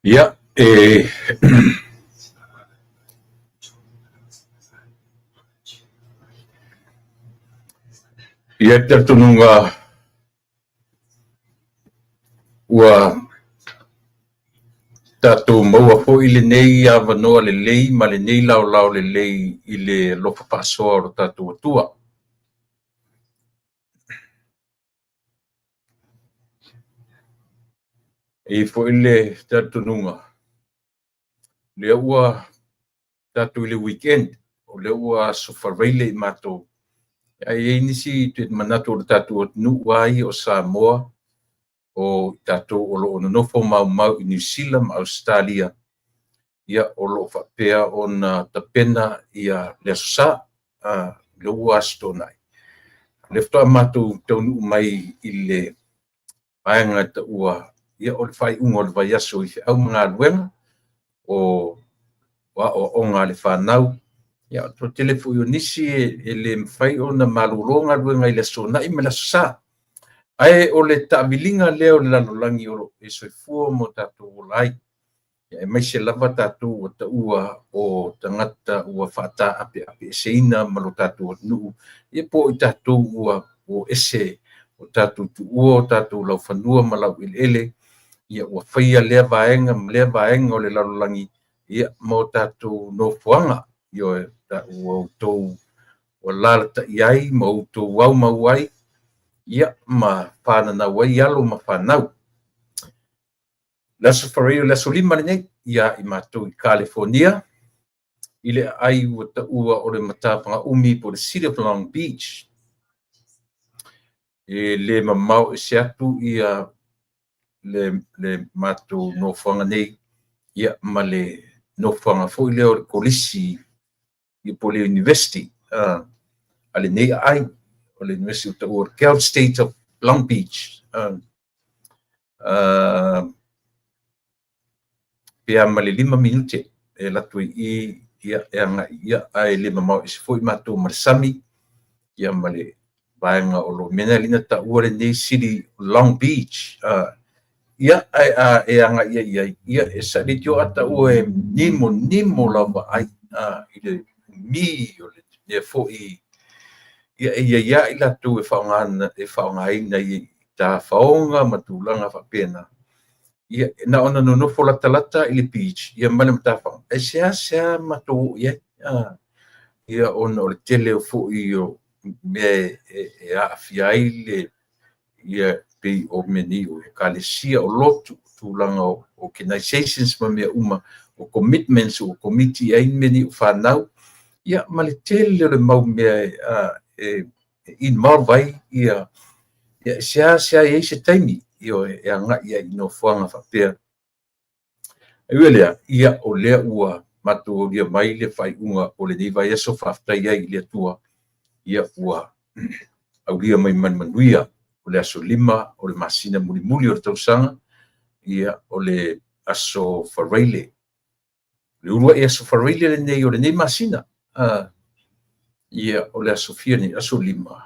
Ia, e i ai le talitonuga ua tatou maua foi lenei avanoa lelei ma lenei laolao lelei i le alofa faasoa o lo tatou Atua. E i ai foi le talitonuga, lea ua tatou i le weekend, o lea ua Aso Faraile i matou, ae i ai nisi manatu o le tatou atunuu lava ia o Samoa, o tatou o lo o nonofo maumau i Niu Sila ma Ausetalia, ia o lo o faapea ona tapena ia le Aso Sa, lea ua Aso Toonai. O lea faatoa matou taunuu mai i le vaega e taua ia o le faaiuga o le vaiaso i feau ma galuega o aoaoga a le fanau. Ia, o le tele foi o nisi e le mafai ona malolo galuega i le Aso Toonai ma le Aso Sa. Ae o le taaviliga lea o le lalolagi o lo o e soifua ma o tatou ola ai, aemaise lava tatou ua taua o tagata ua faataapeapeeseina ma lo tatou atunuu, ia po o i tatou ua o ese, o tatou tuua o tatou laufanua ma laueleele, ia ua faia lea vaega ma lea vaega o le lalolagi ia ma o tatou nofoaga, ioe, ua outou ua alaalatai ai ma outou aumau ai, ia ma fananau ai alo ma fanau. Le Aso Faraile, o le aso 5 lenei, ia i matou i Kalifonia, i le aai ua taua o le Matafagaumi po o le City of Long Beach. E le mamao ese atu ia le matou nofoaga nei, ia ma le nofoaga foi lea o le Kolisi ia po o le University a lenei aai, o le University ua taua o le Cal State of Long Beach. Pe a ma le 5 minute e alu atu ai i i, ia, e agai ia, ae le mamao ese foi matou ma le sami, ia ma le vaega o lo o mea lea na taua lenei City Long Beach. Ia, ae a e agai i ai, ia, e sailitio a taua e nimo nimo lau vaai i le umi o le mea foi, ia e i ai lava i latou e faaaogaina i tafaoga ma tulaga faapena. Ia, na ona nonofo latalata i le beach ia ma le matafaga, e seasea matou oo i ai. Ia, ona o le tele foi o mea e aafia ai le ia pei o mea nei o ekalesia, o lotu, tulaga o organizations ma mea uma, o commitments ua komiti ai mea nei o fanau, ia ma le tele o le mau mea e involve ai ia, e seasea i ai se taimi e agai ai i nofoaga faapea. Ae ui o lea, ia o lea ua matou aulia mai le faaiuga o lenei vaiaso, faafetai ai i le Atua, ia ua aulia mai ma le manuia o le aso 5 o le masina mulimuli o le tausaga, ia o le Aso Faraile, le uluai Aso Faraile lenei o lenei masina, ia o le aso fia nei, aso 5,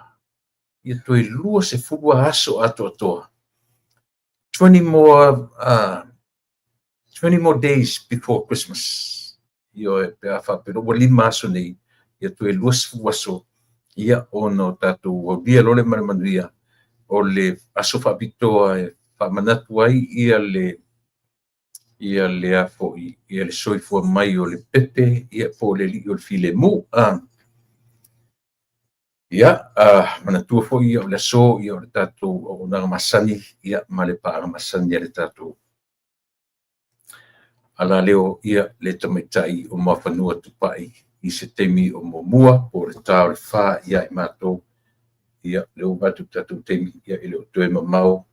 ia toe 20 aso atoatoa, 20 more 20 more days before Christmas. Ioe, pe a faapea ua 5 aso nei, ia toe 20 aso, ia ona o tatou aulia loa le ma le manuia o le aso faapitoa e faamanatu ai ia le ia le a foi ia le soifua mai o le pepe, ia po o le alii o le filemu. Ia, manatua foi ia o le aso, ia o le tatou auaunaga masani, ia ma le paaga masani a le tatou alaleo, ia le tamaitai o Muafanua Tupai i se taimi o muamua po o le ta o le 4 ia i matou. Ia, lea ua vaai atu i le tatou taimi, ia e le o toe mamao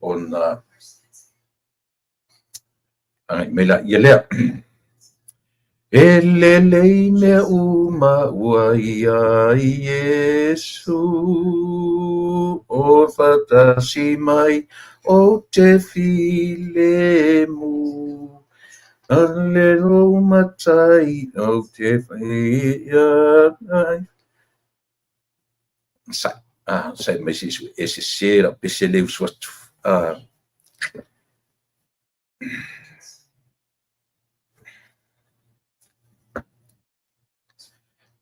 ona agai mai laia lea. E lelei mea uma ua ia Iesu, o faatasi mai ou te filemu. A le lou matai ou te ai. Sai, sai mai se e sese lau pese le usu atu.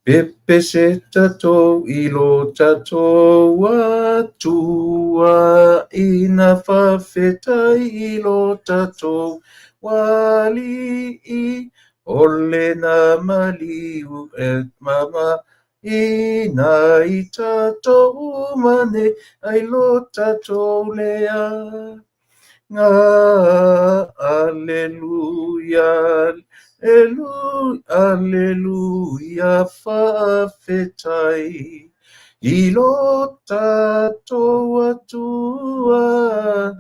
Pepese tatou i lo tatou Atua, ina faafetai i lo tatou Alii, o lena maliu e mama ina i tatou uma nei ai lo tatou lea. Aleluia, aleluia, aleluia, faafetai i lo tatou Atua,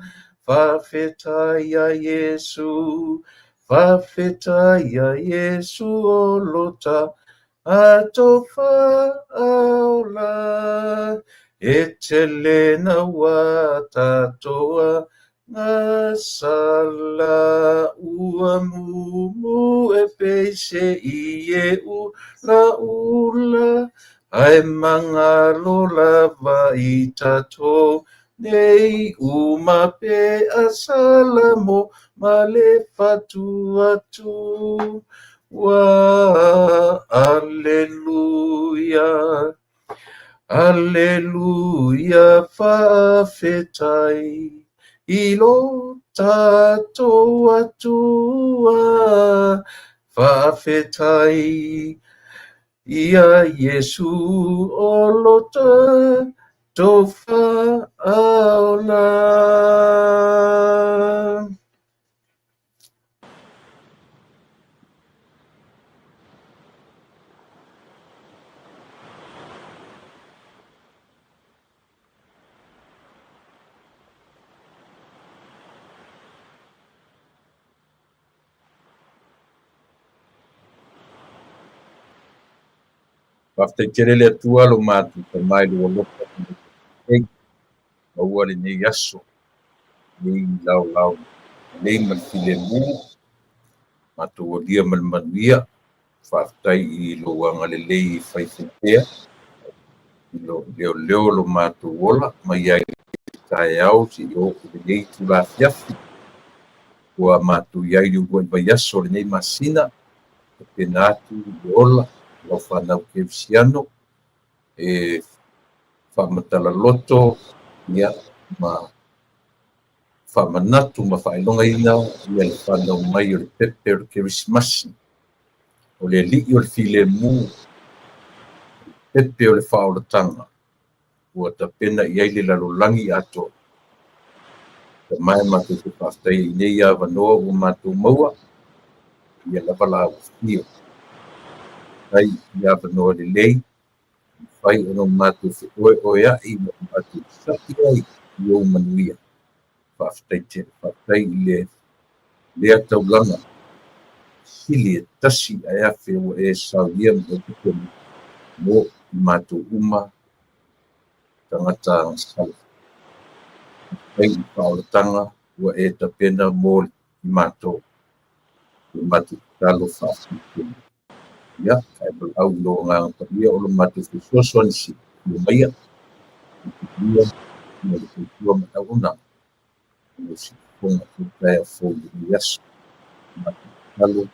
faafetai ia Iesu, faafetai ia Iesu o lo tatou Faaola, e tele naua tatou agasala, ua mumu e pei se ie ulaula, ae magalo lava i tatou nei uma pe asala mo ma le fatu atu. Ua aleluia, aleluia, faafetai i lo tatou Atua, faafetai ia Iesu o lo tatou Faaola. Faafetai tele le Atua lo matou Tama i lou alofa ma maua lenei aso, lenei laolao lelei ma le filemu, matou alia ma le manuia. Faafetai i lou agalelei e faifaipea, i lou leoleo lo matou ola mai ai taeao seia oo i lenei itula afiafi. Ua matou i ai i le uluai vaiaso o lenei masina, tapena atu le ola lau fanau kerisiano e faamatala loto, ia, ma faamanatu ma faailogaina ia le fanau mai o le pepe o le Kerisimasi, o le alii o le filemu, pepe o le faaolataga, ua tapena i ai le lalolagi atoa. Tamae matou te faafetai i nei avanoa ua matou maua, ia lava la ufio. Faafetai i avanoa lelei, mafai ona matou feoeoea'i ma matou sapi ai i ou manuia. Faafetai tele, faafetai i le lea taulaga sili e tasi ae afe ua e saunia ma e tapena mo i matou uma tagata agasala. Faafetai i le faaolataga ua e tapena mo i matou, le matou tatalo faafetai. Ia, ae valaau i lou Agaga Paia o lo matou fesoasoani sili maia, ia le tautua ma le auaunaga, o siufofoga o taeao fou i lenei aso. Matou tatalo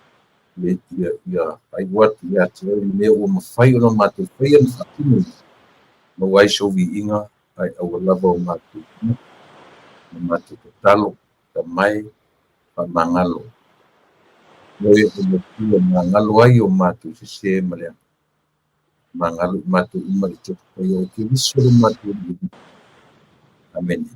le ia faaiu atu ia te oe le mea ua mafai ona matou faia ma faatino, maua ai sou viiga ae aua lava o matou ma matou tatalo, tamae faamagalo. Oe o le Atua e magalo ai o matou sese ma leaga. Magalo i matou uma i le Paia o Keriso le matou Alii. Amene.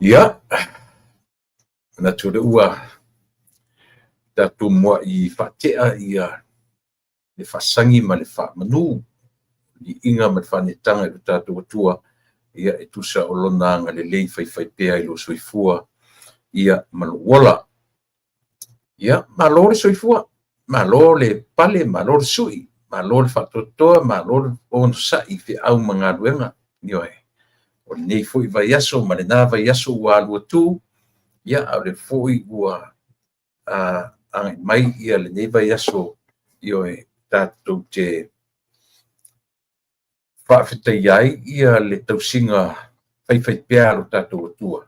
Ia, manatu o lea ua tatou muai faatea ia le faasagi ma le faamanu, liiga ma le faaneetaga i lo tatou Atua, ia e tusa o lona agalelei faifaipea i lou soifua ia ma lou ola. Ia, malo le soifua, malo le pale, malo le sui, malo le faatoatoa, malo le onosai i feau ma galuega. Ioe, o lenei foi vaiaso ma lena vaiaso ua alu atu, ia a o lea foi ua agai mai ia lenei vaiaso, ioe, tatou te faafetaia ai ia le tausiga faifaipea a lo tatou Atua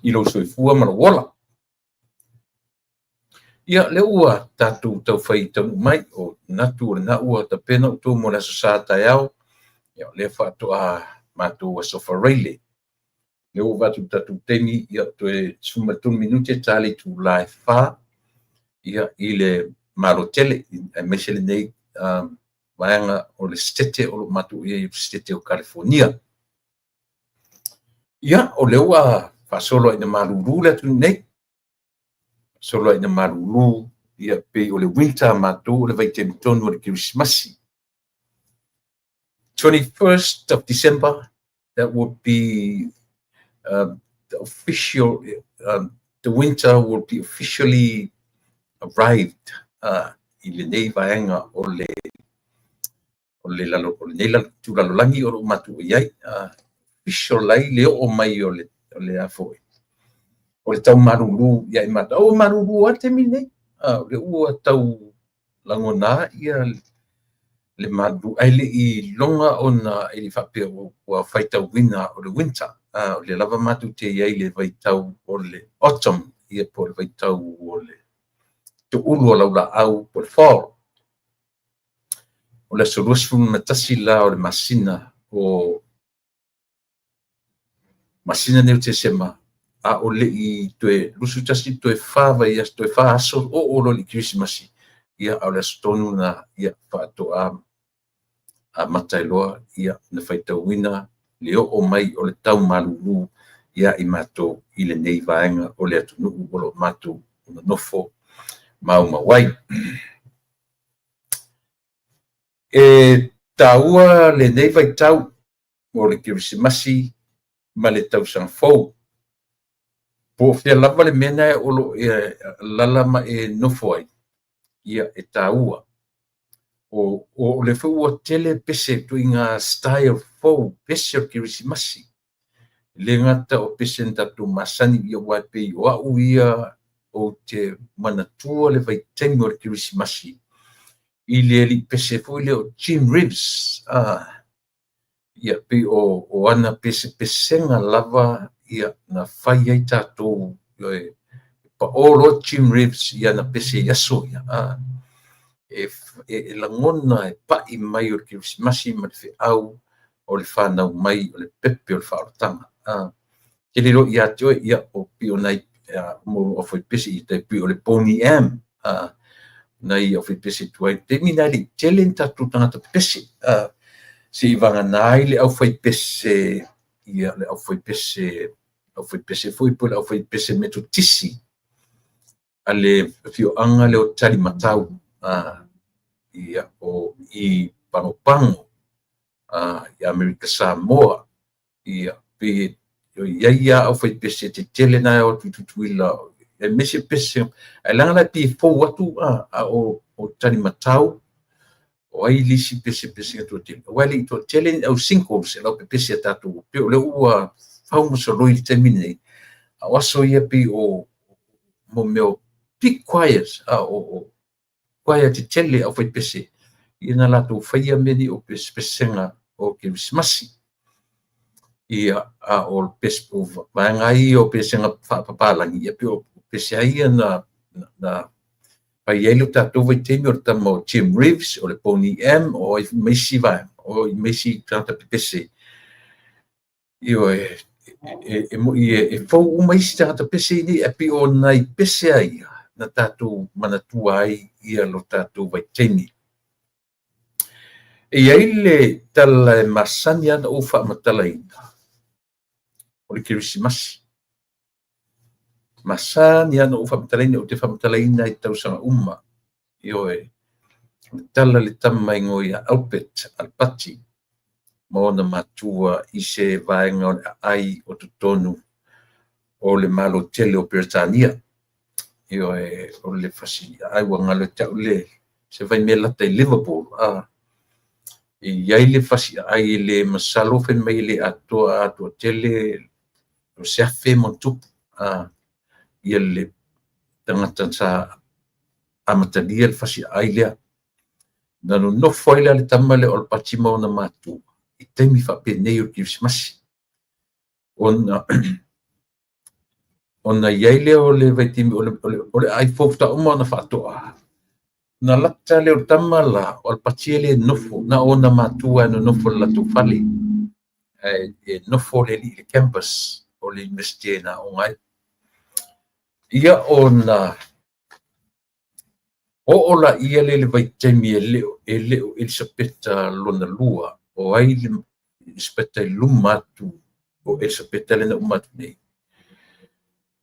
i lou soifua ma lou ola. Ia, lea ua tatou taufai taunuu mai, o manatu o lena ua tapena outou mo le Aso Sa taeao, ia o lea faatoa matou Aso Faraile. Lea ua avatu i le tatou taimi, ia toe 13 minute ta le itula e 4 ia i le malo tele, aemaise lenei vaega o le Setete o lo o matou i ai, o le Setete o Kalifonia. Ia, o lea ua faasolo ina malulu le atunuu nei, faasolo ina malulu, ia pei o le winter a matou o le vaitaimi tonu o le Kerisimasi. 21st of December, that would be the official, the winter will be officially arrived i lenei vaega o le o lenei tulalolagi o lo o matou i ai. Official ai le oo mai o le a foi o le tau malulu ia i matou. Ua malulu lava le taimi lenei. O lea ua tau lagona ia le malulu, ae le i iloga ona e le faapea ua faitauina o le winter. O lea lava matou te i ai i le vaitau o le autumn, ia po o le vaitau o le toulu o laulaau po o le fall. O le aso 21 la o le masina o masina nei o Tesema, a o le i toe 21 toe 4 vaiaso, toe 4 aso oo loa i le Kerisimasi, ia a o le aso tonu lena ia faatoa amata ai loa ia na faitauina le oo mai o le tau malulu ia i matou i lenei vaega o le atunuu o lo o matou nonofo maumau ai. E taua lenei vaitau o le Kerisimasi ma le tausaga fou. Po o fea lava le mea lena o lo o e alaala ma e nofo ai, ia e taua. O lea foi ua tele pese ituaiga style fou, pese o le Kerisimasi. E le gata o pese na tatou masani, ia aua e pei o au ia ou te manatua le vaitaimi o le Kerisimasi i le alii pese foi lea o Jim Reeves. Ia pei o ana pesepesega lava ia na fai ai tatou, e pao loa Jim Reeves i ana pese i aso ia. E lagona e pai mai o le Kerisimasi ma le feau o le whanau mai o le pepe o le whaolataga. Te lilo ia te oe, ia o pei o nai mo aufaipese i tai pei o le Boney M. Nai aufaipese tuai. Taimi na e le i tele ni tatou tagata pepese. Se i vagana ai le aufaipese, ia le aufaipese, aufaipese foi po o le aufaipese Metotisi a le afioaga lea o Talimatau, ia o i Pagopago, i Amerika Samoa, ia pei e i ai lava aufaipese tetele na e o atu i Tutuila, aemaise pese, ae leaga la e pei e fou atu, a o Talimatau, o ai le isi pesepesega toatele, aua e le i toatele ni au singles e laupepese a tatou, pei o lea ua fau ma soloi i le taimi lenei. A o aso ia pei o mo mea o big choirs, a o choir tetele au faipese, ia na latou faia mea nei o pesepesega o Kerisimasi. Ia, a o pes, o vaega ia o pesega faapapalagi, ia pei o pese a ia na fai ai lo tatou vaitaimi, o le tama o Jim Reeves, o le Boney M, o ai ma isi vaega, o ai ma isi tagata pepese. Ioe, e moi e fou uma isi tagata pese nei, e pei o nai pese a ia na tatou manatua ai ia lo tatou vaitaimi. E i ai le tala e masani ana ou faamatalaina, o le Kerisimasi. Masani ana ou faamatalaina, ou te faamatalaina i tausaga uma. Ioe, o le tala le tama igoa ia Albert Alpati ma ona matua i se vaega o le aai o totonu o le Malo tele o Peretania. Ioe, o le fasi aai ua galo ia te au le se vaimea lata i Liverpool. E i ai le fasi aai e le masalo fai mai e le atoa atoa tele o se 1,000 ma tupu ia le tagata sa amatalia le fasi aai lea. Na nonofo ai la le tama lea o Alpati ma ona matua i taimi faapenei o le Kerisimasi. Ona i ai lea o le vaitaimi o le aai fou faatoa uma ona faatoa. Na lata lea o le tama la o Alpati e le nofo, na ona matua e nonofo i le latou fale. E nofo le alii i le campus o le University na aoga ai. Ia ona oo la ia le vaitaimi e le o Elisapeta lona lua, o ai le Elisapeta i luma atu o Elisapeta le na uma atu nei.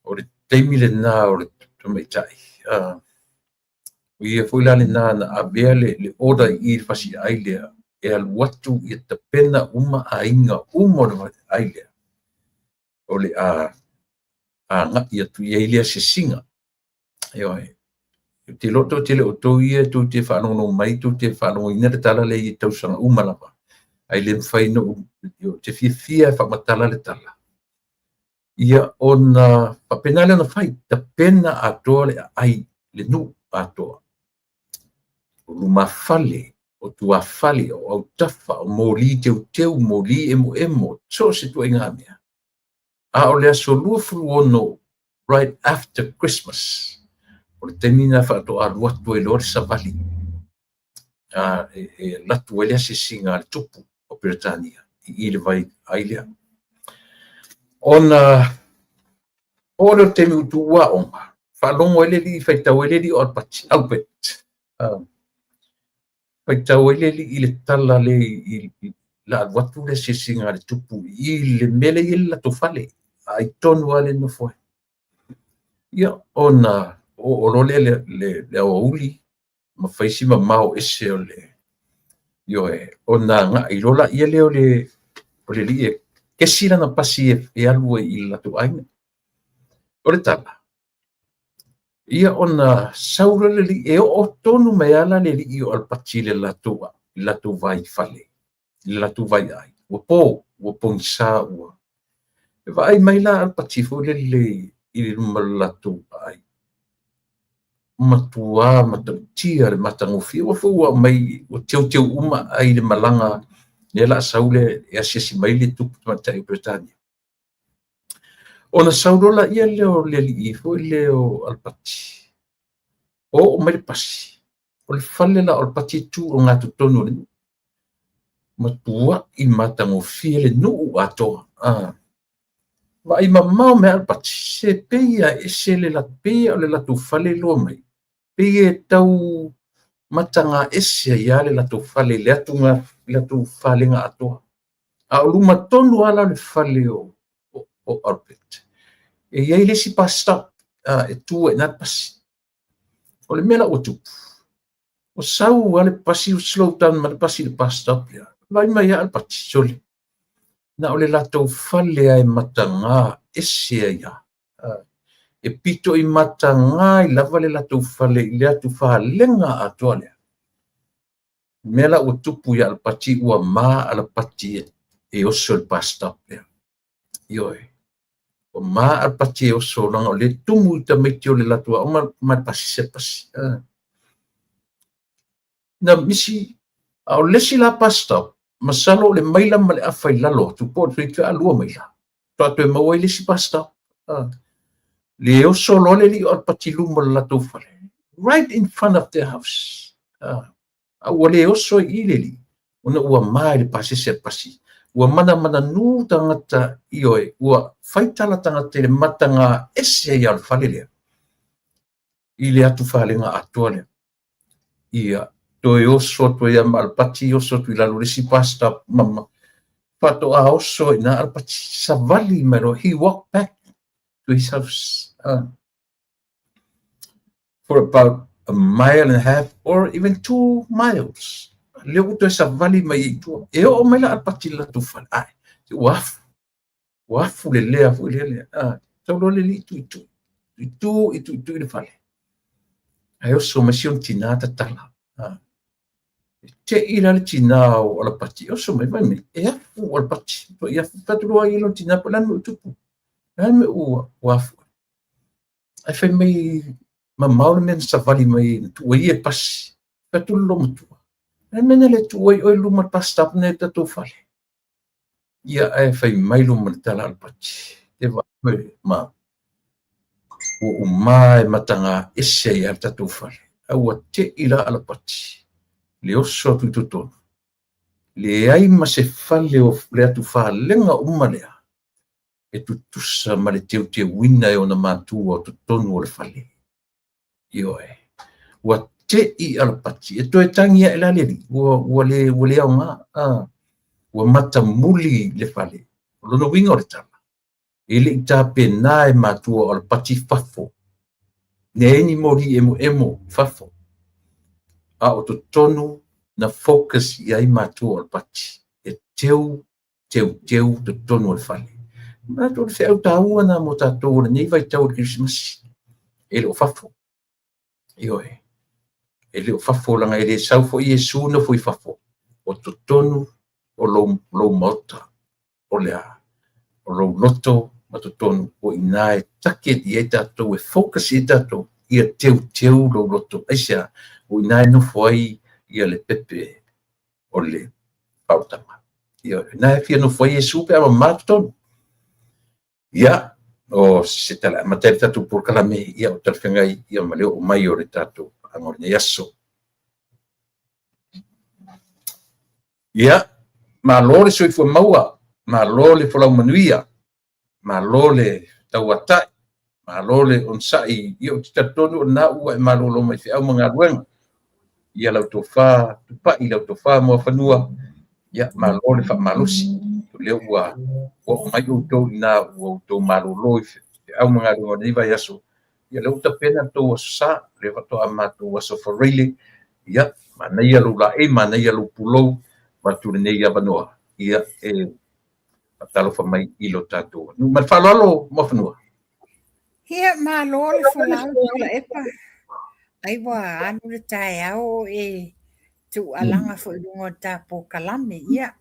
O le taimi lena o le tamaitai, o ia foi la lena na avea le order i le fasi aai lea, e alu atu ia tapena uma aiga uma o le aai lea, o le agai atu i ai lea asiasiga. Ioe, te loto tele o tou ia tou te faalogologo mai, tou te faalogoina le tala lea i tausaga uma lava. Ai le mafai no te fiafia e faamatala le tala. Ia ona faapena lea ona fai, tapena atoa le aai le nuu atoa. O lumafale, o tuafale, o autafa, o moli teuteu, moli emoemo, so o se ituaiga mea. A o le aso 26, right after Christmas, o le taimi na faatoa alu atu ai loa le savali. E alu atu ai le asiasiga a le tupu o Peretania i le vai ai lea. Ona oo lea o le taimi ua tuua aoga, faalogo ai le alii, faitau ai le alii o Alpati, Albert. Faitau ai le alii i le tala le i la alu atu le asiasiga a le tupu i le mea lea e i ai le latou fale, aai tonu lava le nofo ai. Ia ona oo loa lea le aoauli ma fai si mamao ese o le ioe, ona agai loa laia lea o le alii e kesi lana pasi e alu ai i le latou aiga. O le tala, ia ona sau loa le alii, e oo tonu mai lava le alii o Alpati i le latou vai fale, i le latou vai ai. Ua po, ua pogisa ua. E vaai mai la Alpati foi lele i le luma o le latou ai. Matua matautia le matagofie, ua foi ua aumai, ua teuteu uma ai le malaga, lea la sau le e asiasi mai le tupu tamaitai o Peretania. Ona sau loa la ia lea o le alii foi lea o Alpati, oo mai le pasi, o le fale la o Alpati e tu o gatotonu o le nuu. Matuai matagofie le nuu atoa. Vaai mamao mai Alpati, se pei a ese le pei o le latou fale loa mai, pei e tau mataga ese ai le latou fale i le atu latou falega atoa. A o luma tonu lava la o le fale o Albert, e i ai le isi bus stop, e tu ai i ina le pasi. O le mea la ua tupu, o sau lava le pasi, ua slow down mai le pasi i le bus stop lea. Vaai mai lava Alpati, sole, na o le latou fale lava e mataga ese ai lava. E pito i mataga ai lava le latou fale i le atu falega atoa lea. Mea la ua tupu ia Alpati, ua ma Alpati e oso i le bus stop lea. Ioe. Ua ma Alapati e oso leaga o lea e tumu i tamaiti o le latou aoga ma le pasese a le pasi. Na misi, a o le isi la bus stop, masalo o le maila ma le afa i lalo atu po o le 72 maila, faatoa toe maua ai le isi bus stop. Le oso loa le alii o Alapati i luma o le latou fale, right in front of their house. A ua le oso ai i i le alii, ona ua ma i le pasese a le pasi. Ua manamananū tagata, ioe, ua fai tala tagata i le mataga ese ai lava o le fale lea, i le atufalega atoa lea. Ia, toe oso atu ai lava ma Alapati, oso atu i lalo i le isi bus stop, ma faatoa oso ai i ina Alapati, savali mai loa, he walked back to his house. For about a mile and a half or even 2 miles. Lea ua toe savali mai ai i tua. E oo mai la Alapati i le latou fale, ai, ua afu, ua afu le lea foi lea lea. Tau loa le alii tuitui, tuitui, tuitui le fale. Ae oso mai si ona tinā tatala. E te'i la le tinā o Alapati, e oso mai, fai mai, e afu Alapati. Toi afu, fai atu loa i lona tinā, po o le a le mea ua tupu? O le a le mea ua afu? Ae fai mai, mamao le mea na savali mai na tuu ai ia e pasi. Fai atu le loomatua, o le a le mea na le tuu ai oe i luma o le bus stop nei i le tatou fale? Ia, ae fai mai luma le tala a Alapati, te vaai oe ma ua uma e mataga ese ai lava le tatou fale. A ua te'i la Alapati le oso atu i totonu, leai ma se fale o le atufalega uma lea e tutusa ma le teuteuina e ona matua o totonu o le fale. Ioe. Ua te'i Alapati, e toe tagi ae la le alii, ua le aoga, ua matamuli le fale. O lona uiga o le tala, e le i tapena e matua o Alapati fafo, leai ni moli emoemo i fafo, a o totonu na focus i ai matua o Alapati, e teu teuteu totonu o le fale. Manatu o le feau taua lena mo tatou o lenei vaitau o le Kerisimasi. E le o fafo. Ioe. E le o fafo leaga e le sau foi Iesu nofo i fafo. O totonu o lou maota, o le a? O lou loto ma totonu o i ina e target i ai tatou, e focus i ai tatou, ia teuteu lou loto. Aisea? O i ina e nofo ai ia le pepe o le faaolataga. Ia, na e fia nofo ai Iesu pe a mamā totonu. Ia, o se tala e amata ai le tatou polokalame, ia o talafeagai ia ma le oo mai o le tatou paaga o lenei aso. Ia, malo le soifua maua, malo le folau manuia, malo le tauatai, malo le onosai. Ia, ou te talitonu o lena ua e malolo mai feau ma galuega. Ia lau tofa Tupai, lau tofa Muafanua, ia malo le faamalosi. O lea ua oo mai outou i ina ua outou malolo i feau ma galuega o lenei vaiaso. Ia lea ua tapena le tou aso sa, lea faatoa matou aso Faraile. Ia, manaia lou laei, manaia lou pulou, avatu lenei avanoa, ia e faatalofa mai i lo tatou atunuu. Ma le faaaloalo Muafanua. Ia, malo le folau Tuilaepa. Ai ua alu le taeao o e tuualaga foi i luga o le ta polokalame. Ia,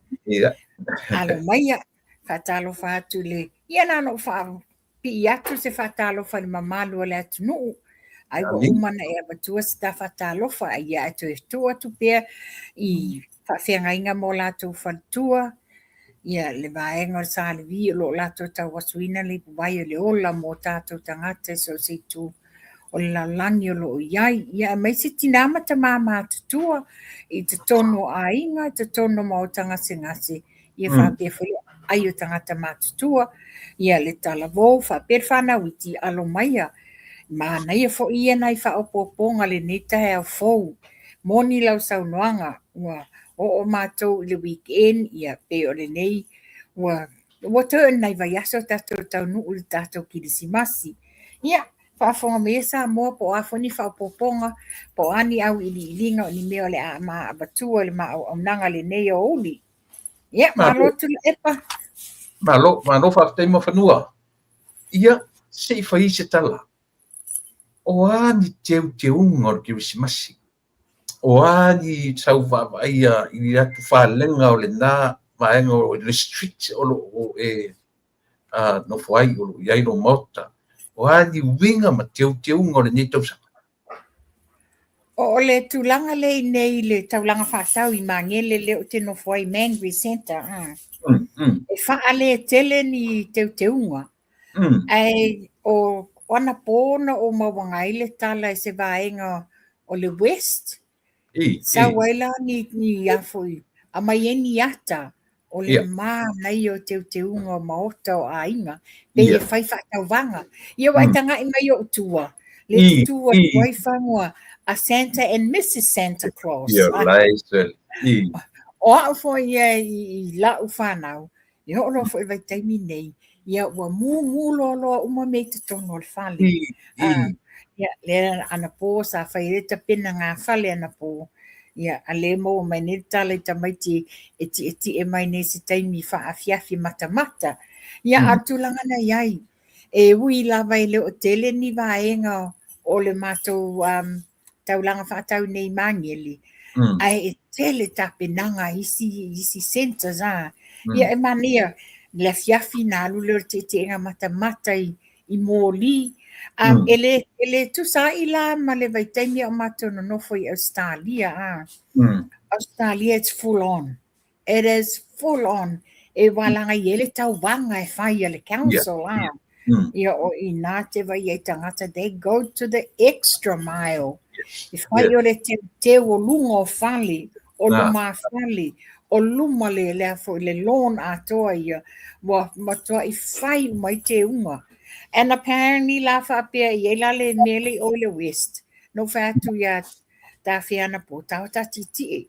alo maia, faatalofa atu i le... Ia, na ona ou faapipii atu se faatalofa i le mamalu o le atunuu. Ai ua uma ona e avatua se ta faatalofa, ia ae toe tuu atu pea i faafeagaiga ma o latou faletua, ia le vaega o le Sa Levi o lo o latou tauasuina le ipuvai o le ola mo tatou tagata i so o se itu o le lalolagi o lo o i ai. Ia aemaise tinā ma tamā matutua i totonu o aiga, i totonu o maota gasegase, ia faapea foi le ai o tagata matutua, ia le talavou, faapea le fanau iti, alo maia. Manaia foi ia nai faaopoopoga i lenei taeao fou. Moni lau saunoaga, ua oo matou i le weekend, ia pei o lenei ua ua toe o ni nai vaiaso tatou taunuu i le tatou Kilisimasi. Ia, faafofoga mai ia Samoa po o a foi ni faaopoopoga, po o a ni auiliiliga o ni mea o le a ma avatua i le ma auaunaga i lenei aoauli. Ia, malo Tuilaepa. Malo, malo faafetai Muafanua. Ia, se i fai se tala. O a ni teuteuga o le Kerisimasi? O a ni sau vaavaaia i le atufalega o lena vaega o le street o lo o e nofo ai o lo o i ai lou maota. O a ni uiga ma teuteuga o lenei tausaga? O le tulaga lea i nei i le taulaga faatau i Magele lea ou te nofo ai, Mangere Centre, e faaletele ni teuteuga. Ae o anapo na ou mauaga ai le tala i se vaega o le West, sau ai la ni a foi, aumai ai ni ata o le manaia o teuteuga o maota o aiga, pei e fai faatauvaga. Ia ua e taga'i mai ou tua, le tutu atu ai fagoa a Santa and Mrs Santa Claus. O au foi ia i la'u fanau, e oo loa foi i le vaitaimi nei, ia ua mumu loaloa uma mea i totonu o le fale. Ia, lea anapo sa fai ai le tapenaga fale anapo, ia, a lea e maua mai nei le tala i tamaiti e tietie mai nei i se taimi faaafiafi matamata. Ia, a o le tulaga na i ai, e ui lava e le o tele ni vaega o le matou taulaga faatau nei i Magele, ae e tele tapenaga i isi centres a. Ia e manaia le afiafi na alu lea o le tietiega matamata i moli. E le tusa ai la ma le vaitaimi a o matou nonofo i Ausetalia a. Australia, it's full on. It is full on. E walaga i ai le tauvaga e fai a le council a. Ia o ina te vai ai tagata, they go to the extra mile. E fai o le teuteu o luga o fale, o luma fale, o luma le lea foi le lawn atoa ia, ua matuai fai uma ai teuga. And apparently la faapea i ai la le mea le i o i le West, na ou fai atu ia Tafea anapo, tao ta tietie.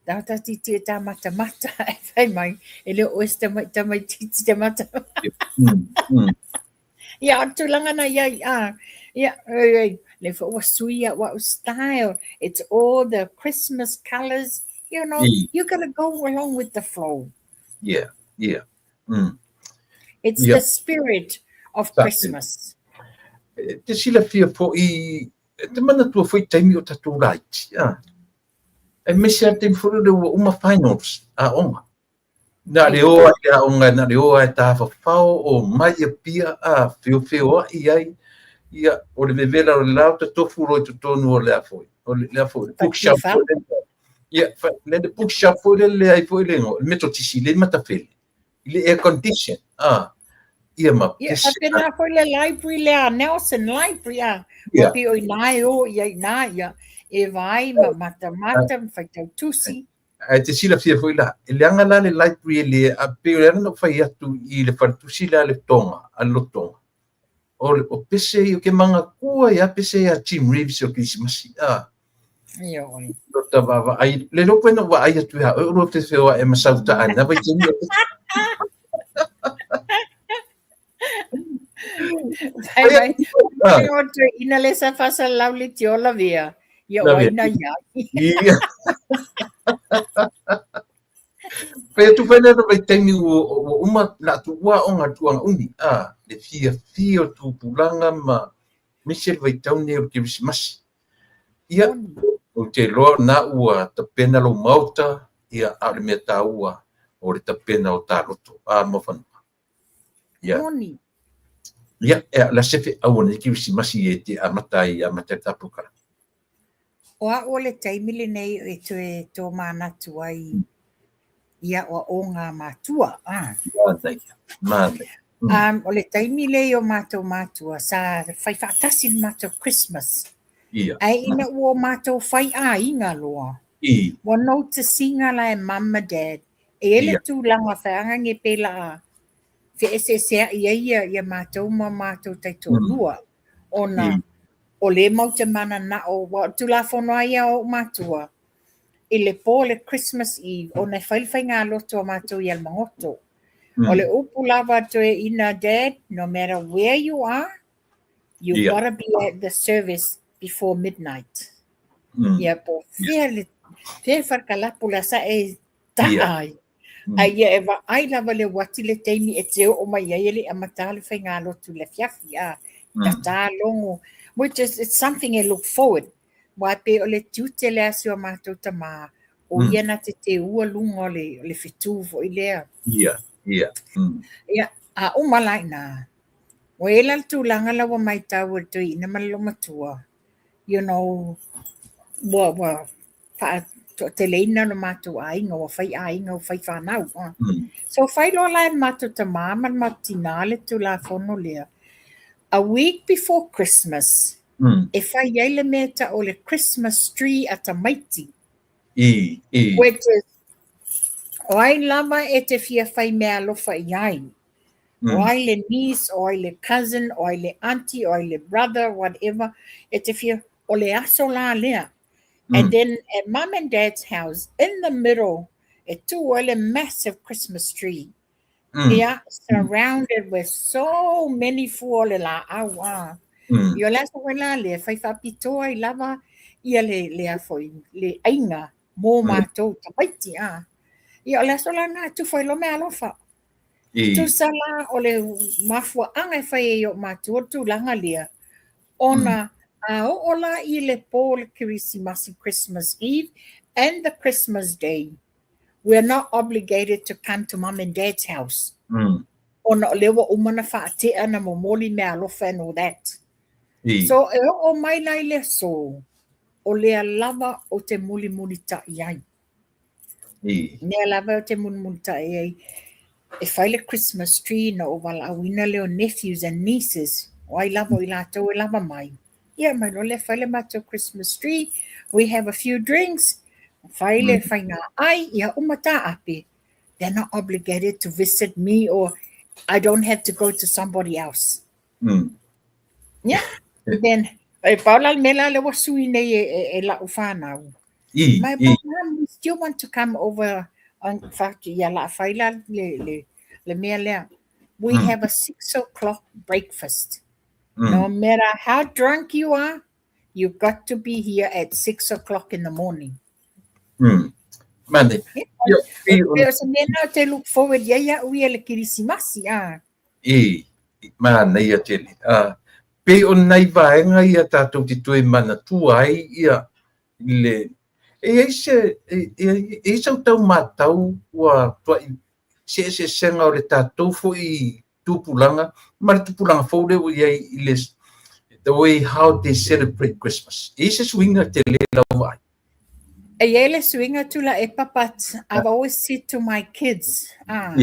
Tao ta tietie ta matamata e fai mai, e le o oe se tamaitiiti te matamata. Ia, o le tulaga na i ai, a, ia, oi, oi, le foi ua sui au au style. It's all the Christmas colours. You gotta go along with the flow. It's the spirit of Christmas. Te silafia foi, te manatua foi taimi o tatou laiti, a. Aemaise lava le taimi foi lele ua uma finals, aoga. Na le o ai le aoga, na le o ai tafafao o mai Apia a feofeoai ai, ia, o le vevela o le la o tatofu loa i totonu o le a foi, o le a foi, bookshelf foi lele. Ia, le bookshelf foi lele ai foi le igoa, le Metotisi, le Matafele, i le air condition, a, ia ma Ia, pese. faapena foi le library lea, Nelson Library, a, ua pei o ina e o i ai i ina, ia, e vaai ma matamata ma faitau tusi. Ae te silafia foi la, e leaga la le library e le, a pei o le ala na ou fai atu i le faletusi lea a le Tonga, a le Lotoga, o pese ia, ke manatua ia pese ia Jim Reeves o Kerisimasi, a. Ia oi. Lo ta vaavaai, le iloa pe na ou vaai atu ia oe o lua feofeoai ma sau taa i lena vaitaimi o pese. Fai mai, fai o te ina le sa faasalalau le tiola vea. Ia o ai na ia. Ia. Fai atu fai lea vaitaimi ua uma la tuua aoga le tulaga umi, a, le fiafia o tupulaga ma aemaise le vaitau nei o le Kerisimasi. Ia, ou te iloa o lena ua tapena lou maota, ia, a o le mea taua o le tapena o ta loto, a, Moafanua. Ia. Moni. Ia, e la se feau o lenei Kerisimasi e te amata ai, amata ai le tatou kala. O au o le taimi lenei e toe tōmanatu ai i aoaoga a matua. Ah. Manaia, manaia. O le taimi lea i o mātou mātua, sa fai faatasi le mātou Christmas. Ia. Ae ina ua o mātou fai aiga loa, ua notice ina la e mum ma dad, e i ai le tulaga feagage pe la feeseesea'i ai ia mātou ma mātou taitoalua, ona o lea mau te mananao, aua o le Tulafono lava ia a ou matua, i le po o le Christmas Eve, ona e fai le faigalotu a mātou i Alamagoto. O le upu lava a toeaiina, Dad, no matter where you are, you gotta be at the service before midnight. Ia, po o fea le fale kalapu la sa e ta'a ai. A ia e vaai lava le uati le taimi e te oo mai ai e le i amata le faigalotu i le afiafi, a, tata logo, which is it's something e look forward. Aua e pei o le tiute lea a si o matou tamā, o ia na te teua luga o le fetu foi lea. Ia, ia. Ia, A uma la i ina, ua i ai la le tulaga la ua matau e le toeaina ma le loomatua, you know, ua ua faatoateleina lo matou aiga, ua fai aiga ua fai fanau. So fai loa la e le matou tamā ma le matou tinā le Tulafono lea, a week before Christmas, e fai ai le mea e ta'u o le Christmas tree a tamaiti. I, i. Which is, o ai lava e te fia fai meaalofa i ai. O ai le niece, o ai le cousin, o ai le auntie, o ai le brother, whatever, e te fia, o le aso la lea. And then at Mum and Dad's house, in the middle, e tū ai le massive Christmas tree. Ia, surrounded with so many fua o le lāʻau, ā. Ia o le aso foi la lea, fai faapitoa ai lava ia le, le a foi, le ʻaiga mō mātou tamaiti, ā. Ia o le aso la lena e tufa ai loa meaalofa. Tusa la o le mafuaaga e fai ai e ou matua le tulaga lea, ona a oo la i le pō o le Kerisimasi, Christmas Eve and the Christmas Day, we are not obligated to come to Mum and Dad's house. Ona o lea ua uma ona faatea na momoli meaalofa and all that. So e oo mai la i le aso, o lea lava ou te mulimulitaʻi ai. Mea lava ou te mulimulitaʻi ai, e fai le Christmas tree na ou valaauina lea o nephews and nieces, o ai lava o i latou e lava mai. Ia, mai loa lea fai le matou Christmas tree, we have a few drinks, fai le faiga ʻai, ia uma taape. They're not obligated to visit me or I don't have to go to somebody else. Yeah. Then, e pau la le mea la lea ua sui nei e, e, e la'u fanau. My mom, we still want to come over on fact, ia la fai la le, le, le mea lea. We have a 6 o'clock breakfast. No matter how drunk you are, you've got to be here at 6 o'clock in the morning. Mane. Yeah. Ia, o se mea na te look forward ia ia ui le Kirisimasi, ah. I, manaia tele. Pei o nai vaega ia tātou te toe manatua ai ia le e i ai se e i ai sau tau matau ua tuai se eseesega o le tātou foi tupulaga ma le tupulaga fou lea ua i ai i le the way how they celebrate Christmas. E i ai se suiga tele lau vaai? E i ai le suiga Tuilaepa, but I've always said to my kids, ah,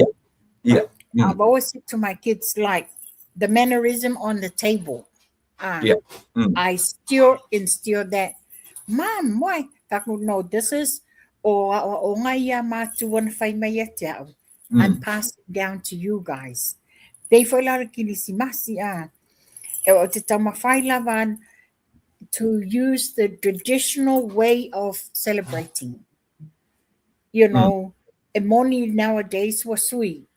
I've always said to my kids, like the mannerism on the table. Ah, I still instill that. Mom, why? Taku, no, this is o o ngai ia mātua na fai mai e te au. I'm passing down to you guys. Pei foi la le Kirisimasi, ah. E o te taumafai lava to use the traditional way of celebrating. You know, e moni nowadays ua sui,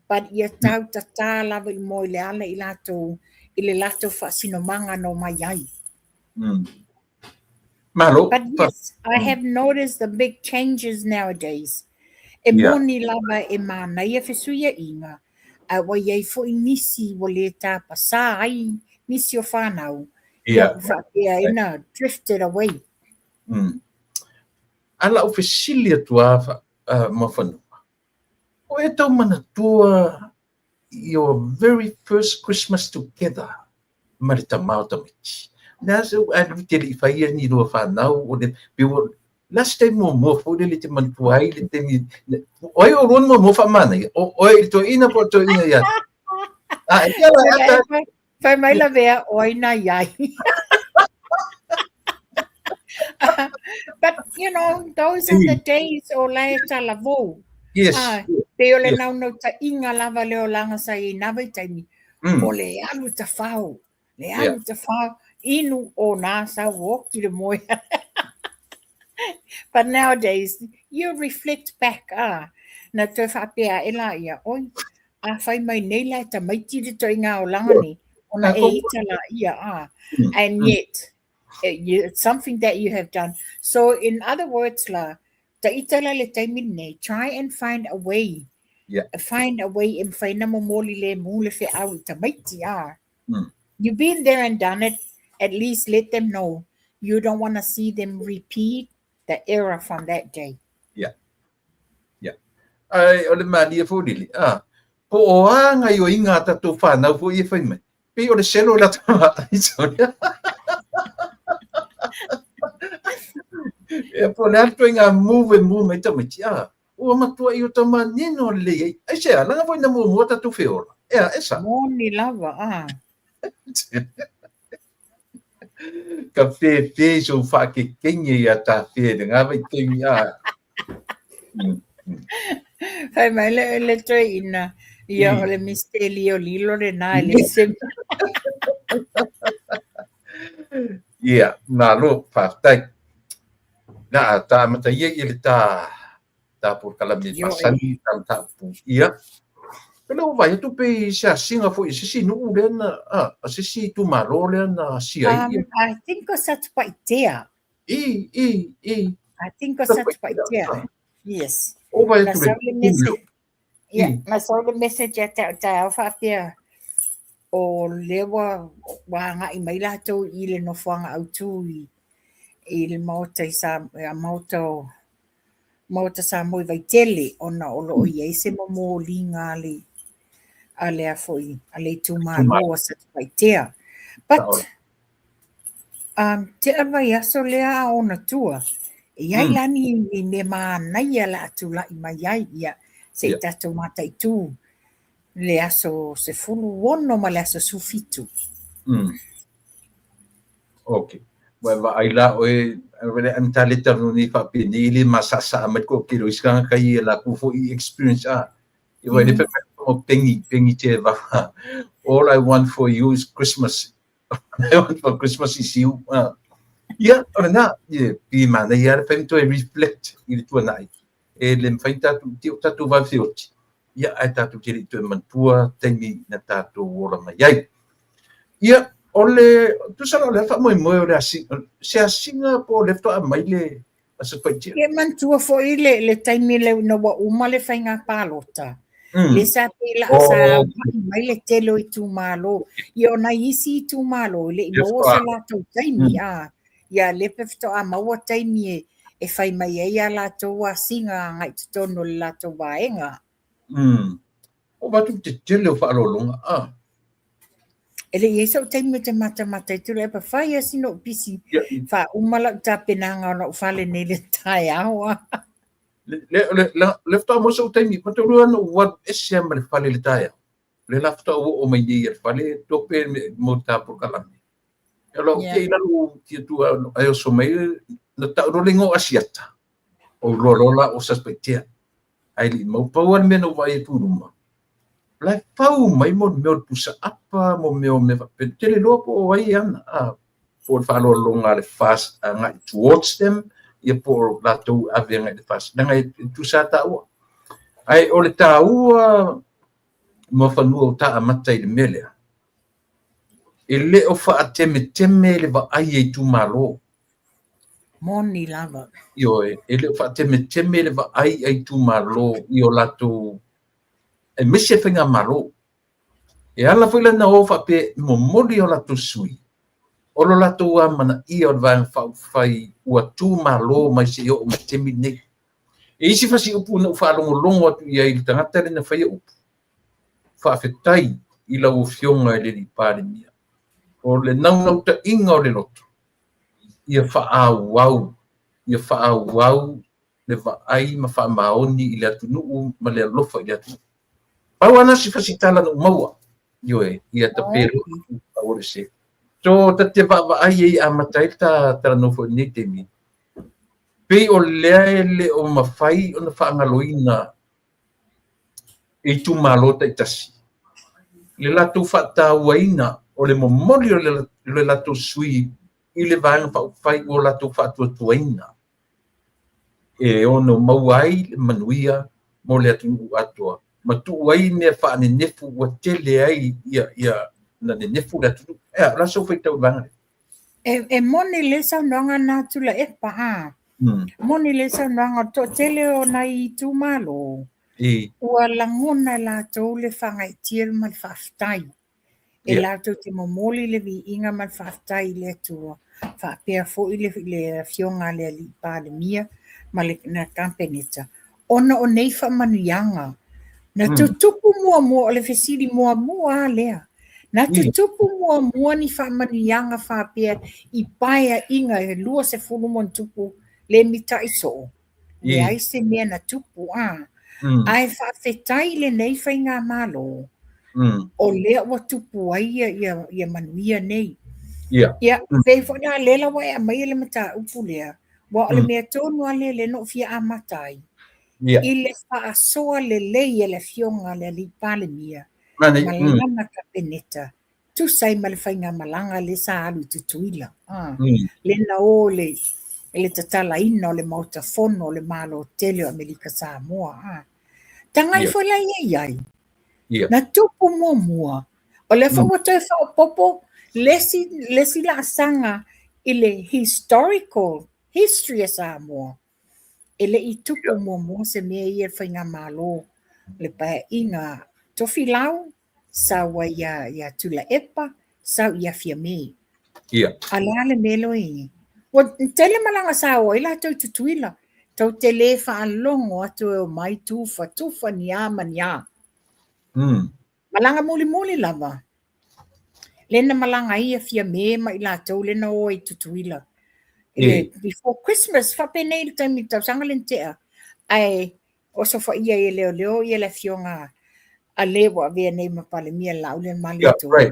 but ia tau tatā lava i moe le ala i latou, i le latou faasinomaga no mai ai. Malo. But yes, I have noticed the big changes nowadays. E moni lava e manaia fesuiaʻiga, a ua i ai foi nisi ua le tapasā ai nisi o fanau. Ia ua faapea ina drifted away. A la'u fesili atu a Muafanua, o e tau manatua your very first Christmas together ma le tamā o tamaiti? Le a se a lu te le i fai ia ni lua fanau o le pe ua le a se taimi muamua foi lele e te manatua ai le taimi o ai o lua na muamua faamanaia o oe i le toeaina po o le toeaina ia te a e ia la ata. Fai mai lavea o ai na iai. But you know, those are the days o lae talavou. Ah, pei o le naunautaiga lava lea o laga sa i ai na vaitaimi, o le alu tafao, le alu tafao, inu o nā sau oti le moe. But nowadays, you reflect back, ah, na toe faapea ae laia, oi, a fai mai nei la e tamaiti le toaiga olaga nei, ona e ita laia, ah, and yet, it's something that you have done. So in other words la, ta ita la le taimi lenei, try and find a way. Find a way e mafai ona momoli lemu le feau i tamaiti, ah. You've been there and done it, at least let them know you don't want to see them repeat the error from that day. Yeah. Yeah. Ai, o le malie foi lele. Ah. Po o a gaoioiga a tatou fanau foi ia e fai mai, pei o le selo i latou Ia po o le a le ituaiga move e move mai ai tamaiti, a ua matuai ota manino lelei ai. Aisea, leaga foi na muamua tatou feola. Ea, e sao. Moni lava, a. Ka fefe i sou faakekege ia Tafea i lena vaitaimi, a. Fai mai le, le toeaina, ia o le Mr. Liolilo lena e le se. Ia, malo, faafetai. Na, ta amata ia i le ta ta polokalame masani ta mataupu. Ia, o lea ua vaai atu pei se asiga foi a se isi nuu lea na, a se isi itumalo lea na asia ai. I think o Satupaitea. I, i, i. I think o Satupaitea. Yes. O vaai atu le message. Ia, na sau le message ia te au taeao faapea o lea ua ua agai mai latou i le nofoaga autu i i le maota i Sa maota o Maota Samoa i Vaitele ona o lo o i ai se momoliga a le a le a foi a le itumalo o Satupaitea. But um tea le vaiaso lea a ona tua, e i ai la ni ni mea manaia o le a tulai mai ai, ia se i tatou mataitu le aso 16 ma le aso 17. Okay. Ua e vaai la oe, le an ta le talanoa nei faapenei e le masasaa mai le toatele o isi tagata ia i latou foi experience a. Ia le fai mai o pengi, pengi te vaha. All I want for you is Christmas. All I want for Christmas is you. Ia, o lena, ia, pi manaia le fai ma toe reflect i le tuanai. E le mafai ona tatou iti o tatou vave feoti, ia, ae tatou te le i toe manatua taimi na tatou ola mai ai. Ia, o le, tusa la o le a le faamoemoe o le asiga, se asiga po o lea faatoa aumai le Aso Faitia? Ia manatua foi le, le taimi lea ina ua uma le faiga palota, lea sa pei la, sa aumai mai le tele o itumalo. Ia o nai isi itumalo e le i maua so latou taimi, a, ia lea pe faatoa maua taimi e, e fai mai ai a latou asiga agai i totonu o le latou vaega. O vaai atu i le tetele o faaaloaloga, a. E le i i ai sou taimi ou te matamata ai Tuilaepa, fai lava sina ou pisi, faauma lau tapenaga o lau fale nei i le taeao. A. Le, le, le, le faatoa maua sou taimi, matou na ou alu ese lava ma le fale i le taeao. Le la faatoa ou oo mai nei i le fale, tope mo le ta polokalame. E loa ou te i lalo tia tu ai oso mai, na tau loa le igoa o Asiata. Ou iloa loa la o Satupaitea. Ae le i maua, pau lava le mea na ou vaai atu i luma, o la e fau mai mo le mea o le pusa apa, mo mea o mea faapena. Ou te le iloa po o ai e ana, a, po o le faaaloaloga a le FAST agai towards them, ia po o latou e ave agai i le FAST. Leaga e tutusa lava taua. Ae o le taua Muafanua o ta amata i le mea lea, e le o faatemeteme le vaai a itumalo. Moni lava. Ioe, e le o faatemeteme le vaai a itumalo i o latou, aemaise faigamalo. E ala foi la ona o faapea e momoli o latou sui, o lo latou amanaia o le Vaega Faaupufai ua tumalo mai seia oo mai i le taimi lenei. E isi fasi upu na ou faalogologo atu i ai i le tagata lea na faia upu, faafetai i lau Afioga i le Alii Palemia. O le naunautaiga o le loto, ia faaauau, ia faaauau le vaai ma faamaoni i le atunuu ma le alofa i le atunuu. Pau lava na si fasi tala na ou maua, ioe, ia tape loa o se. So, ta te vaavaai ai amata ai le ta talanoa foi i lenei taimi, pei o lea e le o mafai ona faagaloina e itumalo taitasi le latou faatauaina o le momoli o le latou sui i le Vaega Faaupufai ua latou faatuatuaina e ono maua ai le manuia mo le atunuu atoa ma tuu ai mea faanenefu ua tele ai ia na nenefu le atunuu. Ea, o le a sou faitau i le vaega lea? E moni le saunoaga na Tuilaepa, a. Moni le saunoaga o le toatele o nai itumalo, ua lagona e latou le faagaeetia ma le faafetai. E latou te momoli le viiga ma le faafetai i le Atua, faapea foi le Afioga a le Alii Palemia ma le Kapeneta, ona o nei faamanuiaga Na tutupu muamua, o le fesili muamua lava lea, na tutupu muamua ni faamanuiaga faapea i paeaiga e 20 ma ona tupu le mitai soo? Leai se mea na tupu, a. Ae faafetai i lenei faigamalo, o lea ua tupu ai ia manuia nei. Ia, pei foi la lea la ua e aumaia le mataupu lea, aua o le mea tonu lava lea lea na ou fia amata ai, i le faasoa lelei a le Afioga a le Alii Palemia ma lana Kapeneta, tusa ai ma le faigamalaga lea sa alu i Tutuila, lea na o i le tatalaina o le Maota Fono o le Malo tele o Amerika Samoa. Tagai foi la ia i ai, na tupu muamua, o lea foi ua toe faaopoopo le isi laasaga i le historical history a Samoa. E le i tupu muamua se mea ia i le faigamalo, le paeaiga Tofilau, sau ai ia Tuilaepa, sau ia Fiame. A o le a le mea lea ua i ai? Ua tele malaga sa o ai latou i Tutuila, tou te le faalogo atu e omai tufatufa ni a ma ni a. Malaga mulimuli lava, lea na malaga ai ia Fiame ma i latou lea na o ai i Tutuila. Before Christmas, faapenei le taimi i le tausaga lea na tea. Ae osofaia ai e leoleo ia le afioga a le ua avea nei ma Palemia le Laaulialemalietoa.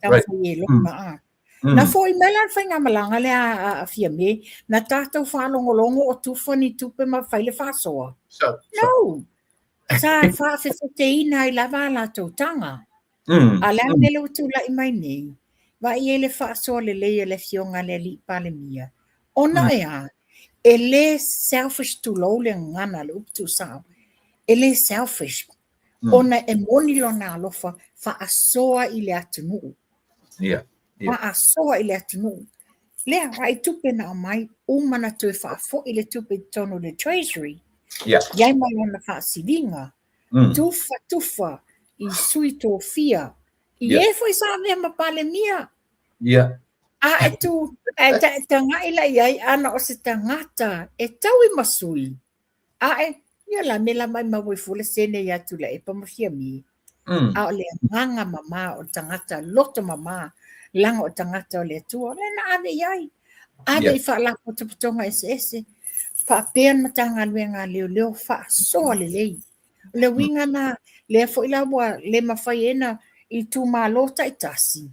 Taumafai e loma, a. Na foi mai la le faigamalaga lea a Fiame, na tatou faalogologo o tufa ni tupe ma fai le faasoa. No! Sa faafefeteina ai lava a latou taga. A o le a le mea lea ua tulai mai nei? Vaai i ai le faasoa lelei a le Afioga a le Alii Palemia, ona e a? E le selfish, tulou le gagana, le upu tuusao, e le selfish, ona e moni lona alofa faasoa i le atunuu. Faasoa i le atunuu. Lea, vaai tupe na aumai, uma na toe faafoi le tupe i totonu o le Treasury, i ai ma lona faasiliga, tufatufa i sui tofia, i e foi sa avea ma Palemia. A e tu, e tagai la i ai, ana o se tagata e taui ma sui, Ae, ia la me la maimau ai fua le sene ia Tuilaepa ma Fiame. A o le agaga mama o le tagata loto mama, leaga o le tagata o le Atua, lea na ave i ai. Ave i faalapotopotoga eseese, faapea le Matagaluega a Leoleo faasoa lelei. O le uiga lena, lea foi la ua le mafai ai ona itumalo taitasi,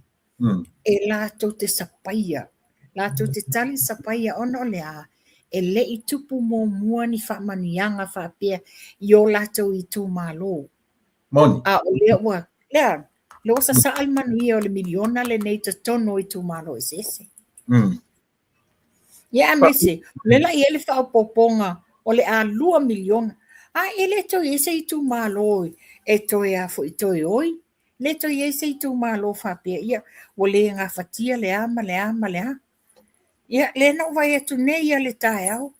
e latou te sapaia, latou te tali sapaia ona o le a? E le i tupu muamua ni faamanuiaga faapea i o latou itumalo. Moni. A o lea ua, lea, lea ua sasaa le manuia o le miliona lenei i totonu o itumalo eseese. Ia aemaise, o lea la e i ai le faaopoopoga o le a 2 miliona. A e le toe i ai se itumalo e toe a foi toe oi. Le toe i ai se itumalo faapea, ia, ua le gafatia le a ma le a ma le a. Ia, lea na ou vaai atu nei lava i le taeao,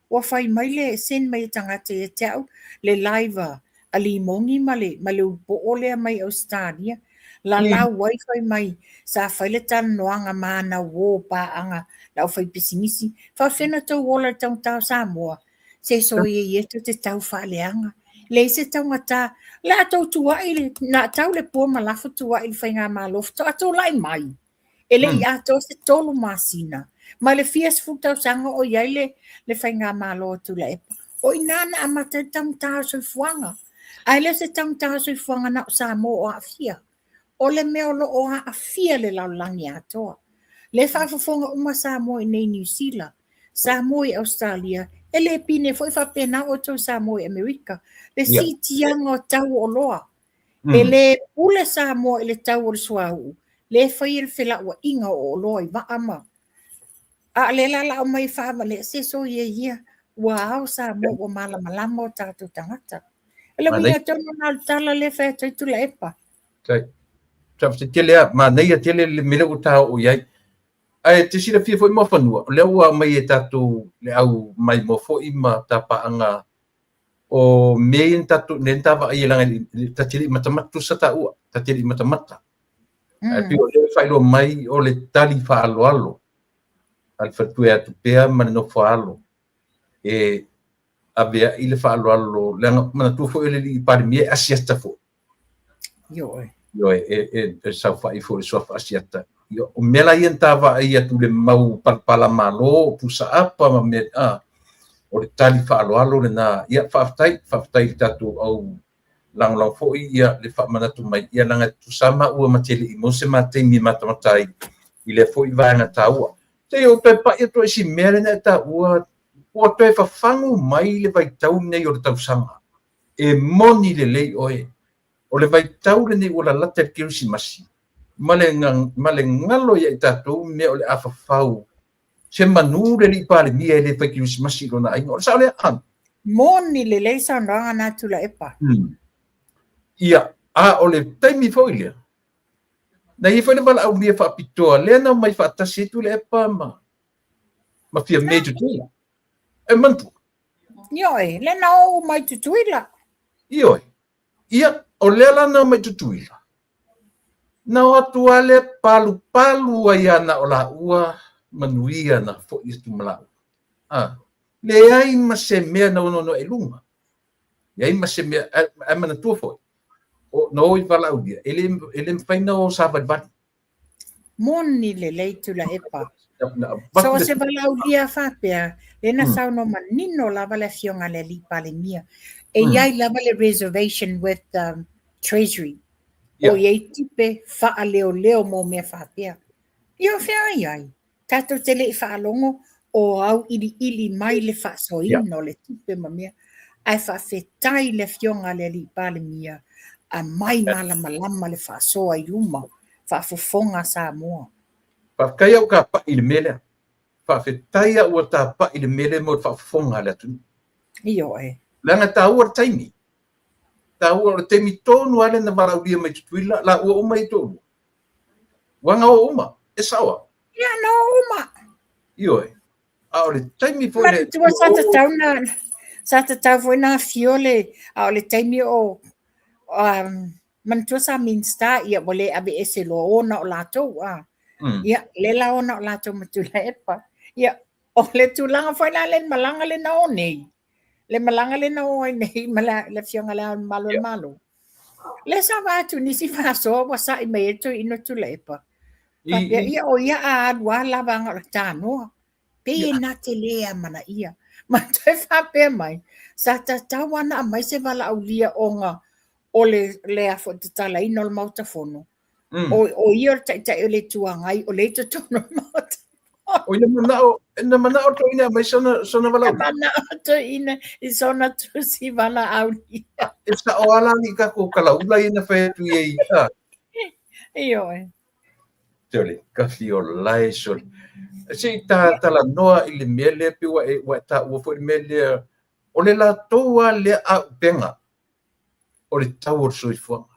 ua fai mai le send mai e tagata ia te au le live a Limogi ma le, ma le Ulupoo lea mai Ausetalia. Lalau ai fai mai sa fai le talanoaga ma ana uo paaga le aufaipisinisi, faafefea ona tou ola i le taugata o Samoa? Se soia ia tou te tau faaleaga. Leai se taugata. O le a tou tuai, na tau le pua ma lafo tuai i le faigamalo faatoa tulai mai. E le i atoa se 3 masina mai le fia sefulu tausaga o i ai le faigamalo a Tuilaepa. O i ina na amata ai le taugata o le soifuaga. Ae le o se taugata o le soifuaga na o Samoa o aafia. O le mea o lo o aafia le lalolagi atoa. Lea e faafofoga uma Samoa i inei i Niu Sila, Samoa i Ausetalia, e le pine foi faapena outou Samoa i Amerika, le siitiaga o tau o oloa. E le pule Samoa i le tau o le suauu, lea e fai e le felauaiga o oloa i vaa ma. A o lea la o le a aumai e faavalea, se soia ia, ua ao Samoa ua malamalama o tatou tagata. O le uiga tonu lena o le tala lea e fai atu ai Tuilaepa. Faafetai tele lava, manaia tele le mea lea ua ta oo i ai. Ae te silafia foi Muafanua, o lea ua aumai e tatou le au maimoa foi ma tapaaga o mea ia na tatou, lea na ta vaaia leaga ta te le i matamata, tusa taua, ta te le i matamata. Ae pei o lea ua faailoa mai o le tali faaaloalo a le faletua ia Tupea ma le nofo a alo e avea'i le faaaloalo, leaga manatua foi o le alii Palemia e asiata foi. Ioe. Ioe, e saofa'i foi i le suafa asiata. Ia, o mea la ia na ta vaai atu le mau palapalamalo, o pusaapa ma mea, a, o le tali faaaloalo lena. Ia, faafetai, faafetai i le tatou au lagolago foi ia le faamanatu mai, ia leaga e tutusa lava maua ma te le i maua se ma taimi e matamata ai i lea foi vaega taua. Se i ou toe pai atu ai i si mea lea na e taua, ua toe fafagu mai le vaitau lenei o le tausaga. E moni lelei oe, o le vaitau lenei ua lalata i le Kerisimasi, ma le, ma le galo ia i tatou mea o le a fafau se manu le alii Palemia e le fai Kerisimasi i lona aiga. O le sao lea? A. Moni lelei saunoaga na Tuilaepa. Ia, a o le taimi foi lea, na i ai foi le valaaulia faapitoa lea na omai faatasi ai Tuilaepa ma Fiame i Tutuila. E manatua? Ioe, lea na o uma i Tutuila. Ioe. Ia, o lea la na omai i Tutuila, na o atu lava lea palupalu ai lava na o laua manuia na foi atu ma laua. A, leai ma se mea na ononoe i luga. Leai ma se mea, ae manatua foi, o, na o i valaaulia, e le mafai na o savalivali. Moni lelei Tuilaepa. So se valaaulia faapea, lea na saunoa manino lava le afioga a le alii Palemia. E i ai lava le reservation with the Treasury. O i ai tupe faaleoleo mo mea faapea. Ia o fea ai ai? Tatou te le i faalogo o auiliili mai le faasoaina o le tupe ma mea. Ae faafetai i le Afioga a le Alii Palemia, aumai malamalama le faasoa i luma, faafofoga Samoa. Faafetai a ua tapa'i i le mea lea. Faafetai a ua tapa'i i le mea lea mo le faafofoga a le atunuu. Ioe. Leaga e taua le taimi. Taua, o le taimi tonu lava lea na valaaulia mai Tutuila, laua uma ia e toalua. Ua na o uma, e sao a? Ia, na o uma. Ioe. A o le taimi foi le... Manatua sa tatau na, sa tatau foi na afio le, a o le taimi o, manatua sa Minista, ia ua le aveese loa, o na o latou, a. Ia, lea la o na o latou ma Tuilaepa. Ia, o le tulaga foi la lea i le malaga lea na o nei, le malaga lea na o ai nei ma le Afioga i Le Ao Mamalu o le Malo. Lea sa vaai atu nisi faasoa ua sa'i mai ai le toeaina o Tuilaepa. Faapea, ia o ia a alu lava lava aga o le tanoa. Pei e na te le amanaia. Ma toe faapea mai, sa tatau lava ona aumai se valaaulia ona o le, le a foi tatalaina o le Maota Fono. O ia o le Taitai o le Itu Agai, o lea i totonu o le Maota. O ia manao, na manao toeaina e aumai sona valaaulia. Na manao toeaina i sona tusi valaaulia. E sao lava la i tatou kalaula ia na fai atu i ai. Ioe. Sole, kafi o lae, sole. Se i ta talanoa i le mea lea, pei ua e, ua e taua foi le mea lea, o le latou lava lea auupega o le tau o le soifuaga.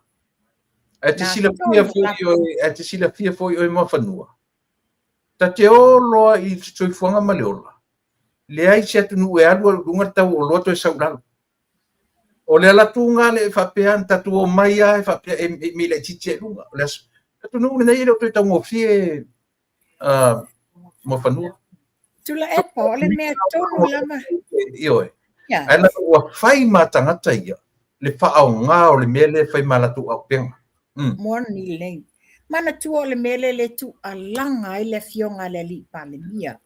Ae te silafia foi oe, ae te silafia foi oe Muafanua, Ta te o loa i le soifuaga ma le ola, leai se atunuu e alu alu i luga le tau o oloa toe sau i lalo. O le alatuga lea e faapea na tatou omai lava e faapea e mei laitiiti ai i luga. O le atunuu lenei e le o toe taugofie Muafanua. Tuilaepa, o le mea tonu lava. Ioe. Ae leaga ua fai ma tagata ia le faaaoga o le mea lea e fai ma latou auupega. Moni lelei. Manatua o le mea lea le tuualaga ai le afioga a le Alii Palemia.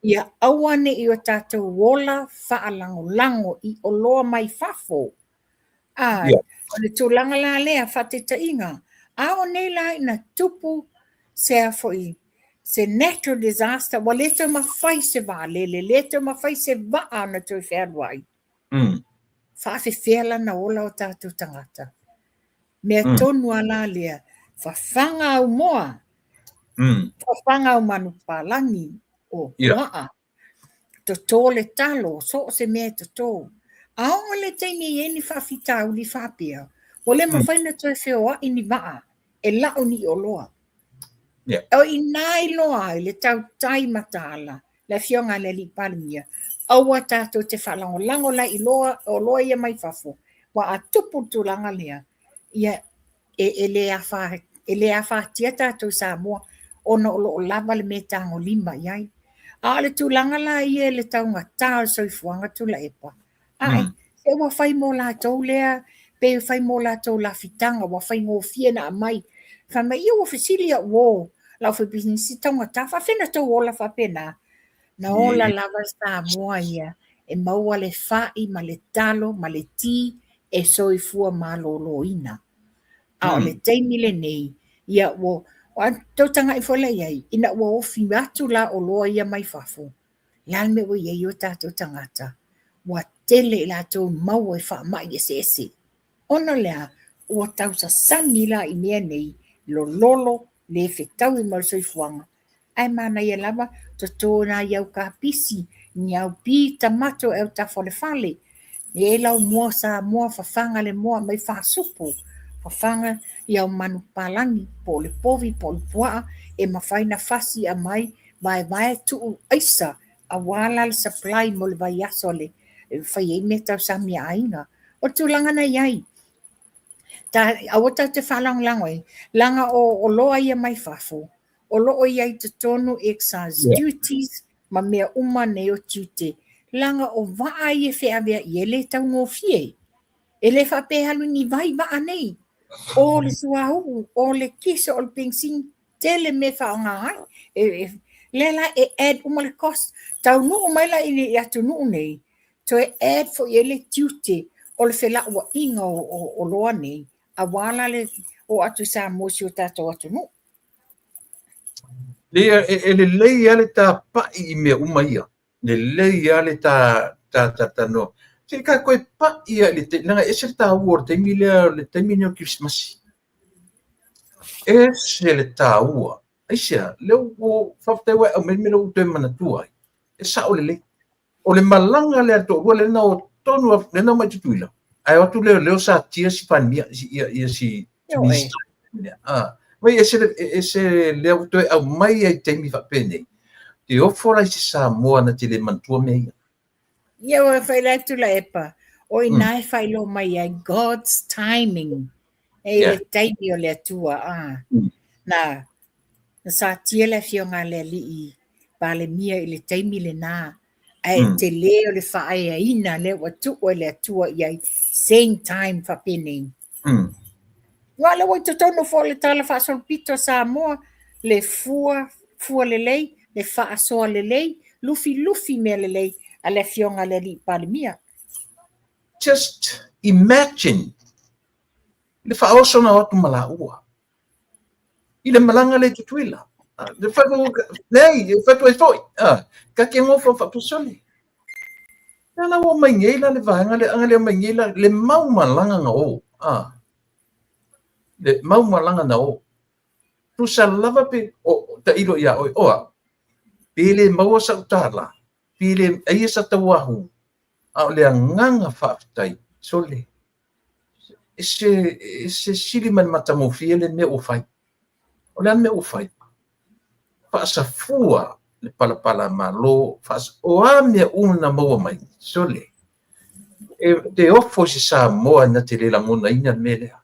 Ia aua ne i o tatou ola faalagolago i oloa mai fafo. A, o le tulaga la lea, faataitaiga, a oo nei la ina tupu se a foi, se natural disaster, ua le toe mafai se vaalele, le toe mafai se vaa ona toe fealuai. Faafefea la ona ola o tatou tagata? Mea tonu lava la lea, fafaga au moa, fafaga au manupapalagi, o puaa, toto le talo, so o se mea e toto. A oo i le taimi e i ai ni faafitauli faapea, ua le mafai ona toe feoai ni vaa e lau ni oloa. O i ina iloa ai le tautai mataala, le afioga a le Alii Palemia, aua tatou te faalagolago la i oloa ia mai fafo, aua a tupu le tulaga lea, ia e le afatia tatou i Samoa ona o lo o lava le mea e tagolima i ai. A o le tulaga la ia i le taugata o le soifuaga Tuilaepa, ae se ua fai mo latou lea, pe fai mo latou lafitaga ua faigofie na aumai. Fai mai, ia ua fesili au uo le aufaipisinisi taugata, faafefea ona tou ola faapena? Na ola lava le Samoa ia e maua le fai ma le talo ma le ti e soifua maloloina. A o le taimi lenei, ia ua tou tagai foi la i ai, ina ua ofi atu la oloa ia mai fafo, o le a le mea ua i ai o tatou tagata? Ua tele i latou maua i faamai eseese. Ona o le a? Ua tausasagi la i mea nei, lololo, le fetaui ma le soifuaga, ae manaia lava toto nai au kapisi, ni au pi tamato e autafa o le fale, e i lau moa Samoa, fafaga le moa mai faasupu, fafaga i au manupapalagi, po o le povi po o le puaa, e mafai na fasi aumai, vaevae tuu aisa, aua la le supply mo le vaiaso le e fai ai meatausami a aiga. O le tulaga na i ai, ta, aua tatou te faalagolago ai, leaga o oloa ia mai fafo, o lo o i ai i totonu excise duties ma mea uma nei o tiute, leaga o vaa ia e feaveai e le taugofie. E le faapea e alu i ni vai vaa nei. O le suauu, o le kiso, o le penisini, tele mea e faaaoga ai. E, lea la e add uma le cost. Taunuu mai la i atunuu nei, toe add foi i ai le tiute o le felauaiga o oloa nei, aua la le oo atu i Samoa i si o tatou atunuu. Leai, e lelei lava le tapa'i i mea uma ia. Lelei lava le talatalanoa. Se i ta toe pa'i lava i le taimi, leaga e ese le taua o le taimi lea, le taimi lenei o le Kerisimasi. Ese le taua. Aisea? Lea ua faafetai ua e aumai le mea lea ua ou toe manatua ai. E sao lelei. O le malaga lea a le toalua lea na o tonu lea na omai i Tutuila, ae o atu leoleo satia si Palemia, ia si Minista. Mai ese, ese lea ua toe aumai ai i taimi faapenei. Te ofo la i se Samoa na te le manatua mea ia. Ia ua faailoa atu Tuilaepa, o i ina e faailoa mai ai God's timing. E i le taimi o le Atua. Na Na satia le afioga a le alii Palemia i le taimi lena, ae tele o le faaeaina lea ua tuu e le Atua i ai, same time faapenei. Aua o lea ua i totonu foi o le Tala Faasolopito a Samoa, le fua, fua lelei, le faasoa lelei, lufilufi mea lelei a le afioga a le alii Palemia. Just imagine le faaoso na o atu ma laua i le malaga lea i Tutuila. Leai, e fai atu ai foi, ta te nofo faapea, lea la ua mai nei la le vaega lea, aga lea mai nei la le mau malaga na o, le mau malaga na o. Tusa lava pe o tailo ia oe, o au, pe le maua sau tala, pe le aia sa tauahu, a o le agaga faafetai, sole, e se, e se sili ma le matagofie le mea ua fai. O le a le mea ua fai? Faasafua le palapala malo, o a mea uma na maua mai, sole, e te ofo i se Samoa na te le lagonaina le mea lea.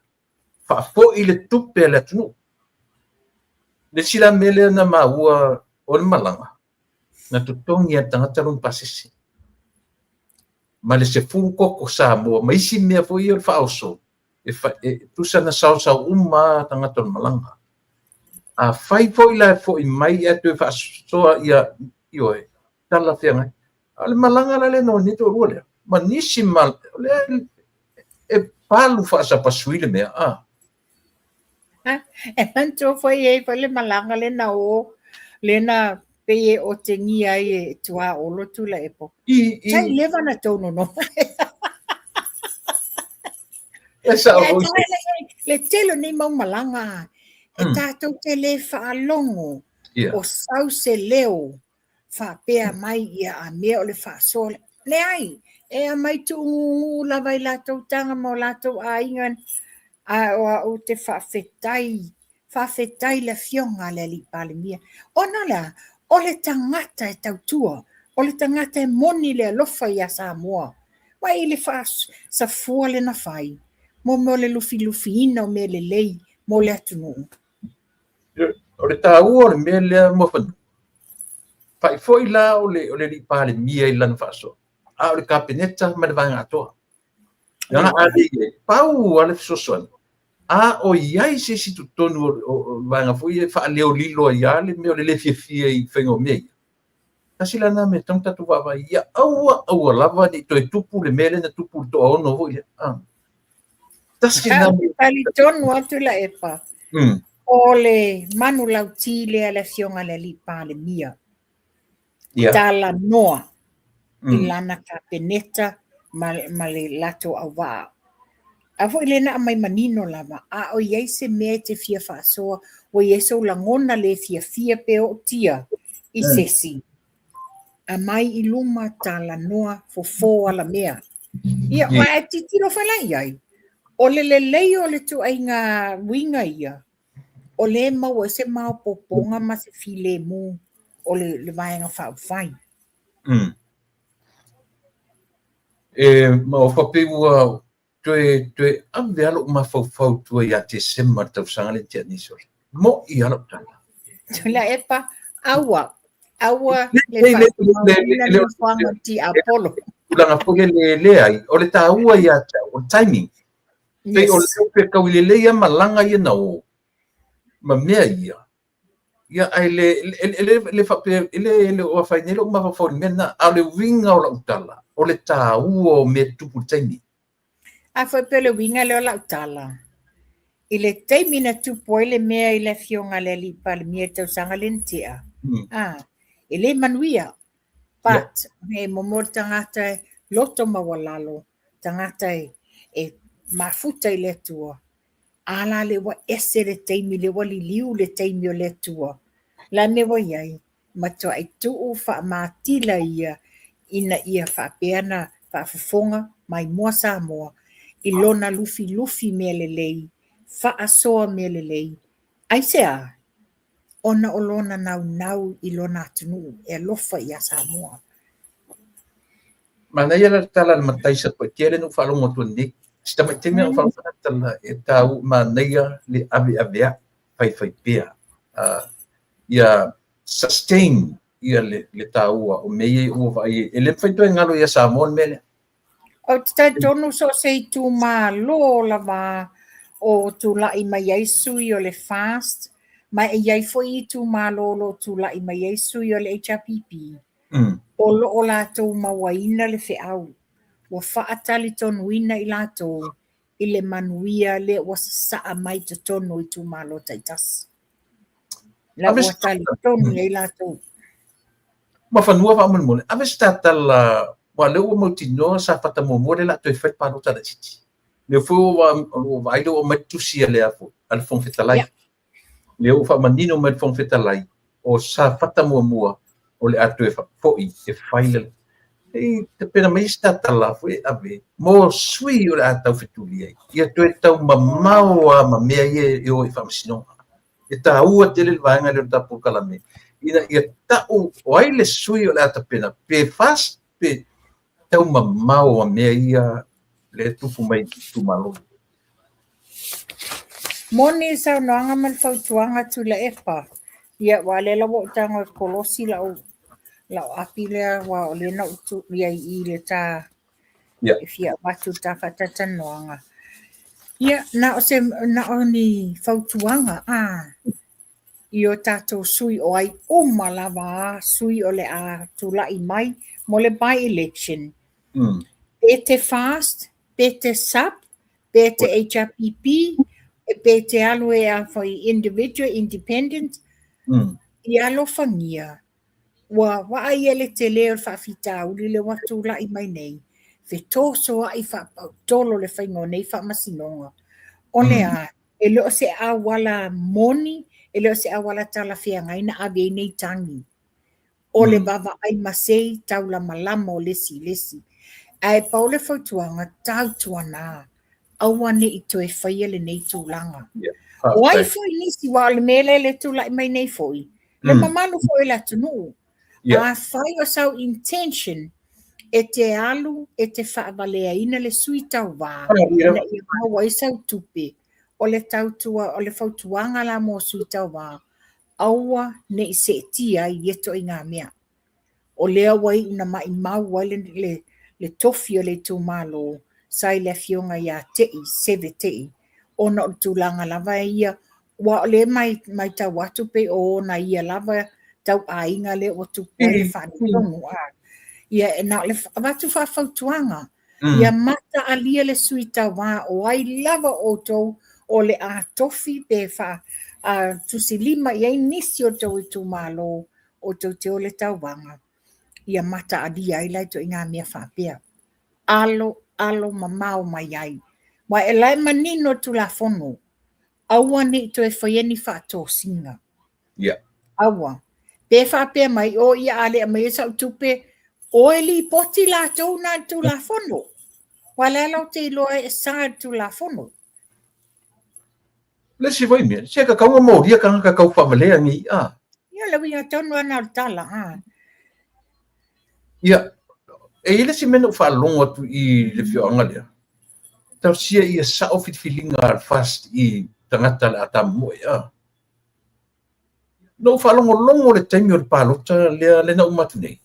Faafoi le tupe a le atunuu. Le isi la mea lea na maua o le malaga, na totogi e le tagata lona pasese ma le 10 koko Samoa ma isi mea foi ia o le faaoso e, e tusa na saosao uma tagata o le malaga. A fai foi la e foi mai ae toe faasoa ia, ioe, talafeagai. A o le malaga la lea na o nei toalua lea, ma nisi ma, o lea e palu faasapasui le mea, a. E manatua foi e i ai foi le malaga lea na o, lea na pei e otegia ai e Tuaolo Tuilaepa. Sai leva na tou nonofo. E sao foi. Le tele o nei mau malaga, e tatou te le faalogo o sau se leo faapea mai ia a mea o le faasoa. Leai, e aumai tuuguu lava i latou taga ma o latou aiga, a o au te faafetai, faafetai le afioga a le alii Palemia. Ona o le a? O le tagata e tautua, o le tagata e moni le alofa ia Samoa. Vaai i le faasafua lea na fai, mo mea o le lufilufiina o mea lelei mo le atunuu. O le taua o le mea lea Muafanua, Faifoi la o le alii Palemia i lana faasoa, a o le Kapeneta ma le vaega atoa. Leaga a le i ai, pau lava le fesoasoani, a o i ai se isi i totonu o le vaega foi ia e faaleolilo ai lava le mea o le le fiafia i le faiga o mea ia. Tasi la lena mea e tatau ona tatou vaavaai, ia aua aua lava ne i toe tupu le mea lea na tupu i le toaono foi lea. Tasi lena mea. Talitonu lava Tuilaepa, o le manulauti lea a le Afioga i le Alii Palemia, talanoa i lana Kapeneta ma le latou auvaa. A foi lea na aumai manino lava, a o i ai se mea e te fia faasoa, ua i ai sou lagona le fiafia pe ootia i se isi, aumai i luma, talanoa, fofo alamea. Ia, aua e tilotilo foi la i ai, o le lelei o le ituaiga uiga ia, o lea e maua ai se maopoopoga ma se filemu o le Vaega Faaupufai. E maofa pei ua toe toe ave lava lou mafaufau i tua ia Tesema i le tausaga lea na tea nei sole. Mo'i lava lau tala. Tuilaepa, aua, aua le faatumauina le nofoaga o le tiapolo. Tulaga foi lele e leai, o le taua ia te au, o le timing. Pei o le fetaui lelei lava malaga ia na o ma mea ia, ia ae le e le faapea e le o afaina ai lou mafaufau i le mea lena, a o le uiga o lau tala, o le taua o mea e tutupu i le taimi. A foi pei o le uiga lea o lau tala, i le taimi na tupu ai le mea i le Afioga i le Alii Palemia i le tausaga lea na tea, e le manuia, but he momo le tagata e loto maualalo, tagata e mafuta i le Atua, a la lea ua ese le taimi, lea ua liliu le taimi o le Atua. La mea ua i ai, matuai tuu faamatila ia ina ia faapea na faafofoga maimoa Samoa i lona lufilufi mea lelei, faasoa mea lelei. Aisea? Ona o lona naunau i lona atunuu e alofa ia Samoa. Manaia la le tala a le matai Satupaitea lea na ou faalogo atu nei. Si tamai taimi na ou faalogo atu tala e tau manaia le aveaveai faifaipea. Ia sustain ia le taua o mea ia ua vaai ai. E le mafai toe galo ia Samoa le mea lea. Ou te talitonu so o se itumalo lava o tulai mai ai sui o le FAST, ma e i ai foi itumalo o lo o tulai mai ai sui o le HRPP, o lo o latou mauaina le feau, ua faatalitonuina i latou i le manuia lea ua sasaa mai totonu o itumalo taitasi. La ua talitonu i ai latou. Ma fanua faamolemole, ave se ta tala, aua o lea ua mautinoa Safata muamua lea o le a toe fai le palota laitiiti. Lea foi ua vaai lea ua aumai le tusi a le a le Fofoga Fetalai. Lea ua faamanino mai le Fofoga Fetalai, o Safata muamua o le a toe foi e fai le e tapena mai se tala foi e ave mo sui o le a tau fetuli ai. Ia toe tau mamao lava ma mea ia e o i faamasinoga. E taua tele le vaega lea o le tatou polokalame ina ia tau o ai le sui o le a tapena pe FAST pe tau mamao ma mea ia le tupu mai i itumalo. Moni le saunoaga ma le fautuaga Tuilaepa. Ia, aua o lea la ua ou tago e kolosi lau lau api lea, aua o lea na ou tuu i ai i le ta e fia avatu i le ta faatalatalanoaga. Ia, na o se na o ni fautuaga i o tatou sui o ai uma lava a sui o le a tulai mai mo le by-election. Pe te FAST, pe te SUP, pe te HRPP, pe te alu e a whai individual, independent, ia alofagia, ua vaai ia le tele o le faafitauli lea ua tulai mai nei, fetosoa'i faapautolo le faiga o nei faamasinoga. O le a, e le o se auala moni, e le o se auala talafeagai na ave ai nei tagi. O le vaavaai masei taulamalama o le isi i le isi. Ae pau le fautuaga, tautuana, aua ne i toe faia lenei tulaga. O ai foi nisi, aua o le mea lea e tulai mai nei foi, le mamalu foi o le atunuu. Afai o sau intention e te alu e te faavaleaina le sui tauva ina ia maua ai sau tupe, o le tautua, o le fautuaga la mo sui tauva, aua ne i seetia ai ia ituaiga mea. O lea ua iu na maimau ai le, le, le tofi o le itumalo sa i le afioga ia Te'i, Seve Te'i, ona o le tulaga lava ia, aua o lea e matau atu pei o ona ia lava tauaiga lea ua tupu ai le faaletonu. Ia, e na o le avatu faafautuaga, ia mataalia le sui tauva o ai lava outou o le a tofi pe faa tusilima i ai nisi o tou itumalo o tou te o le tauvaga, ia mataalia ai la ituaiga mea faapea. Alo, alo mamao mai ai. Aua e la e manino le Tulafono, aua ne i toe faia ni faatosina. Yeah. Aua. Pe faapea mai, o ia a le aumaia sau tupe, o e lipoti latou na le Tulafono. Aua o le a la ou te iloa ai e sa le Tulafono. Le isi foi mea, se tatau ona molia tagata tau faavalea nei, a. Ia, le uiga tonu lava na o le tala, a. Ia, e i ai le isi mea na ou faalogo atu i le afioaga lea, talosia ia sao filifiliga a le FAST i tagata o le a tamomoe, a. Na ou faalogologo i le taimi o le palota lea, lea na uma atu nei,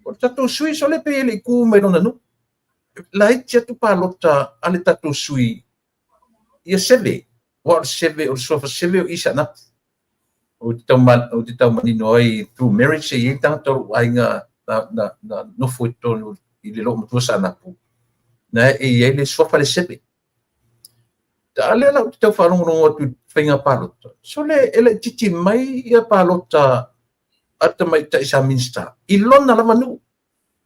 o le tatou sui sole pei e le i tu mai lona nuu. Laiti atu palota a le tatou sui ia Seve, aua o le Seve, o le suafa Seve o i Saanapu. Ou te tau, ou te tau manino ai through marriage e i ai tagata o lou aiga na, na, na nofo i totonu i le loomatua Saanapu, na e i ai le suafa le Seve. A lea la ou te tau faalogologo atu i faiga palota, sole e laitiiti mai ia palota a le tamaitai sa Minisita i lona lava nuu.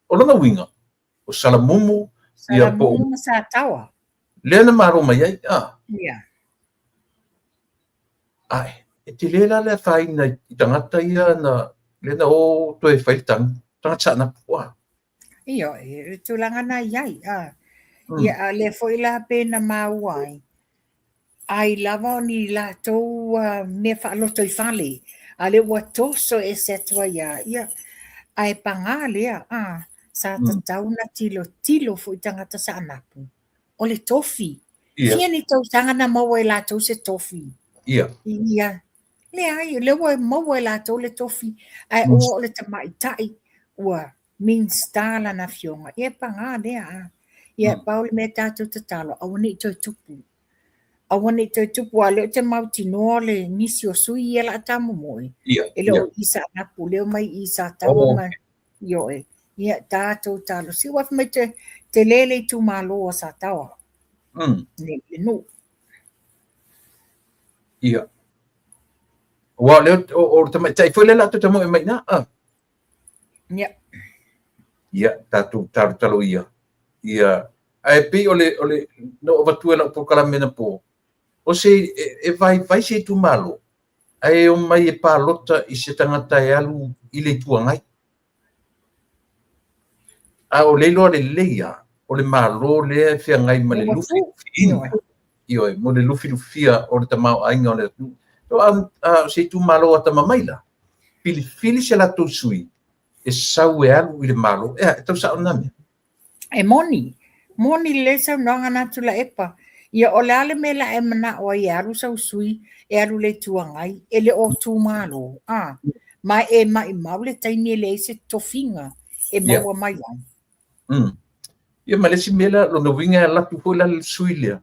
O lona uiga, o Salamumu, ia po o ma Sataoa. Lea na malo mai ai, a? Ia. Ae, e tele la le afaina i tagata ia na, lea na o toe fai le tagi, tagata Saanapu, a? Ioe, le tulaga na i ai, a. Ia, a o lea foi la pei na maua ai, ai lava o ni latou mea faalotoifale, a lea ua toso ese atu ai lava, ia, ae paga lea, a, sa tatau ona tilotilo foi tagata Saanapu, o le tofi. Fia ni tausaga na maua e latou se tofi? Ia. Ia. Leai, o lea ua maua e latou le tofi, ae ua o le tamaitai ua Minista lana afioga, ia e paga lea a. Ia pau le mea tatou tatalo, aua ne i toe tupu. Aua ne i toe tupu, aua o lea ou te mautinoa le nisi o sui ia o le a tamomoe, e le o i Saanapu, lea e omai i Sataoa ma Ioe. Ia tatou talosia, aua fai mai tele le itumalo a Sataoa, le nuu. Ia. Aua o lea o le tamaitai foi lea o le a toe tamoe mai i ina. Ia. Ia, tatou talotalo ia. Ia, ae pei o le, o le, na ou avatua i lau polokalame anapo, o se, e, e vaivai se itumalo, ae omai e palota i se tagata e alu i le Itu Agai. A o le iloa lelei lava, o le Malo lea e feagai ma le lufilufiina, ioe, mo le lufilufia o le tamaoaiga o le atunuu. A, a o se itumalo atamamai la, filifili se latou sui e sau e alu i le Malo. Ea, e tau sao lena mea? E moni, moni lelei le saunoaga na Tuilaepa. Ia o le a le mea la e manao ai e alu sau sui e alu i le Itu Agai, e le o itumalo, a? Ma e maimau le taimi e leai se tofiga e maua mai ai. Ia ma le isi mea la, lona uiga e alu atu foi la le sui lea,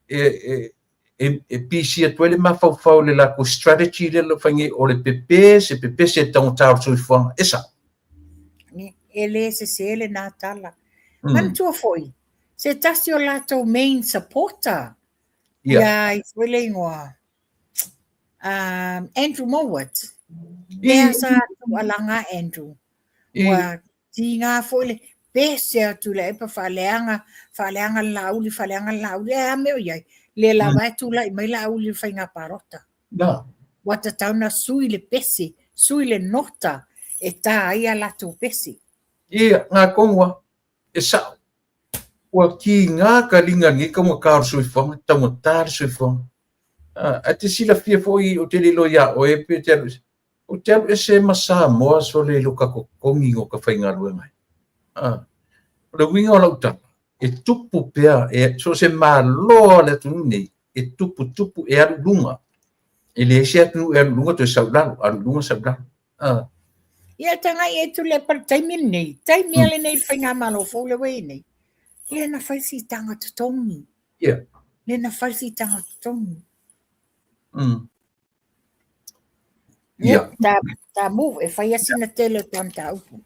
e, e, e, e pisi atu ai le mafaufau i le latou strategy lea o lo o fai nei, o le pepese, pepese i le taugata o le soifuaga. E sao. E le sese lena tala. Manatua foi, se tasi o latou main supporter, ia ai foi le igoa, Andrew Mowat. Lea sa tuualaga Andrew. Ua tiga foi le pese atu i le epa faaleaga, faaleaga le Laauli, faaleaga le Laauli, ae a mea o i ai? Lea lava e tulai mai Laauli i le faiga palota. Ua tatau ona sui le pese, sui le nota e ta ai a latou pese. Ia, ngā kongoa, e sao. Ua kiga ka liga i lenei taugata o le soifuaga, taugata le soifuaga. Ae te silafia foi, ou te le iloa ia oe pe te alu ese. Ou te alu ese ma Samoa sole i lo ka totogi no ka faigaluega ai. O le uiga o lau tala, e tupu pea, e, so o se Malo a le atunuu nei, e tupu tupu e alu i luga. E leai se atunuu e alu i luga toe sau i lalo, alu i luga sau i lalo. Ia tagai e Tuilaepa i le taimi lenei, taimi lava lenei i le faigamalo fou lea ua i ai nei, lea na fai siitaga totogi. Ia. Lea na fai siitaga totogi. Ia, ta, ta move, e fai lava sina tele o ta mataupu.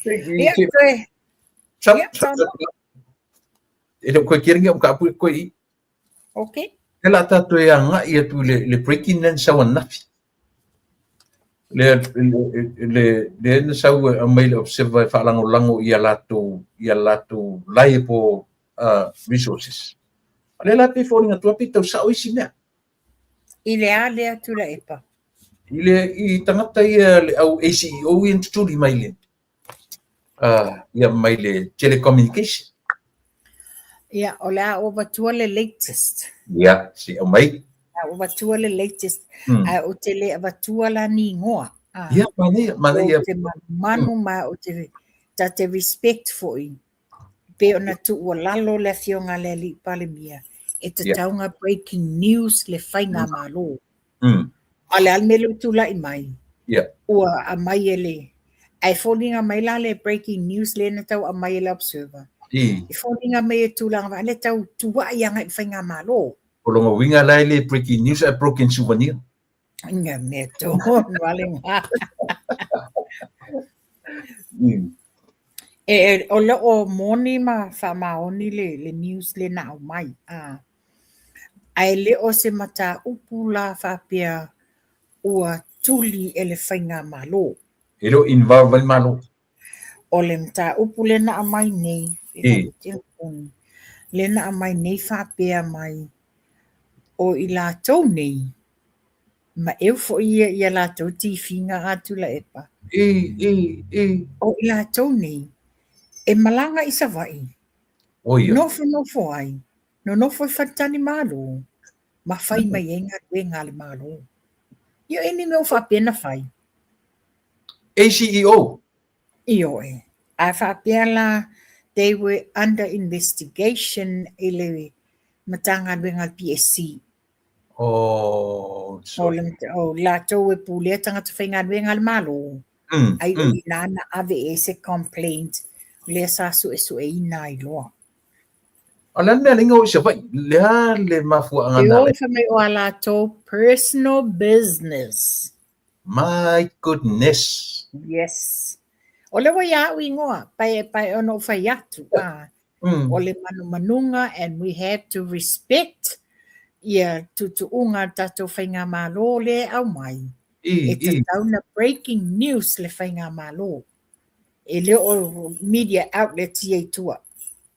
Ia, toe. Ia, E le o koe kere ngia o ka apu e koe i. Okay. E la tātou e agai atu i le, le breaking lea na sau ananafi. Le, le, le, le na sau e aumai le observer e faalagolago i a latou, i a latou liable resources. A lea la pei foliga atu pei tau sao isi mea. I le a lea Tuilaepa? I le i tagata ia le au ACEO ia na tutuli mai le ia mai le telecommunication. Ia, o le a ou avatua le latest. Ia, se i aumai. A ou avatua le latest, ae ou te le avatua la ni igoa. Ia, manaia, manaia. Ou te manumanu ma ou te, ta te respect foi pei ona tuualalo le Afioga a le Alii Palemia, e tatau ona breaking news le faigamalo. A o le a le mea lea ua tulai mai? Ua aumai e le, ae foliga mai la le breaking news lea na tau aumai e le Observer. E foliga mai e tulaga foi lea tau tuuai agai i le faigamalo. O lona uiga la e le breaking news ae broken souvenir. Ina mea tonu a lena. E, e, o lo o moni ma faamaoni le, le news lea na aumai. A, ae le o se mataupu la faapea ua tuli e le faigamalo. E le o involve ai le Malo. O le mataupu lea na aumai nei, e lea na aumai nei faapea mai, o i latou nei, maeu foi ia i a latou tifiga a Tuilaepa. O i latou nei, e malaga i Savaii, nofonofo ai, nonofo i faletalimalo, ma fai mai ai galuega a le Malo. Ia e ni mea o faapea na fai? ACEO. Ioe. A faapea la, they were under investigation i le Matagaluega a le PSC. Oh, sorry. O, latou e pulea tagata faigaluega a le Malo. Ai o i ina na ave i ai se complaint lea sa suesueina ai loa. O le a le mea o i Savaii? Le a le mafuaaga na ala ai? E o fai mai o a latou personal business. My goodness! Yes. O lea ua ia au igoa, pae, pae ona ou fai atu. Ah, O le manumanuga and we have to respect ia tuutuuga a le tatou faigamalo lea e aumai. E tatau na breaking news le faigamalo. E le o media outlets ia i tua.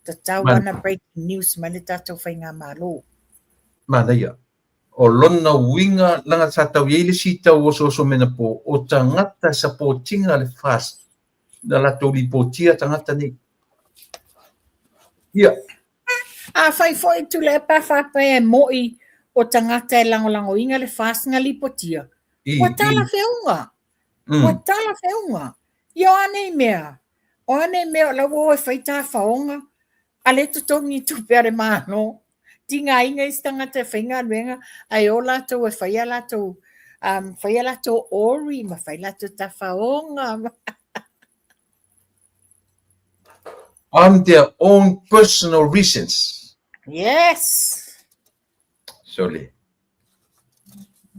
Tatau ana breaking news mai le tatou faigamalo. Manaia. O lona uiga leaga sa tau i ai le isi tau osooso menapo o tagata e supportinga le FAST na latou lipotia tagata nei. Ia. Afai foi Tuilaepa faapea e mo'i o tagata e lagolagoina le FAST na lipotia, ua talafeauga. Ua talafeauga. Ia o a nei mea? O a nei mea o la ua o e fai tafaoga, a lea e totogi tupe a le Malo. Tigaina isi tagata e faigaluega ae o latou e fai a latou um, fai a latou ori ma fai latou tafaoga. On their own personal reasons. Yes. Sole.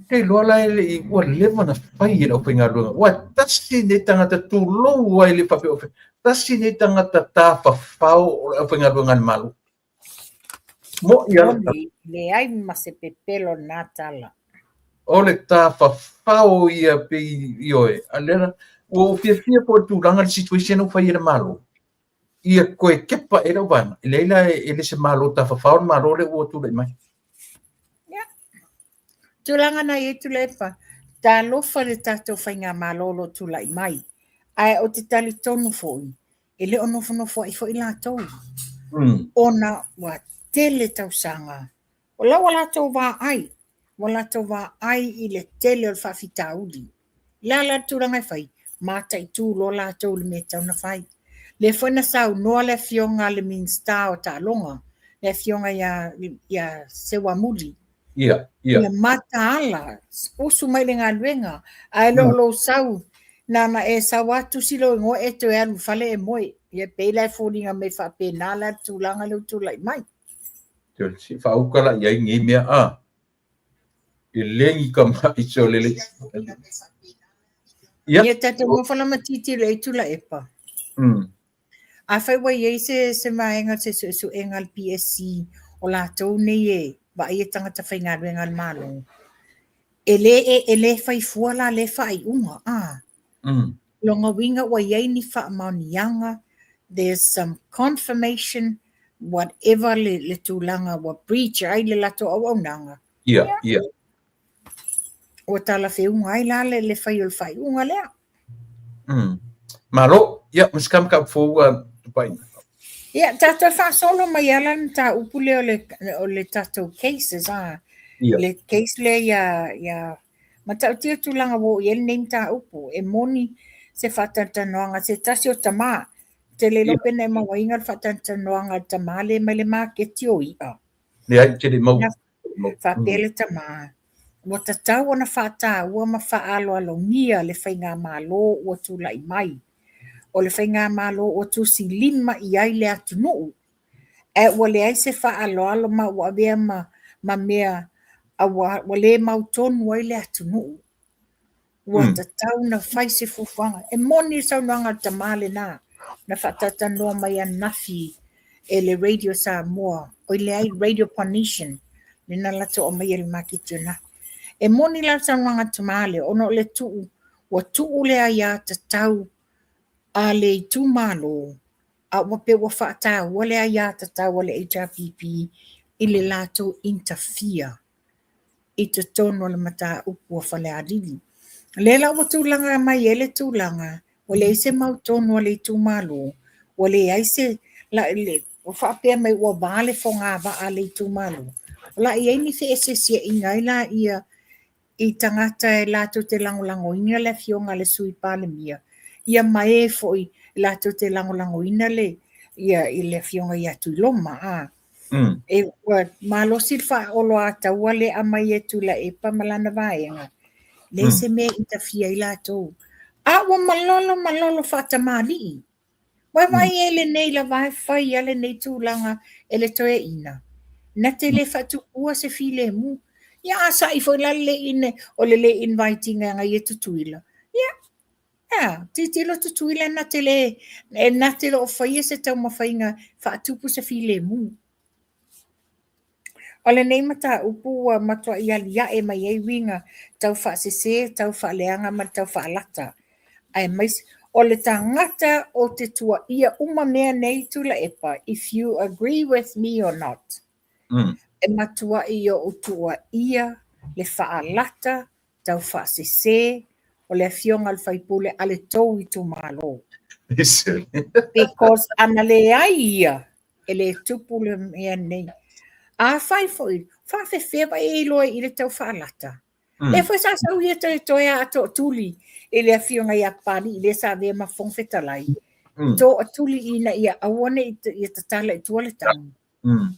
Kei loa la e le i ua leva na fai e le aufaigaluega. Ua tasi nei tagata tulou ai le faapea o tasi nei tagata tafafao o le aufaigaluega a le Malo. Mo'i a le leai ma se pepelo na tala. O le tafafao ia pei ioe. A lea ua ou fiafia foi i le tulaga le situation ua fai e le Malo. Ia koe kepa e lau vaega. E leai la e le se Malo tafafao le Malo lea ua tulai mai. Ia. Tulaga na i ai Tuilaepa, talofa le tatou faigamalo o lo o tulai mai. Ae ou te talitonu foi, e le o nofonofoai foi latou. Ona ua tele tausaga, o la ua latou vaai, ua latou vaai i le tele o le faafitauli. O le a la le tulaga e fai? Mataitu loa latou i le mea e tatau ona fai. Lea foi na saunoa le afioga a le Minisita o Taaloga, le afioga ia, ia Seuamuli, Ia, ia. Ia mataala, usu mai le galuega, ae le o lou sau. Na ona e sau lava tusi lou igoa e toe alu i le fale e moe. Ia e pei la e foliga mai faapena la le tulaga lea ua tulai mai. Se i faauka la i ai nei mea a. E le ni tama'i sole le. Ia. Ia tatou nofo la ma tilotilo i ai Tuilaepa. Afai ua i ai se, se vaega o se suesuega a le PSC o latou nei e vaaia tagata faigaluega a le Malo, e le, e le fai fua la lea faaiuga, a? Lona uiga ua i ai ni faamaoniaga, there's some confirmation, whatever le, le tulaga ua breach ai le latou auaunaga. Ia, ia. Ua talafeuga ai la le, le fai o le faaiuga lea. Malo, ia, ma se kamikapu fou a Tupaina. Ia, tatou faasolo mai ala le mataupu lea o le, o le tatou cases, a. Ia. Le case lea ia, ia matautia tulaga ua oo i ai lenei mataupu. E moni se faatalatalanoaga a se tasi o tama. Ou te le iloa pe na e mauaina le faatalatalanoaga a le tama lea mai le maketi o i'a. Leai, ou te le i maua. Faapea le tama, ua tatau ona faataua ma faaaloalogia le faigamalo ua tulai mai. O le faigamalo ua tusilima i ai le atunuu, ae ua leai se faaaloalo ma ua avea ma, ma mea ua le mautonu ai le atunuu. Ua tatau ona fai se fuafuaga. E moni le saunoaga a le tama lena na faatalatalanoa mai ananafi e le Radio Samoa, oi leai, Radio Polynesian, lea na latou aumaia i le maketi o Nafi. E moni la le saunoaga a le tama lea, ona o le tuu, ua tuu le aiatatau a le itumalo, a ua pei ua faataua le aiatatau a le HRPP i le latou interfere i totonu o le mataupu a Falealili. O lea la ua tulaga mai ai le tulaga, ua leai se mautonu a le itumalo, ua leai se, la, le, ua faapea mai ua va le fogavaa a le itumalo. O le a i ai ni feeseeseaiga ai laia i tagata e latou te lagolagoina le afioga a le Sui Palemia, ia ma e foi latou te lagolagoina le, ia, i le afioga ia Tuiloma. A. E ua malosi le faaoloataua lea aumai e Tuilaepa ma lana vaega, leai se mea e interfere ai latou. A ua malolo malolo faatamalii. Ua vaai i ai lenei lava e fai a lenei tulaga e le toeaina. Na te le faatupua se filemu. Ia a sa'i foi la le le o le le invite ina e Tutuila. Ia, a, tilotilo Tutuila na te le, e na te le o faia se taumafaiga faatupu se filemu. O lenei mataupu ua matuai alia'e mai ai uiga tau faasese, tau faaleaga ma le tau faalata. Aemaise o le tagata o te tuuaia uma mea nei Tuilaepa, if you agree with me or not. E matuai ou tuuaia le faalata tau faasese o le afioga a le faipule a le tou itumalo. Because ana leai ia, e le tupu le mea nei. Afai foi, faafefea vai e iloa i le tau faalata. Lea foi sa sau ia toe toe a tootuli i le afioga ia Papalii lea sa avea ma Fofoga Fetalai. Tootuli ina ia aua ne i ia tatala i tua le tagi.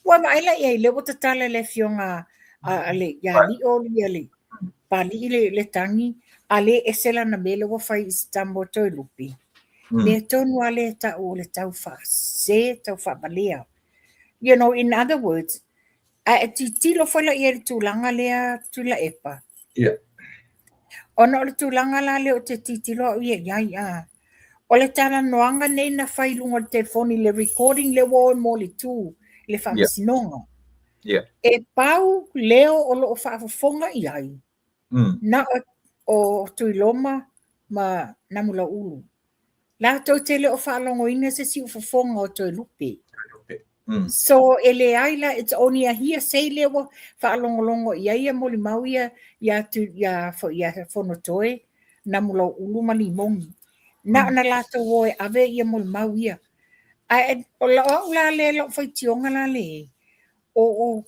Ua vaai la i ai, lea ua tatala le afioga a le ia Lio ia le Papalii le, le tagi, a le ese lana mea lea ua fai i se tama o Toelupe. Mea tonu lava lea e tau o le tau faasese, tau faavalea. You know, in other words, a e tilotilo foi la i ai i le tulaga lea Tuilaepa. Yeah. Ona o le tulaga la lea ou te tilotilo au ia i ai, a. O le talanoaga nei na fai i luga o le telefoni, le recording lea ua o e molitu i le faamasinoga. Yeah. E pau leo o lo o faafofoga i ai, na o Tuiloma ma Namulauulu. Latou te le o faalogoina se siufofoga o Toelupe. So e leai la, it's only a hearsay lea ua faalogologo i ai ia molimau ia ia tu ia foi ia Fonotoe, Namulauulu ma Limogi. Na ona latou o e ave ia molimau ia. Ae o lau au la lea lau faitioga la le o o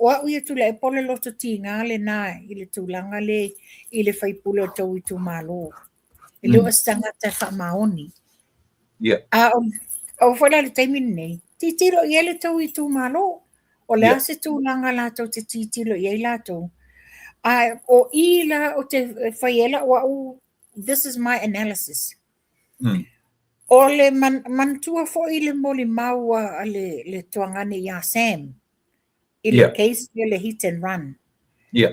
o au ia Tuilaepa o le loto tiga lena i le tulaga le i le faipule o tou itumalo. E le o se tagata e faamaoni. Yeah. A o, o foi la le taimi lenei, tilotilo i ai le tou itumalo. O le a se tulaga latou te tilotilo i ai latou. A o i la o te fai ai lau au this is my analysis. O le man, manatua foi le molimau a le tuagane ia Sam i le case lea le hit and run.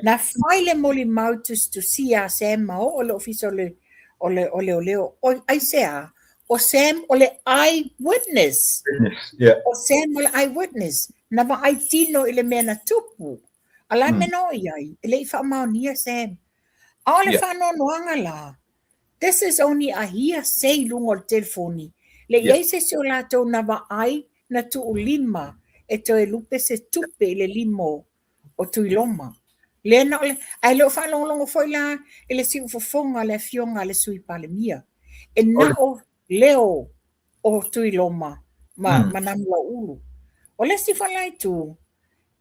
Na fai le molimau tusitusia a Sam ma oo i le ofisa o le o le o leoleo. O, aisea? O Sam o le eye witness. Witness, yeah. O Sam o le eye witness. Na vaai tino i le mea na tupu. A la mea na oo i ai, e le i faamaonia Sam. A o le faanoanoaga la, this is only a hearsay i luga o le telefoni. Le i ai se isi o latou na vaai na tuu lima e toe lupe se tupe i le lima o Tuiloma. Lea na o le, ae le o faalogologo foi la i le siufofoga a le afioga a le Sui Palemia. E na o leo o Tuiloma ma, ma Namulauulu. O le isi foi la itu,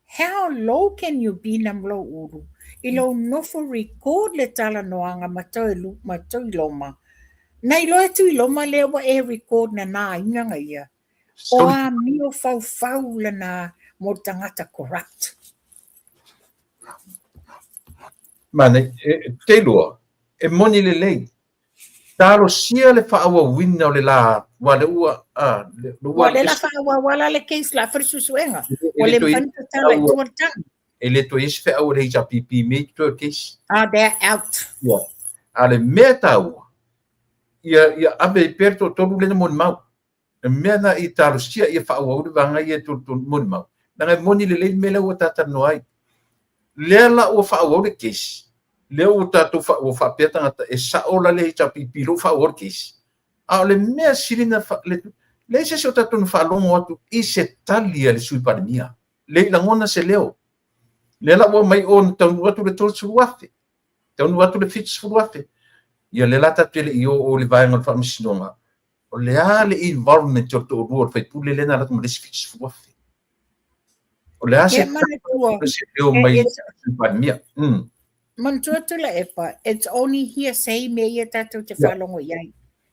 how low can you be Namulauulu i lou nofo record le talanoaga ma toe ma Tuiloma. Na iloa e Tuiloma lea ua e record na nā aiga nga ia. O amio faufau lana mo le tagata corrupt. Mane, e, te iloa, e moni lelei. Talosia le faaauauina o le la, ua le ua, a, le, ua Ua le la faaauau la le case la fai le suesuega. Ua le mafai ona tatala i tua le tagi. E le toe i ai se feau a le HRPP me i totoe o le case. Ah, they're out. Ia. A le mea taua, ia ave ai pea le toatolu lea na molimau. Le mea na i talosia ia faaauau le vaega ia e tolutolu molimau. Leaga e moni lelei le mea lea ua ta talanoa ai. Lea la ua faaauau le case, lea ua tatou fa, ua faapea tagata e sao la le HRPP lea ua faaauau le case. A o le mea sili na fa, le, leai se isi o tatou na faalogo atu i se tali a le Sui Palemia. Le i lagona se leo. Lea la ua aumai o na taunuu atu le 30,000, taunuu atu le 70,000. Ia lea la tatou te le i oo i le vaega o le faamasinoga, o le a le involvement o le toalua o le faipule lea na alu atu ma le isi 70,000. O le a se se leo mai le Palemia. Manatua Tuilaepa, it's only hearsay mea ia tatou te faalogo i ai.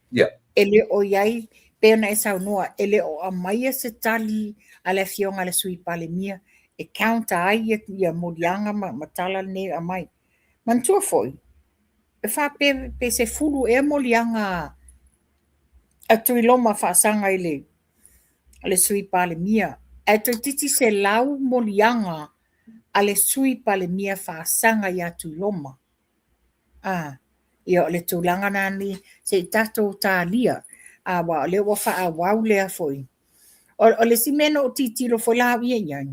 Yeah. E le o i ai, pei ona e saunoa, e le o aumaia se tali a le afioga a le Sui Palemia e counter ai ia moliaga ma tala nei e aumai. Manatua foi, e faapea pe 10 ea moliaga a Tuiloma faasaga i le Sui Palemia, ae toeitiiti 100 moliaga a le Sui Palemia faasaga ia Tuiloma. A, ia o le tulaga na ni se i tatou talia, a aua o lea ua faaauau lea foi. O le isi mea na ou tilotilo foi la au ia i ai,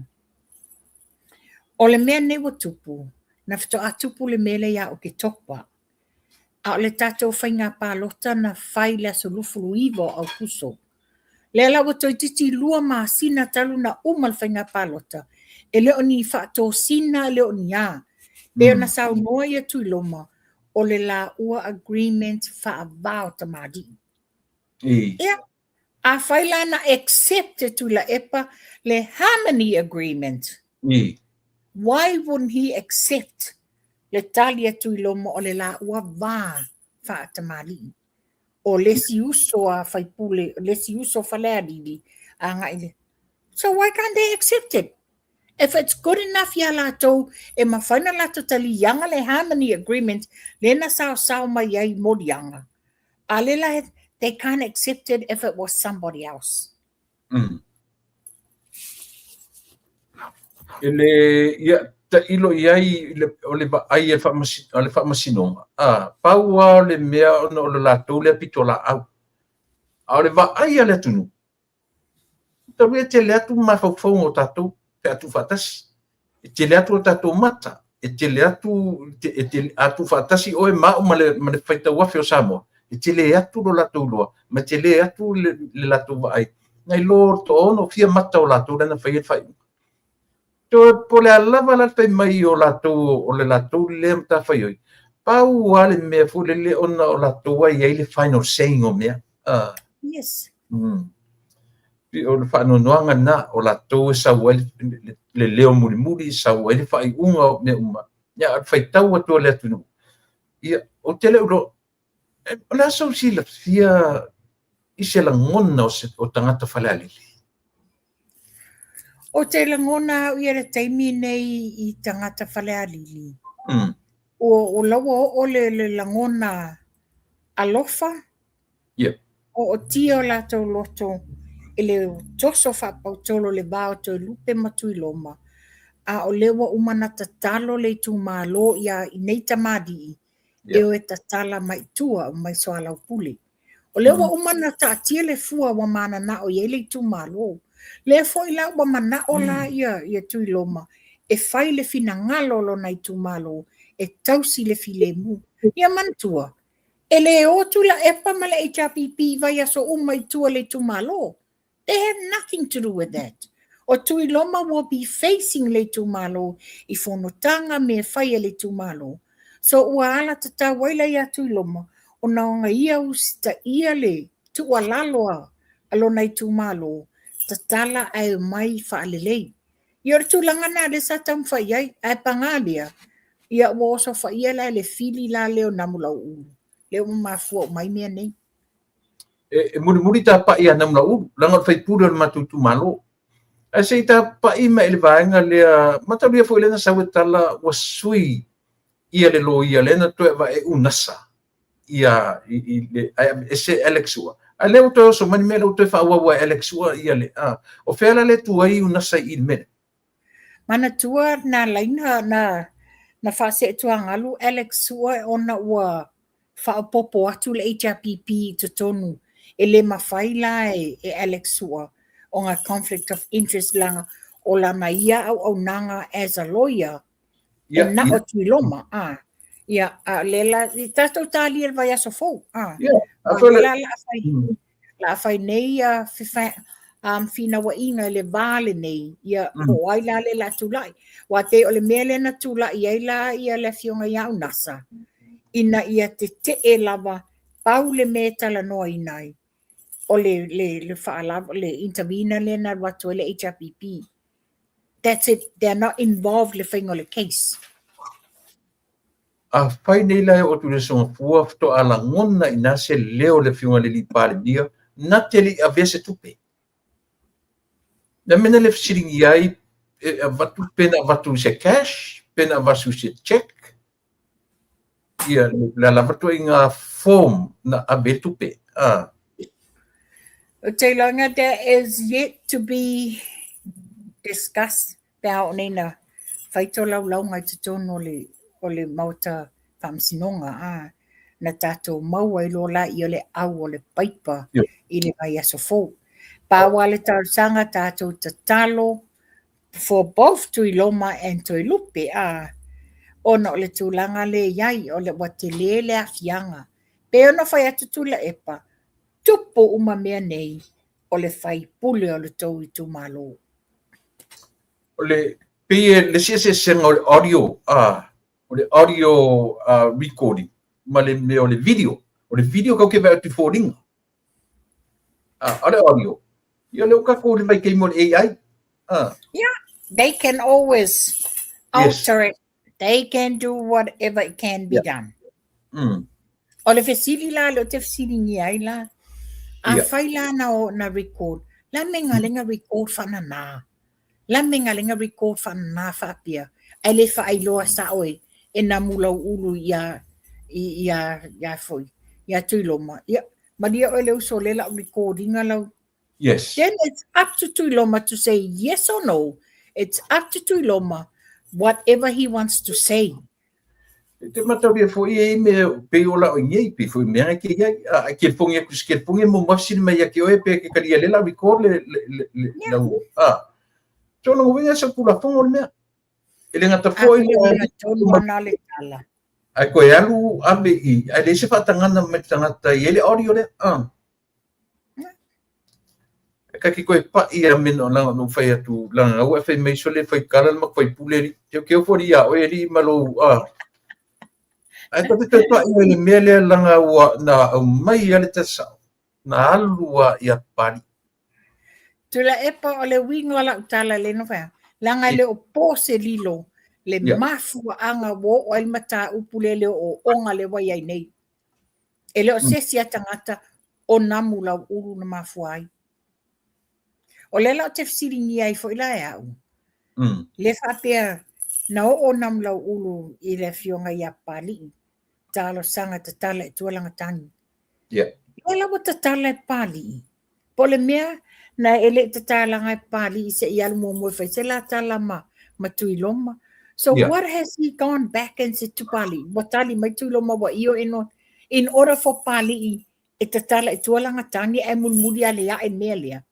o le mea lenei ua tupu, na faatoa tupu le mea lea ia Oketopa. A o le tatou faiga palota na fai i le aso 29 o Aokuso. Lea la ua toeitiiti 2 masina talu ona uma le faiga palota, e le o ni faatosina, e le o ni a. Pei ona saunoa ia Tuiloma, o le laua agreement faava o tamalii. Ia, afai la na accept e Tuilaepa le Harmony Agreement, why wouldn't he accept le tali a Tuiloma o le laua va faatamalii? O le isi uso a faipule, le isi uso Falealili agai le. So why can't they accept it? If it's good enough iā latou, e mafai ona latou taliaga le Harmony Agreement lea na saosao mai ai moliaga, a lea la they can't accept it if it was somebody else. E le, ia, tailo i ai le, o le vaai a le faamasinoga, a, pau lava o le mea ona o le latou lea pitolaau. A o le vaai a le atunuu, Talu e tele atu mafaufauga o tatou pe a tuufaatasi. E tele atu o tatou mata, e tele atu, e tele, a tuufaatasi oe ma au ma le, ma le faitau afe o Samoa, e tele atu lo latou iloa, ma e tele atu le, le latou vaai, nai lo le toaono fia mata o latou lea na faia le faaiuga. Toe po o le a lava la le fai mai o latou o le latou lea matafaioi, pau lava le mea foi lele ona o latou a i ai le final saying o mea. Yes. O le faanoanoaga lena, o latou e sau ai le leo mulimuli, sau ai le faaiuga o mea uma. Ia, o le faitau atu a le atunuu. Ia, ou te le o iloa, o le a sou silafia i se lagona o tagata Falealili? Ou te lagona au ia le taimi nei i tagata Falealili. Ua laua oo le lagona. Alofa, ootia o latou loto i le toso faapautolo i le va o Toelupe ma Tuiloma, a o lea ua uma ona tatalo le itumalo ia i nei tamalii e o e tatala mai i tua mai soalaupule. O lea ua uma ona taatia le fua ua mananao i ai le itumalo. Lea foi la ua manao la ia Tuiloma e fai le finagalo o lona itumalo e tausi le filemu. Ia manatua, e le o Tuilaepa ma le HRPP i vaiaso uma i tua i le itumalo. They have nothing to do with that. O Tuiloma will be facing le itumalo i fonotaga mea fai a le itumalo. So ua alatatau ai la ia Tuiloma ona ona ia usitaia le tuualalo a lona itumalo, tatala ae omai faalelei. Ia o le tulaga lena lea sa taumafai i ai, ae paga lea, ia ua osofaia la e le fili la lea o Namulauulu, lea ua mafua uma ai mea nei. E mulimuli tapa'i ia Namulauulu, leaga o le faipule o le matou itumalo. Ae se i tapa'i mai i le vaega lea, mataulia foi lea na sau e tala ua sui ia le loia lea na toe avae Unasa ia i le ae aveese Alex Sua. A lea ua toe oso mai le mea lea ua toe faaauau e Alex Sua ia le a. O fea la le tu ai Unasa i le mea lea? Manatua na laina na na faaseetuagalu Alex Sua ona ua faaopoopo atu le HRPP i totonu e le mafai la e Alex Sua ona conflict of interest leaga o lana ia auaunaga as a lawyer e na o Tuiloma a ia a le la i tatou talia le vaiaso fou a o le la la fai la fai nei ia finauaiga i le va lenei ia po o ai la le la tulai. Aua pei o le mea lea na tulai ai la ia le afioga ia Unasa ina ia tetee lava pau le mea e talanoaina ai o le le le faalava le intervener lea na alu atu ai le HRPP. That's it, they are not involved le faiga o le case. Afai nei la e oo atu i le Aso Gafua faatoa lagona i ina se leo o le Afioga i le Alii Palemia na te le i avea se tupe. Le mea na le fesiligia ai e avatu pe na avatu i se cash, pe na avatu i se cheque, ia le a lava ituaiga form na ave ai le tupe. Ou te iloa that is yet to be discussed pe a oo nei na fai tolaulauga i totonu o le o le Maota Faamasinoga a na tatou maua ai loa laia o le au o le paipa i le vaiaso fou. Pau lava le talosaga tatou tatalo for both Tuiloma and Toelupe a ona o le tulaga lea e i ai o le ua tele le aafiaga. Pei ona fai atu Tuilaepa, tupu uma mea nei o le faipule o le tou itumalo. O le pei e le isi eseesega o le audio a o le audio recording ma le mea o le video. O le video kau ke vaai atu i foliga. A o le audio, ia lea ua tatou i le vaitaimi o le AI. Yeah, they can always alter it. They can do whatever it can be done. O le fesili la lea ou te fesiligia ai la, afai la na o na record, la me nga lenga record faanana. La me nga lenga record faanana faapea, ae le faailoa sao e e Namulauulu ia i ia ia foi, ia Tuiloma. Ia, malie oe le uso lea lau recording lau. Then it's up to Tuiloma to say yes or no. It's up to Tuiloma whatever he wants to say. Te matauria foi e i mea pei o lau i nei, pei foi mea ke iai, a ke fongi aku se ke fongi mo mafsini mai ia ke oe pe ke kalia le la record le le le le lau a. So lo winga sa pula fongo le mea. E le ngata foi le tonu ana le tala. Ai koe alu ave i, ai le se whaatangana me tangata i ele audio le, a. Ka ki koe pa'i a mena o langa no whai atu langa au e whai mai sole whai kala ma whai pule ri. Te keo fori ia oe ri ma lou a. Ai ka te toe pa'i o le mea lea langa ua na au mai a le tasao. Na alu a ia pari. Tuilaepa o le uiga o lau tala le no whea. Leaga e le o po se lilo le mafuaaga ua oo ai le mataupu lea le ooooga lea ua i ai nei. E le o se isi a tagata o Namulauulu na mafua ai. O lea la ou te fesiligia ai foi la e au, le faapea na oo Namulauulu i le afioga ia Papalii, talosaga tatala i tua lana tagi. Yeah. Lea la ua tatala e Papalii. Po o le mea na e le i tatalaga e Papalii se i alu muamua e fai se la tala ma, ma Tuiloma. So yeah. what has he gone back and said to Papalii? Ua tali mai Tuiloma ua io e no, in order for Papalii e tatala i tua lana tagi ae mulimuli a le ae mea lea.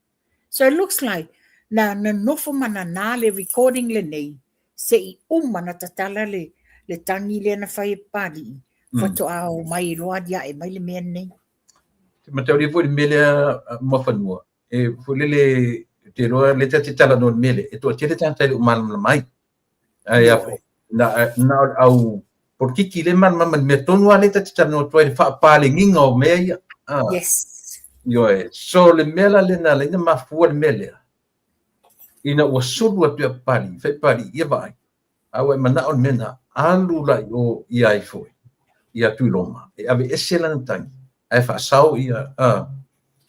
So it looks like na nonofo ma nanā le recording lenei se i uma na tatala le, le tagi lea na fai e Papalii, faatoa omai loa aliae mai le mea lenei. Te mataulia foi le mea lea Muafanua, e foi lele, te iloa lea ta te talanoa i le mea lea, e toatele tagata e le o malamalama ai. Ae a foi, na, na o le au polokiki le malamalama i le mea tonu lava lea ta te talanoa atu ai, le faapalegiga o mea ia. Ah. Yes. Ioe. So le mea la lea na ala ai ona mafua le mea lea, ina ua sulu atu ia Papalii, fai Papalii, ia vaai, a ua e manao le mea na, alu la i o ia ai foi, ia Tuiloma, e aveese lana tagi, ae faasao ia, a,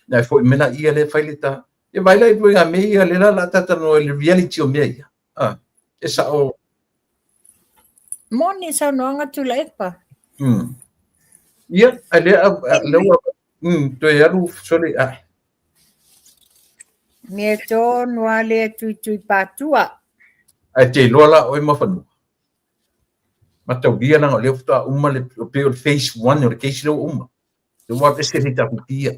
na e foi mai laia lea e fai le ta, ia vaai la i ituaiga mea ia, lea la o le a ta talanoa i le reality o mea ia, a, e sao. Moni saunoaga Tuilaepa. Ia, a lea, lea ua, toe alu sole, ae. Mea tonu a lea tuitui pātua. Ae te iloa la oe Muafanua. Mataulia leaga o lea faatoa uma le pei o le phase 1 o le case lea ua uma. Lea ua ese le HRPP ia.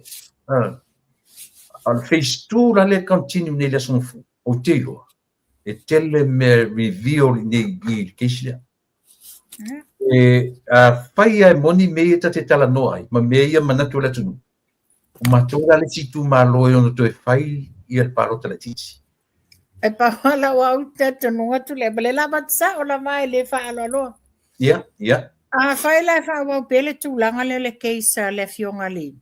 A o le phase 2 la lea continue nei i le Aso Gafua. Ou te iloa e tele mea reveal i nei i le case lea. E afai lava e moni mea ia ta te talanoa ai ma mea ia manatu o le atunuu, o matou la le isi itumalo e ono toe fai ia le palota laitiiti. E pau lava lau au talitonuga Tuilaepa, lea la avatu sao lava e le faaaloaloa. Ia, ia. Afai la e faaauau pea le tulaga lea o le case a le afioga i le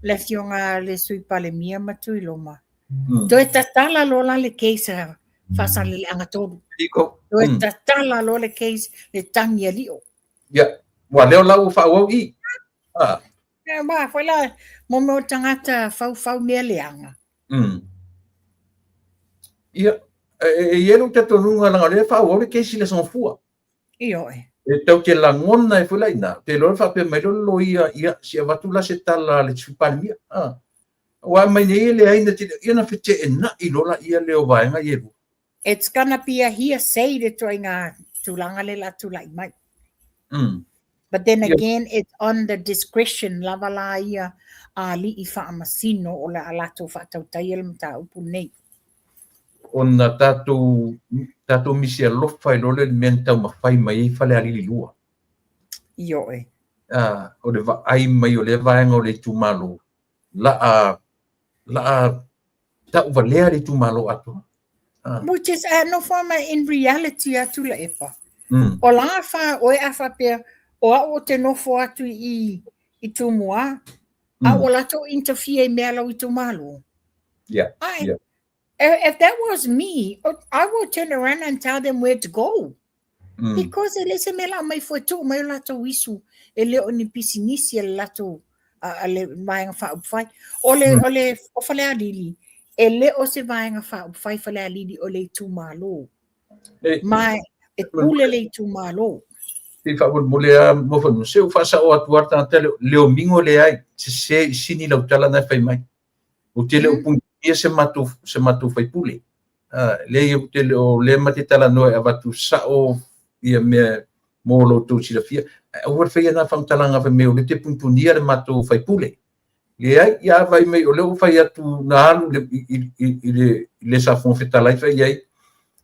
le afioga a le Sui Palemia ma Tuiloma. Toe tatala loa la le case a Faasaleleaga 3. Toe tatala loa le case le tagi a Lio. Ia, ua lea la ua faaauau i. Ah. Ia, foi la, mo mea o tagata faufau mea leaga. Ia, e i ai lou talitonuga leaga o lea e faaauau le case i le Aso Gafua. Ioe. E tau te lagona ai foi la i ina, te iloa faapea mai lea o le loia, ia, se i avatu la se tala a le Sui Palemia. A. Aua aumai nei e leai na te, ia na feteenai loa laia lea o vaega ia e lua. It's gonna be a hearsay le ituaiga tulaga lea o le a tulai mai. But then again, it's on the discretion lava la ia a alii faamasino o le a latou faatautaia le mataupu lenei. Ona tatou, tatou misi alofa i loa lea i le mea na taumafai mai ai Falealili 2. Ioe. O le vaai mai o lea vaega o le itumalo, la'a, la'a tauvalea le itumalo atoa. Which is, a nofo lava ma in reality a Tuilaepa. O la fa oe a faapea, o au ou te nofo atu i i Tumua, a ua latou interfere i mea a lou itumalo. Yeah. Ai, if that was me, I will turn around and tell them where to go. Because e le se mea la mai fua e tuu mai o latou isu e le o ni pisinisi a le latou a le vaega faaupufai. O le, o le o Falealili, e le o se vaega faaupufai Falealili o le itumalo. E, Ma e pule le itumalo. Se faamolemole lava Muafanua, se ua faasao atu lava le tagata lea, Leomigo leai, sese i sini lau tala na e fai mai. Ou te le o punipunia se matou, se matou faipule. Leai ou te le o lea ma te talanoa e avatu sao ia mea mo lo outou silafia. Ae aua le faia na faamatalaga fai mai o lea te punipunia le matou faipule. Leai, ia vaai mai o lea ua fai atu na alu i, i, i, i le, i le sa Fofoga Fetalai fai ai,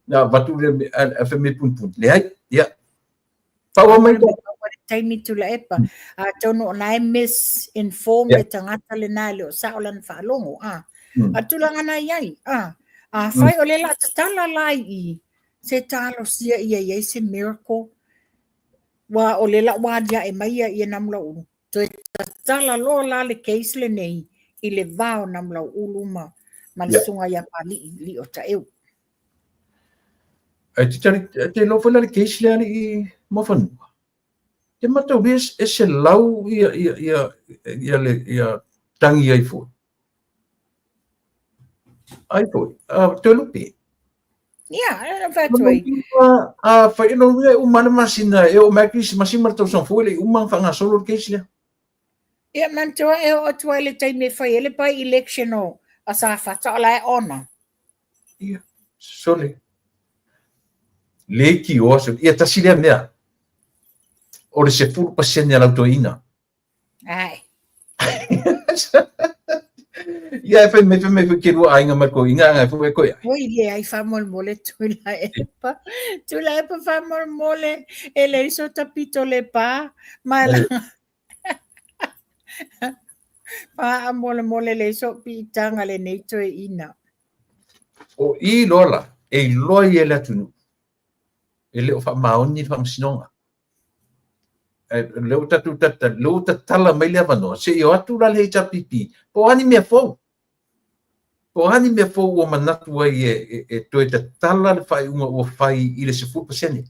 na avatu le a fai mai punipuni. Leai, ia. Faaauau mai le taimi Tuilaepa. Atonu o na e misinform le tagata lena e le o sao lana faalogo. A, a tulaga na i ai. A, afai o lea o le a tatala la i i, se talosia ia i ai se miracle, ua o lea la ua aliae mai ia ia Namulauulu. Toe tatala loa la le case lenei i le va o Namulauulu ma, ma le susuga ia Papalii Lio Taeu. Ae te tali, te iloa foi la le case lea alii Muafanua. Te mataulia e 100 ia, ia, ia, ia, le, ia tagi ai foi. Ai foi, Toelupe. Ia, e fai atu ai. A fai lona uiga e uma le masina, e oo mai le Kerisimasi ma le tausaga fou e le i uma ona faagasolo le case lea. Ia, manatua e oo atu ai le taimi e fai ai le by-election o a Safata o la e ona. Ia, sole. Leitioa, sole. Ia, tasi lea mea. O le 10% a lau toeaina. Ai. Ia, e fai mai, fai mai foi ke lua aiga mai toeaina, agai foi e koe ai. Oi, le ai faamolemole Tuilaepa. Tuilaepa faamolemole e leai so ta pito le pa. Ma la... Faamolemole leai so piitaga lenei toeaina. O i loa la, e iloa ia e le atunuu, e le o faamaoni le faamasinoga. Lea ua tatou tatala, lea ua tatala mai le avanoa, se i o atu la le HRPP, po o a ni mea fou. Po o a ni mea fou ua manatu ai e toe tatala le faaiuga ua fai i le 10%.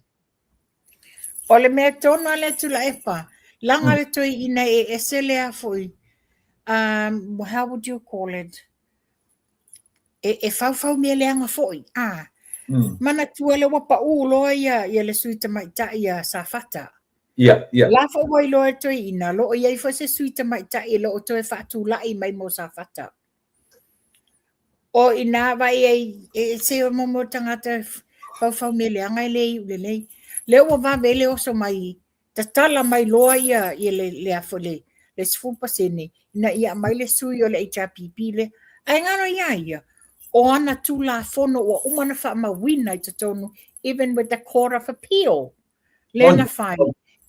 O le mea tonu a lea Tuilaepa, laga le toeaina e ese lea foi, how would you call it? E faufau mea leaga foi, a. Manatua lea ua pau loa ia le sui tamaitai ia Safata. Ia. La foi ua iloa e toeaina, lo o i ai foi se sui tamaitai e le o toe faatulai mai mo Safata. O ina vaai ai, e ese o mo tagata faufau mea leaga e le iu lelei. Lea ua vave le oso mai, tatala mai loa ia, ia le, le, a foi le, le 10% ina ia aumai le sui o le HRPP lea. Ae galo ia ia, o ana Tulafono ua uma ona faamauina i totonu, even with the Court of Appeal. Lea na fai,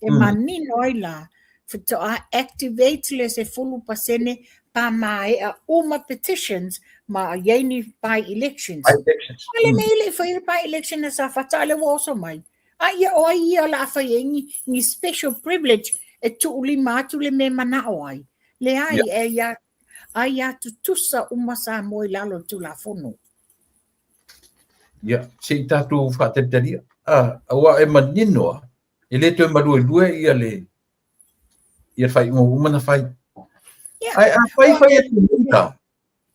e manino ai la, faatoa activate le 10% pa maea uma petitions ma i ai ni by-elections. By-elections. A lenei le i faia le by-election a Safata, a lea ua oso mai. A ia o ai ia o le a fai ai ni special privilege e tuulima atu le mea e manao ai. Leai, e ia, ai ia tutusa uma Samoa i lalo o le Tulafono. Ia, se i tatou faatalitalia. A, aua e manino lava, e le toe maluelue ia le ia le faaiuga ua uma ona fai. Ia, Ae a fai fai atu nei la.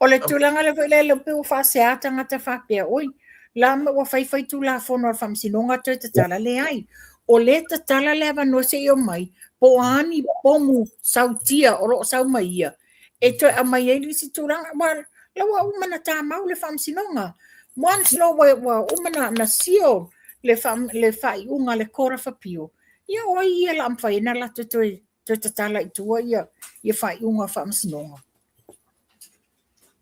O le tulaga lea foi lea lea pei ua faasea tagata faapea, oi, la ma ua fai fai Tulafono a le Faamasinoga toe tatala, leai. O lea e tatala le avanoa se i omai, po o a ni pomu sautia o lo o sau mai ia, e toe aumai ai le isi tulaga. Aua la ua uma ona tamau le Faamasinoga. Once loa ua uma na seal le faaiuga a le Court of Appeal, ia o ai ia o le a mafai ai ona latou toe tatala i tua ia faaiuga o Faamasinoga.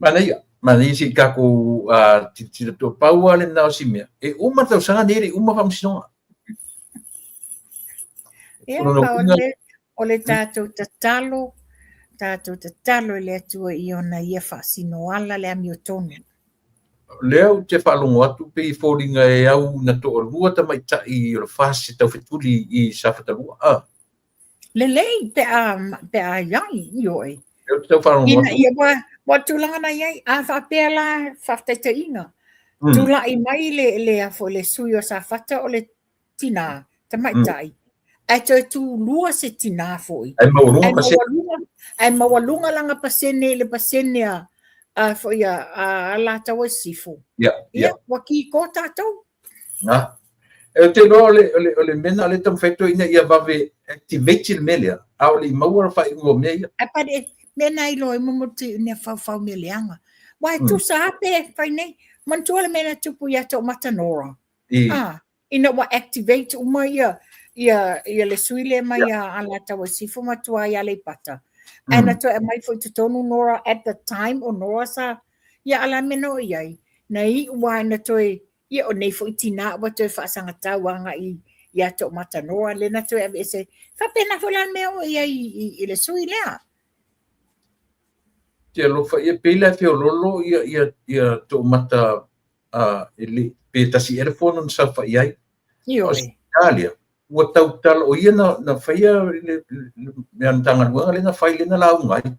Manaia, manaia se i tatou tilotilo atu. Pau lava lena o si mea, e uma le tausaga nei e le i uma Faamasinoga. Ia, o le tatou tatalo, tatou tatalo i le Atua i ona ia faasino ala le amiotonu. Lea ou te faalogo atu pei e foliga e au na toalua tamaitai o le FAST e taufetuli i Safata 2. Ah. Lelei pe a, pe a iai i oe. Lea ou te tau faalogo atu. Ina ia ua tulaga na iai, a faapea la faataitaiga. Tulai mai le a foi le sui o Safata o le tinā, tamaitai, ae toe tulua se tinā foi. Ae maualuga pasene. Ae maualuga lana pasene i le pasene a foi a Alataua i Sisifo. Ia, ia. Ia, ua kiko tātou. Na. E te iloa o le mea lena o lea e taumafai atu ai ina ia vave activate le mea lea, a o le i maua le faaiuga o mea ia. Ae pare, mea na iloa ai mo te mea faufau mea leaga. Aua e tusa lava pe fai nei. Manatua le mea na tupu ia Toomata Nora. Ah, ina ua activate uma ia ia ia le sui lea mai a Alataua i Sisifo ma tua i Aleipata. Ae na toe aumai foi i totonu Nora at the time o Nora sa ia a la mea na oo i ai. Na iu lava ina toe ia o nei foi tinā ua toe faasagatau agai ia Toomata Nora lea na toe aveese ai. Faapena foi la le mea oo i ai i le sui lea. Te alofa ia pei la e feoloolo ia ia ia Toomata e le, pe tasi ea le fono na saofai ai. Ioe. O Australia, ua tautala, o ia na faia le mea Matagaluega lea na fai lea na lauga ai.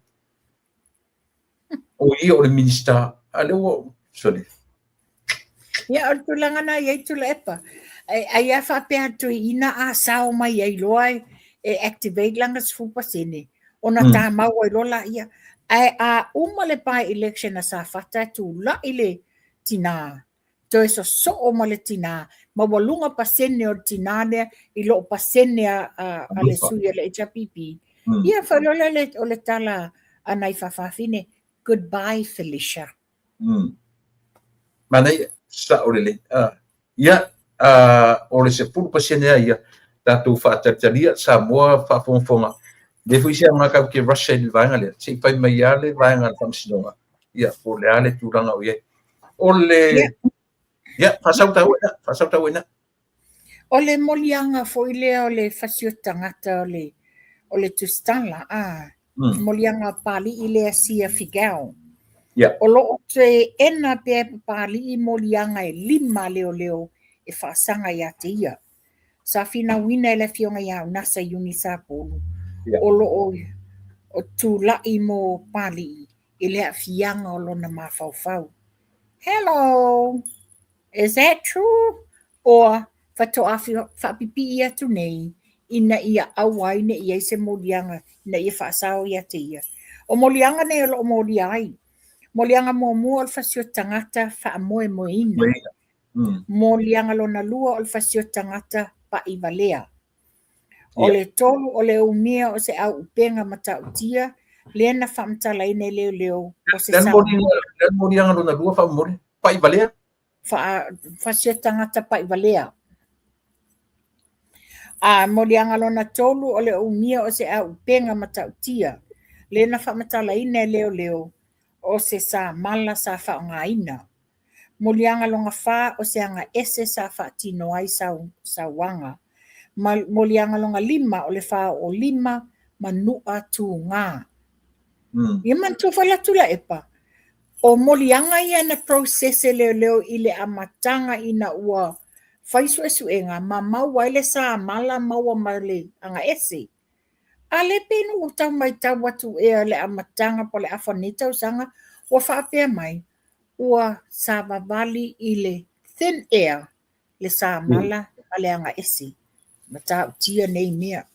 O ia o le Minista, a lea ua, sorry. Ia, o le tulaga na i ai Tuilaepa. Ai a faapea atu ina a sao mai ai loa e activate lana 10%, ona tamau ai loa laia. Ae a uma le by-election a Safata e tulai le tinā, toe sosoo ma le tinā, maualuga pasene o le tinā lea i loo pasene a le sui a le HRPP. Ia faalola le o le tala a nai faafafine, goodbye Felicia. Manaia, sao lelei. Ia, o le 10% a ia, tatou faatalitali Samoa faafogafoga. Le foi se aoga tatou te rush ai i le vaega lea, se i fai mai lava le vaega a le faamasinoga, ia, po o le a le tulaga o i ai. O le... Ia, faasau taua ina, faasau taua ina. O le moliaga foi lea o le fasi o tagata o le tusitala, a moliaga Papalii lea Sia Figiel. O lo o teena pea e Papalii moliaga e 5 a leoleo e faasaga ia te ia. Sa finauina e le afioga ia Unasa Iuni Sapulu, o lo o tulai mo Papalii i le aafiaga o lona mafaufau. Hello! Is that true? Or faatoa faapipii atu nei ina ia aua ai ne i ai se moliaga ina ia faasao ia te ia. O moliaga nei o lo o molia ai. Moliaga muamua o le fasi o tagata faamoemoeina. Moliaga lona lua o le fasi o tagata pa'ivalea. O le tolu o le umia o se auupega matautia lea na faamatalaina e leoleo o se Le moliaga lona lua faamomoli, pa'ivalea? Fasi o tagata pa'ivalea. A moliaga lona tolu o le umia o se auupega matautia lea na faamatalaina e leoleo o se samala sa faaaogaina. Moliaga lona fa o se aga ese sa faatino ai sauaga. Moliaga lona lima o le fāoolima ma nu'a tugā. Ia manatua foi la Tuilaepa, o moliaga ia na process e leoleo i le amataga ina ua fai suesuega ma maua ai le samala maua ma le aga ese. A le pei na ou tau matau atu ea le amataga po o le afa o lenei tausaga, ua faapea mai, ua savavali i le thin air le samala ma le aga ese. Matautia nei mea.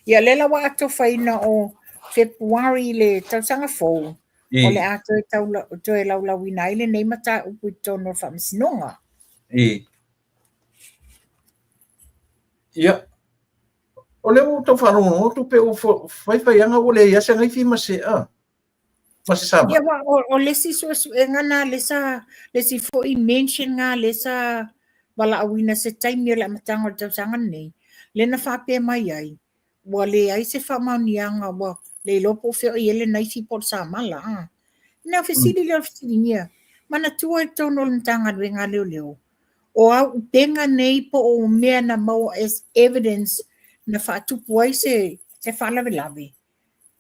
Ia lea la ua atofaina o Fepuari le tausaga fou, o le a toe laulauina ai lenei mataupu i totonu o le faamasinoga. Ia, o lea ua tau faalogologo atu pe ua faifaiaga ua leai lava se agaifi ma se ma se sama. Ia, o le isi suesuega na le sa, le isi foi mention nga le sa valaauina se taimi o le amataga o le tausaga lenei, lea na faapea mai ai, ua leai se faamaoniaga, ua le iloa po o fea o i ai le naifi po o le samala. A. Na fesili lea o le fesiligia, manatua i totonu o le Matagaluega a Leoleo, o auupega nei po o mea na maua as evidence na faatupu ai se faalavelave,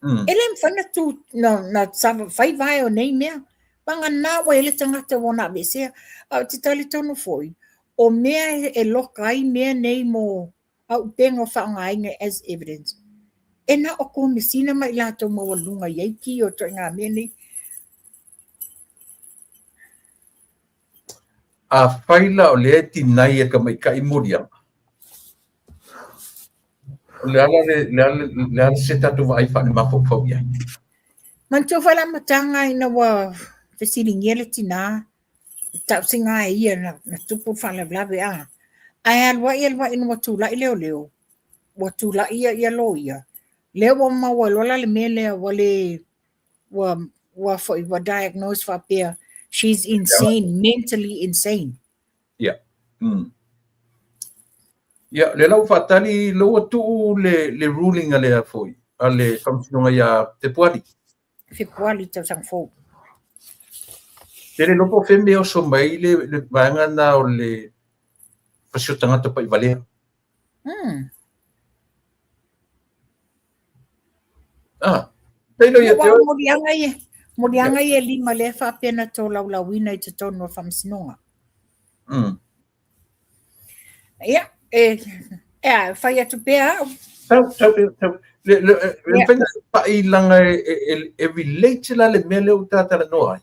e le mafai na tu na fai vae o nei mea. Vagana ua i ai le tagata ua ona aveesea. A ou te talitonu foi, o mea e loka ai mea nei mo auupega o faaaogaina as evidence, e na o komesina ma i latou maualuluga i ai ki o ituaiga mea nei. Afai la o lea e deny e tamaitai moliaga, o le a la le a se tatou vaai faalemafaufau i ai? Manatua foi le amataga ina ua fesiligia le tinā, tausiga e ia na tupu le faalavelave a. Ae alu ai alu ai ina ua tulai leoleo, ua tulai ia loia, lea ua maua loa la le mea lea ua le ua foi ua diagnose faapea she's insane, mentally insane. Yeah. Ia, lea la ua faatali lea ua tuu le ruling a le foi a le faamasinoga ia Fepuari. Fepuari tausaga fou. Te le iloa po o fea mea e oso mai le vaega lena o le fasi o tagata pa'ivalea. Ah, tailo ia te oe. Moliaga ia e lima lea faapea na tolaulauina i totonu o le faamasinoga. Ia, e a, fai atu pea au. Tau, tau, tau. Le, le, le, mafai ona pa'i laga e relate la le mea lea ua ta talanoa ai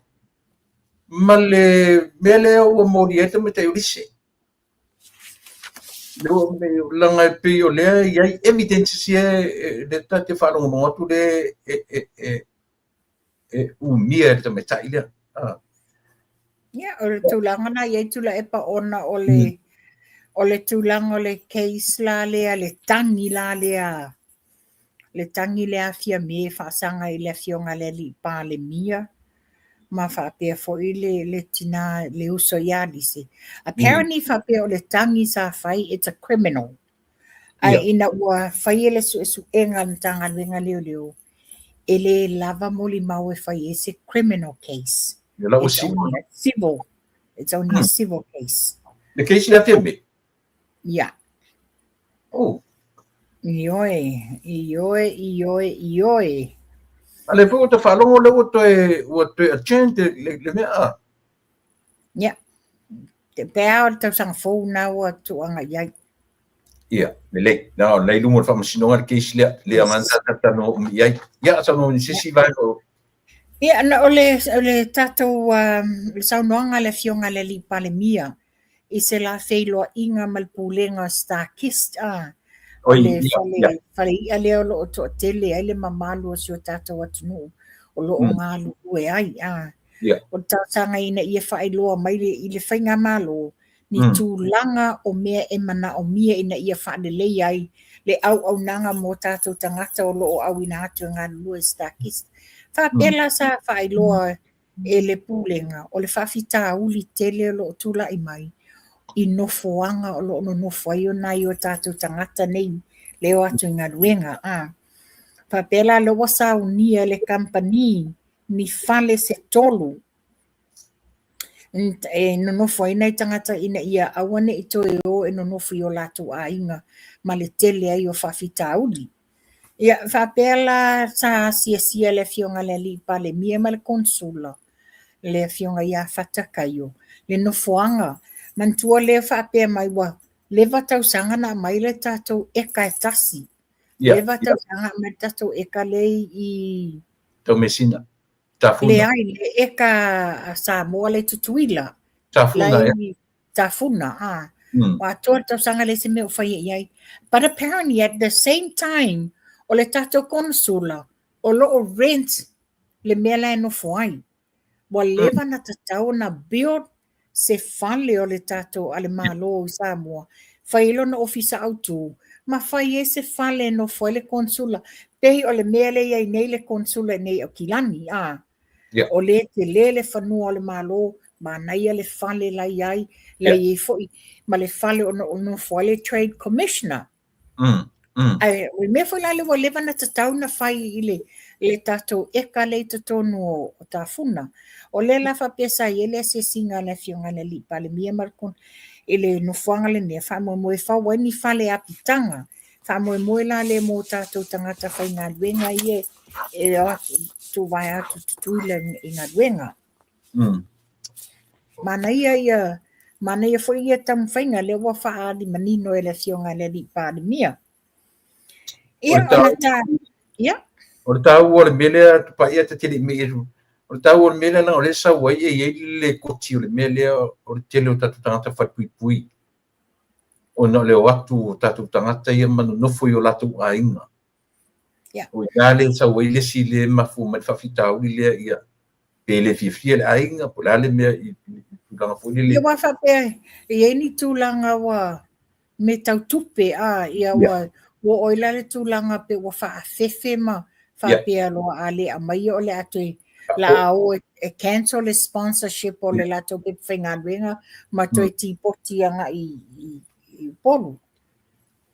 ma le mea lea ua molia ai le tamaitai o Lise. Laga e pei o lea e i ai evidences ia lea ta te faalogologo atu lea e umia e le tamaitai lea. Ia, o le tulaga na i ai Tuilaepa ona o le o le tulaga o le case la lea, le tagi la lea le tagi lea a Fiame e faasaga i le afioga i le alii Palemia ma faapea foi le, le tina, le uso ia Lise. Apparently faapea o le tagi sa fai, it's a criminal. Ae ina ua faia le suesuega a le Matagaluega o Leoleo, e le lava molimau e fai ai se criminal case. It's only a civil, it's only a civil case. Le case lea Fiame? Ia. Oh. Ioe, ioe, ioe, ioe. A lea foi ua ta faalogo lea ua toe, ua toe adjourn le, le mea a? Ia. Pe a o le tausaga fou na ua tuuaga i ai. Ia, lelei. Na, o lea i luma o le faamasinoga le case lea, lea yes. sa talanoa umi i ai. Ia, saunoa i se isi vaega o... Ia, na, o le, o le tatou um, le saunoaga a le afioga i le alii Palemia i se la feiloaiga ma le pulega o StarKist, a, o le fale, yeah. fale i'a lea o lo o toatele ai le mamalu o si o tatou atunuu o lo o mm. galulue ai. A. Yeah. O le talosaga ina ia faailoa mai le, i le faigamalo ni mm. tulaga o mea e manaomia ina ia faalelei ai le auaunaga mo tatou tagata o lo o auina atu e galulue i StarKist. Faapea mm. la sa faailoa e le Pulega o le faafitauli tele o lo o tulai mai i nofoaga o lo o nonofo ai o nai o tatou tagata nei le o atu i galuega. A faapea la lea ua saunia e le kamupani ni fale se tolu e nonofo ai nai tagata ina ia aua ne i toe o e nonofo i o latou aiga ma le tele ai o faafitauli. Ia, faapea la sa asiasia le afioga i le Alii Palemia ma le Konesula, le afioga ia Fata Kaio, le nofoaga. Manatua lea faapea mai ua leva tausaga na aumai le tatou eka e tasi. Yeah, leva tausaga yeah. aumai le tatou eka lea i... Taumeasina, Tafuna. Leai, le eka a Samoa le Tutuila. Tafuna, ia. Tafuna, a. Ua atoa le tausaga leai se mea o faia i ai. But apparently at the same time, o le tatou konesula, o lo o rent le mea la e nofo ai. Ua leva na tatau ona build se fale o le tatou a le Malo i Samoa, fai ai lona ofisa autu, ma fai ai se fale e nofo ai le konesula. Pei o le mea lea e i ai nei le konesula i inei i Aukilani, a. Yeah. O lea e tele le fanua o le Malo, manaia le fale la i ai, la i ai foi ma le fale o o nofo ai le Trade Commissioner. Ae o le mea foi la lea ua leva na tatau na fai i le, le tatou eka lea i totonu o, o Tafuna. O lea la faapea sa i ai le asiasiga a le Afioga i le Alii Palemia ma le i le nofoaga lenei, faamoemoe e fau ai ni fale apitaga. Faamoemoe la lea mo tatou tagata faigaluega ia e o atu, tuvae atu Tutuila i galuega. Manaia ia, manaia foi ia taumafaiga lea ua faaali manino e le Afioga i le Alii Palemia. Ia, ona ta, ia. O le taua o le mea lea, Tupaia, ta te le i mei o le taua o le mea lea, leaga o lea e sau ai e i ai le koti o le mea lea o le tele o tatou tagata falepuipui, ona o le o atu o tatou tagata ia ma nonofo i o latou aiga. Yeah. O i ina lea e sau ai le isi lea e mafua mai le faafitauli lea, ia, pe le fiafia le aiga, po o le a le mea i tulaga foi lele. Ia, aua faapea, e i ai ni tulaga ua mea tau tupe, a, ia ua ua oo ai la le tulaga pe ua faaafefe ma faapea loa a le aumaia o le a toe la a o e cancel le sponsorship o le latou pepa faigaluega ma toe tipoti agai i Upolu.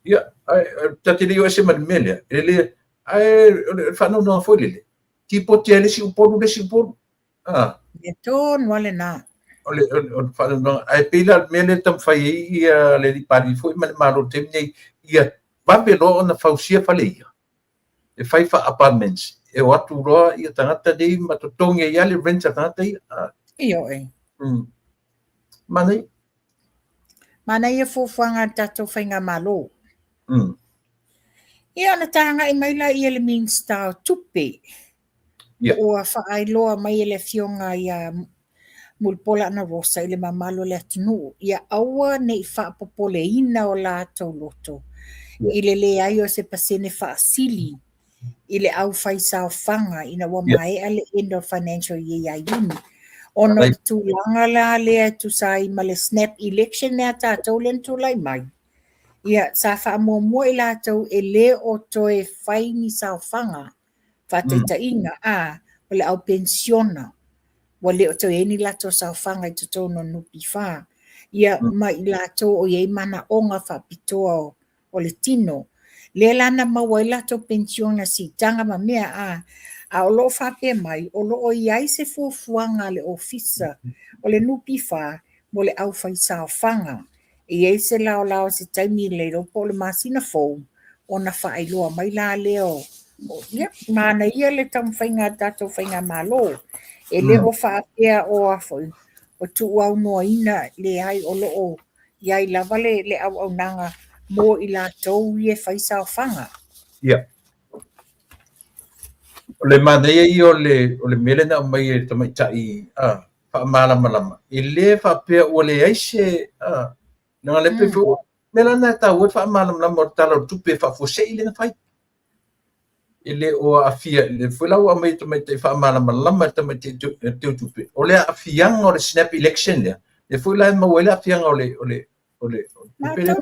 Ia, ae ta te le i o ese ma le mea lea, e le, ae o le faanoanoaga foi lele, tipoti ai le isi Upolu, le isi Upolu. Ah. Mea tonu lava lena. O le, o le faanoanoaga, ae pei la le mea lea e taumafai ai ia le Alii Palemia foi ma le Malo i le taimi nei, ia vave loa ona fausia fale ia, e fai faa-apartments, e o atu loa ia tagata nei ma totogi ai lava le rent a tagata ia. Ah. Ioe. Manaia. Manaia fuafuaga a le tatou faigamalo. Ia ona tagai mai laia i le Minisita o Tupe. Yeah. Ua faailoa mai e le afioga ia Mulipola Anarosa i le mamalu o le atunuu, ia aua ne i faapopoleina o latou loto yeah. i le leai o se pasene faasili i le aufaisaofaga ina ua yeah. maea le end of financial year ia Iuni. Ona o le tulaga la lea e tusa ai ma le snap election lea a tatou lea na tulai mai. Ia, sa faamuamua i latou e le o toe fai ni saofaga, faataitaiga, a, o le au penisiona, ua le o toe i ai ni latou saofaga i totonu o le NPF, ia, ma i latou o i ai manaoga faapitoa o le tino. Lea la na maua ai latou penisiona siitaga ma mea, a, a o lo o faapea mai, o lo o i ai se fuafuaga a le Ofisa o le NPF mo le aufaisaofaga. E i ai se laolao i se taimi le iloa po o le masina fou ona faailoa mai la lea o ia, manaia le taumafaiga a le tatou faigamalo. E le o faapea o a foi, o tuuaunoaina, leai o lo o i ai lava le auaunaga mo i latou ia e fai saofaga. Ia. O le manaia ia o le mea lea na aumai e le tamaitai faamalamalama, e le faapea ua leai se leaga lea pei foi mea la lena e taua ai le faamalamalama o le Tala o le Tupe faafuasei lea na fai. E le o aafia, lea foi la ua aumai e le tamaitai faamalamalama e le tamaitai teutupe, o le aafiaga o le snap election lea, lea foi la e maua ai le aafiaga o le tupe lea.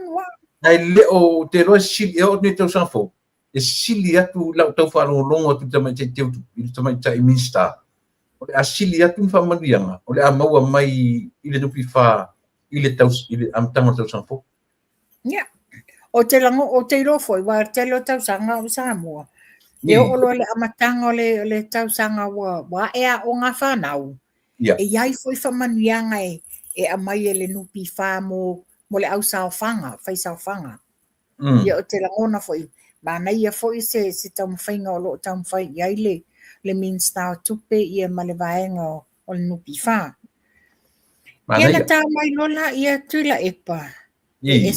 Ae le o, ou te iloa e sili, e oo atu i le tausaga fou, e sili atu i lau tau faalogologo atu i le tamaitai teutupe, i le tamaitai Minisita, o le a sili atu ni faamanuiaga o le a maua mai i le NPF i le amataga o le tausaga fou. Ia, ou te lago, ou te iloa foi, aua o le tele o tausaga o i Samoa, e oo loa i le amataga o le tausaga ua ae aoga a fanau, e i ai foi faamanuiaga e aumai e le NPF mo le ausaofaga, faisaofaga. Ia, ou te lagona foi, manaia foi se taumafaiga o lo o taumafai i ai le Minisita o Tupe ia ma le vaega o le NPF. Ia na ta mai loa la ia Tuilaepa, e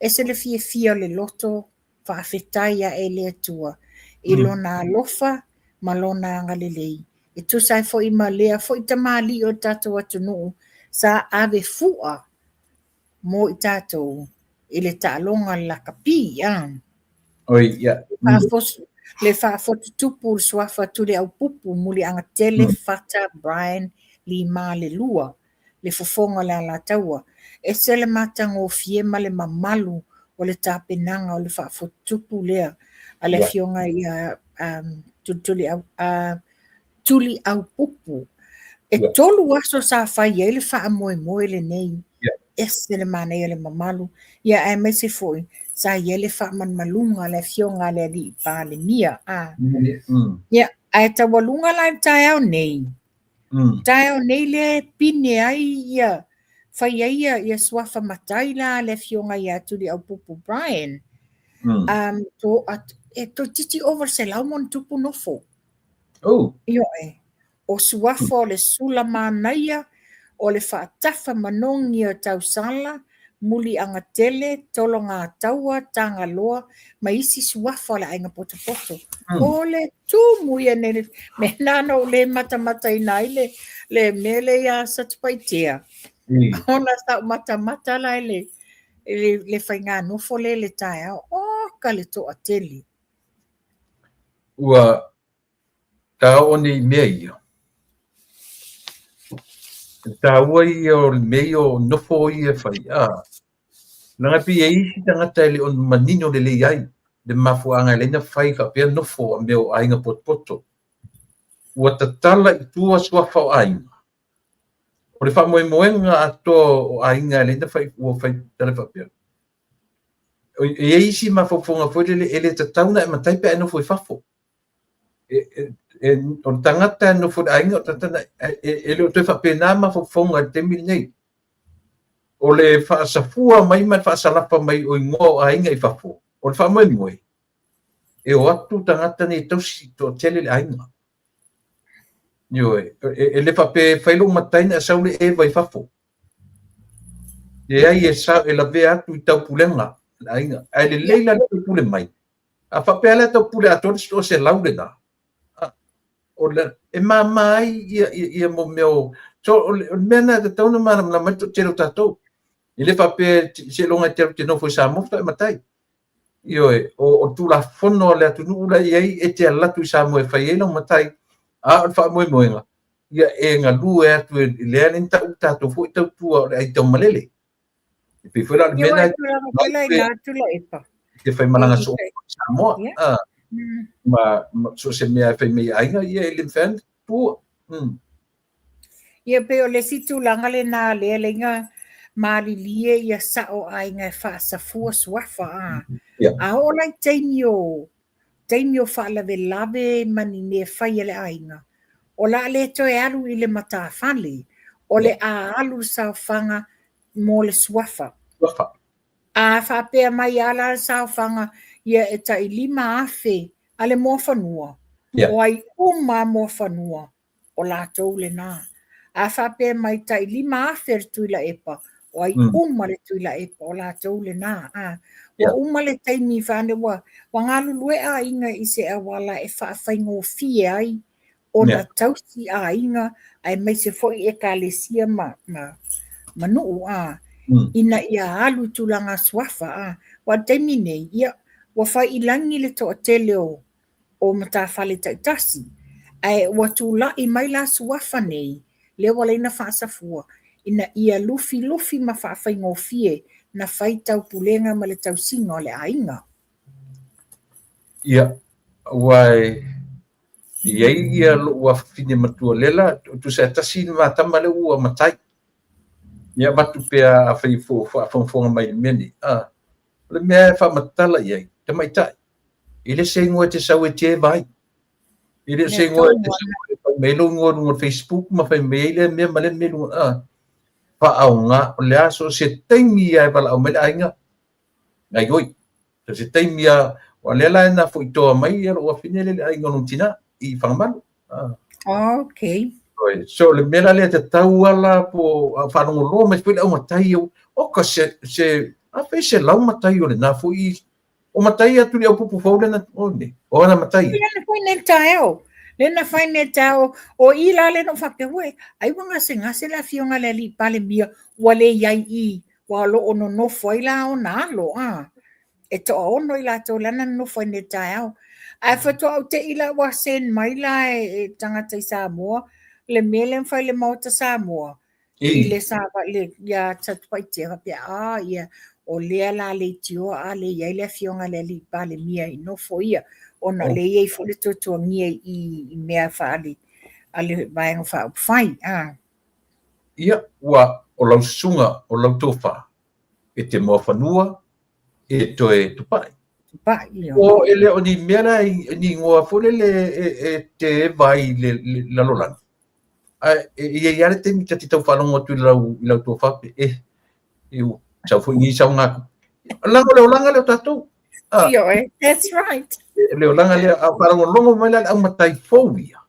ese le fiafia o le loto faafetai ae i le Atua i lona alofa ma lona agalelei. E tusa ai foi ma lea foi tamalii o le tatou atunuu sa ave fua mo i tatou i le taaloga a le lakapi. Oi, ia. Le faafotutupu le suafa Tuliaupupu Muliagatele Fata Brian Lima le lua, le fofoga o le Alataua. Ese le matagofie ma le mamalu o le tapenaga o le faafotutupu lea a le Afioga ia Tuliaupupu. E 3 aso sa fai ai le faamoemoe lenei. Ese le manaia le mamalu, ia aemaise foi sa i ai le faamalumaluga a le Afioga a le Alii Palemia. Ia, ae taualuga la i le taeao nei, taeao nei lea e pine ai ia, fai ai ia suafa matai la a le Afioga ia Tuliaupupu Brian. E toeitiiti ova i le 100+ nofo. Ioe. O suafa o le Sulamanaia, o le Faatafa Manogi o Tausala, Muliagatele, Tologataua, Tagaloa ma isi suafa o le Aiga Potopoto. O le tumu ia nei, mea lena na ou le matamataina ai le mea lea ia Satupaitea, ona sa ou matamata la i le faiganofo lea i le taeao. Oka le toatele. Ua ta oo nei i mea ia, e taua ia o le mea ia o nofo ia e fai, a, leaga e pei e i ai isi tagata e le o manino lelei ai le mafuaaga e ala ai ona fai faapea nofo a mea o aiga potopoto. Ua tatala i tua suafa o aiga. O le faamoemoega atoa o aiga e ala ai ona fai, ua fai tala faapea. E i ai isi mafaufauga foi lele e le tatau ona e matai pe a e nofo i fafo. O le tagata e nofo i le aiga, o le tagata e le o toe faapena mafaufauga i le taimi lenei. O le faasafua mai ma le faasalafa mai o igoa o aiga i fafo, o le faamoemoe, e o atu tagata nei e tausi toatele le aiga. Ioe, e le faapea e fai lou matai ona e sau lea eva i fafo. Leai, e lavea atu i taupulega le aiga. Ae lelei la le taupule mai. A faapea la e taupule atoa le 100 lena, e mama ai ia mo mea o... So, o le mea lena e tatau ona malamalama ai le toatele o tatou. E le faapea seiloga e te alu e te nofo i Samoa faatoa e matai. Ioe, o le Tulafono a le atunuu la e i ai, e te alu atu i Samoa e fai ai lau matai, a o le faamoemoega, ia e galue atu e lea na tau tatou foi tautua o le ai taumalele. E pei foi la o le mea lena. Ia, tulaga foi la i ina Tuilaepa. E te faimalaga soo i Samoa. Ma so o se mea e fai mai i aiga, ia e le mafai ona tuua. Ia pei o le isi tulaga lena lea lea malilie ia sao aiga e faasafua suafa a. A oo la i taimi o taimi o faalavelave ma ni mea fai a le aiga, o le a le toe alu i le matafale, o le a alu le saofaga mo le suafa. Suafa. A faapea mai a la le saofaga, ia e tai 5,000 a le muafanua, o ai uma a muafanua, o latou lena. A faapea mai tai 5,000 a le Tuilaepa, o ai uma le Tuilaepa, o latou lena. A ua uma le taimi faa ua galulue aiga i se auala e faafaigofie ai ona tausi aiga aemaise foi ekalesia ma nuu a ina ia alu i tulaga suafa a. Aua o le taimi nei, ia, ua fai i lagi le toatele o matafale taitasi, ae ua tulai mai la suafa nei, lea ua laina faasafua, ina ia lufilufi ma faafaigofie na fai taupulega ma le tausiga o le aiga. Ia, aua e i ai ia lou afafine matua lela, tusa e tasi le ma tama lea ua matai. Ia avatu pea afai foi o faafogafoga mai i le mea nei. O le mea e faamatala i ai, tamaitai, e le se igoa e te sau e te eva ai. E le o se igoa e te sau e fai mai lou igoa i luga o le Facebook ma fai mai ai lea mea ma lea mea i luga. Faaaoga, o le a so o se taimi lava e valaau mai le aiga, gaioi. So o se taimi lava, aua o lea la e na foi toa mai lou afine lea i le aiga o lona tina i Fagamalo. Okay. So o le mea la lea e tatau lava la po o faalogologo mai foi le aumatai, oka se se 1,100 matai o lena foi o matai atu le au pupu fou lena o ne o ana matai. Le na fai nei taeao. Le na fai nei taeao o i la le no faapea ue ai ua gasegase le afioga i le alii Palemia ua le i ai i ua o lo o nonofo ai la ona alo a. E toaono i latou la na nonofo ai nei taeao. Ae faatoa ou te i la ua send mai la e tagata i Samoa le mea lea na fai i le Maota Samoa i le le ia Satupaitea faapea a ia o lea la leitioa a le i ai le afioga i le alii Palemia i nofo ia ona o lea e i ai foi le tuatuagia i mea faale a le Vaega Faaupufai a. Ia, ua o lau susuga, o lau tofa, e te muafanua, e toe tupai. Tupai, ioe. O e le o ni mea la ni igoa foi lele e te eva ai i le lalolagi. Ae e i ai lava le taimi ta te tau faalogo atu i lau i lau tofa pe e e ua sau foi ni sauga. Leaga o le olaga lea o tatou. Ioe, that's right. Le olaga lea, a faalogologo mai la le aumatai fou ia,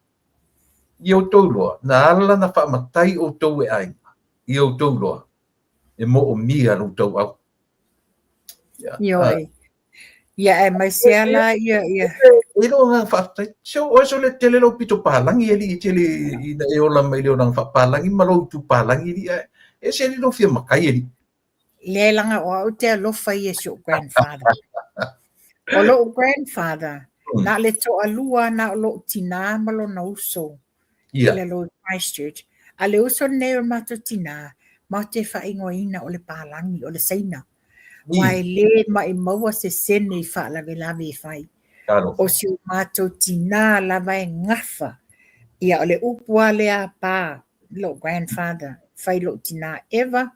i outou iloa, na ala na faamatai outou e aiga, i outou iloa, e moomia lo outou au. Ioe. Ia aemaise lava la ia ia. E le o agaga faafetai. Se o oe sole tele lou pito palagi e alii tele ina e ola mai i le olaga faapalagi ma lou itu palagi alii ae ese alii lou fia matai alii. Leai leaga o au te alofa ia i si ou grandfather. O lou grandfather, na o le toalua na o lou tinā ma lona uso i lalo i Christchurch. A le uso lenei o le matou tinā, matou te faaigoaina o le palagi, o le Saina. Aua e le maʻimau se sene i faalavelave e fai. O si o matou tinā lava e gafa. Ia, o le upu lava lea a Pa, lou grandfather, fai i lou tinā, Eva,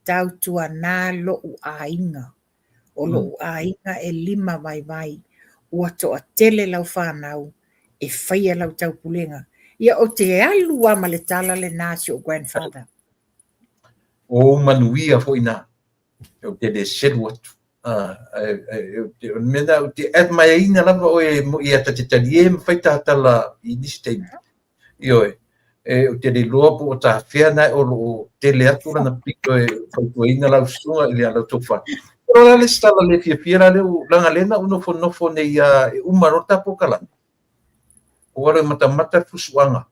tautuana lo'u aiga. O lo'u aiga e lima vaivai. Ua toatele lau fanau e faia lau taupulega. Ia, ou te alu lava ma le tala lena a si ou grandfather. O ou manuia foi na. Ou te le selu atu. O le mea lena, ou te admire-ina lava oe ia ta te talie ma fai ta tala i nisi taimi. Ioe, e, ou te le iloa po o tafea na o lo o tele atu lana pito e fautuaina lau susuga i le lau tofa. O la le isi tala le fiafia la lea, leaga lea na ou nofonofo nei a e uma loa le ta polokalame. Ua alu e matamata le fusuaga.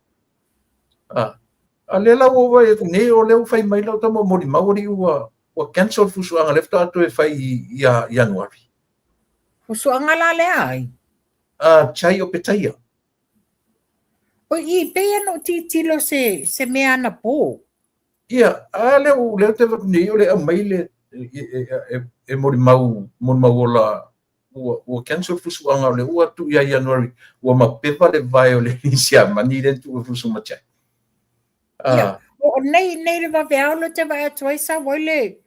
A lea la ua ou vaai atu nei, o lea ua fai mai lau tama molimau alii ua cancel le fusuaga lea faatoa toe fai ia Ianuari. Fusuaga la lea ai? Chai o Petaia. Oi, i pei ona ou tilotilo se mea anapo. Ia, a lea ua lea ou te vaai atu nei o le aumai le e molimau molimau ola ua cancel le fusuaga o lea ua tuu ia Ianuari, ua mapeva le vae o le alii Siamani lea na tuu e fusu ma Jack. Ia, o nei nei le vaveao lea ou te vaai atu ai sau ai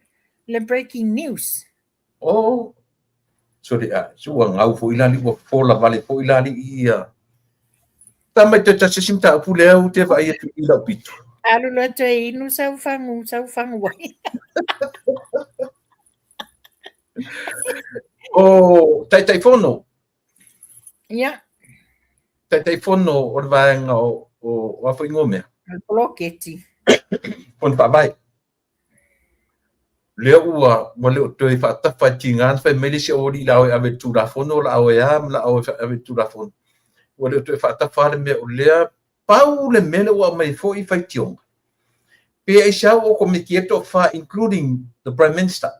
le breaking news. Oh, sorry, ah, se ua gau foi la alii, ua fola vale foi la alii ia. Ta mai toe tasi isi mataupu lea ou te vaai atu i lau pito. Alu loa toe inu sau fagu, sau fagu ai. O Taitaifono. Ia. Taitaifono o le vaega o a foi ingoa o mea? O le poloketi. Fono Faavae. Lea ua le o toe faatafa e tiga ona fai mai le isi aualii la o e ave i le Tulafono, la o e a ma la o e ave i le Tulafono. Ua le o toe faatafa le mea o lea pau le mea lea ua aumai foi faitioga. Pe aisea ua komiti ai le toafa including the Prime Minister.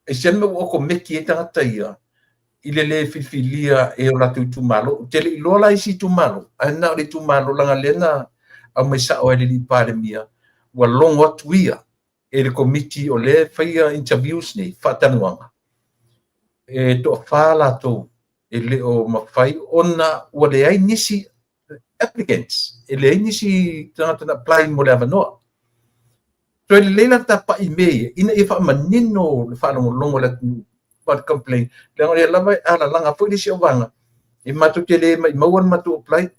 Aisea le mea ua okomeki ai tagata ia i le lē filifilia e o latou itumalo. Ou te le i iloa la isi itumalo, ae na o le itumalo leaga lea na aumai sao e le alii Palemia, ua logo atu ia e le komiti o lea e faia interviews nei, faatalanoaga, e toafa latou e le o mafai ona ua leai nisi applicants, e leai nisi tagata na apply mo le avanoa. Toe lelei la le tapai i mea ia, ina ia faamanino le faalogologo a le atunuu ma le complain, leaga o lea lava e alalaga foi le isi auvaega, e matou te le maimaua le matou apply,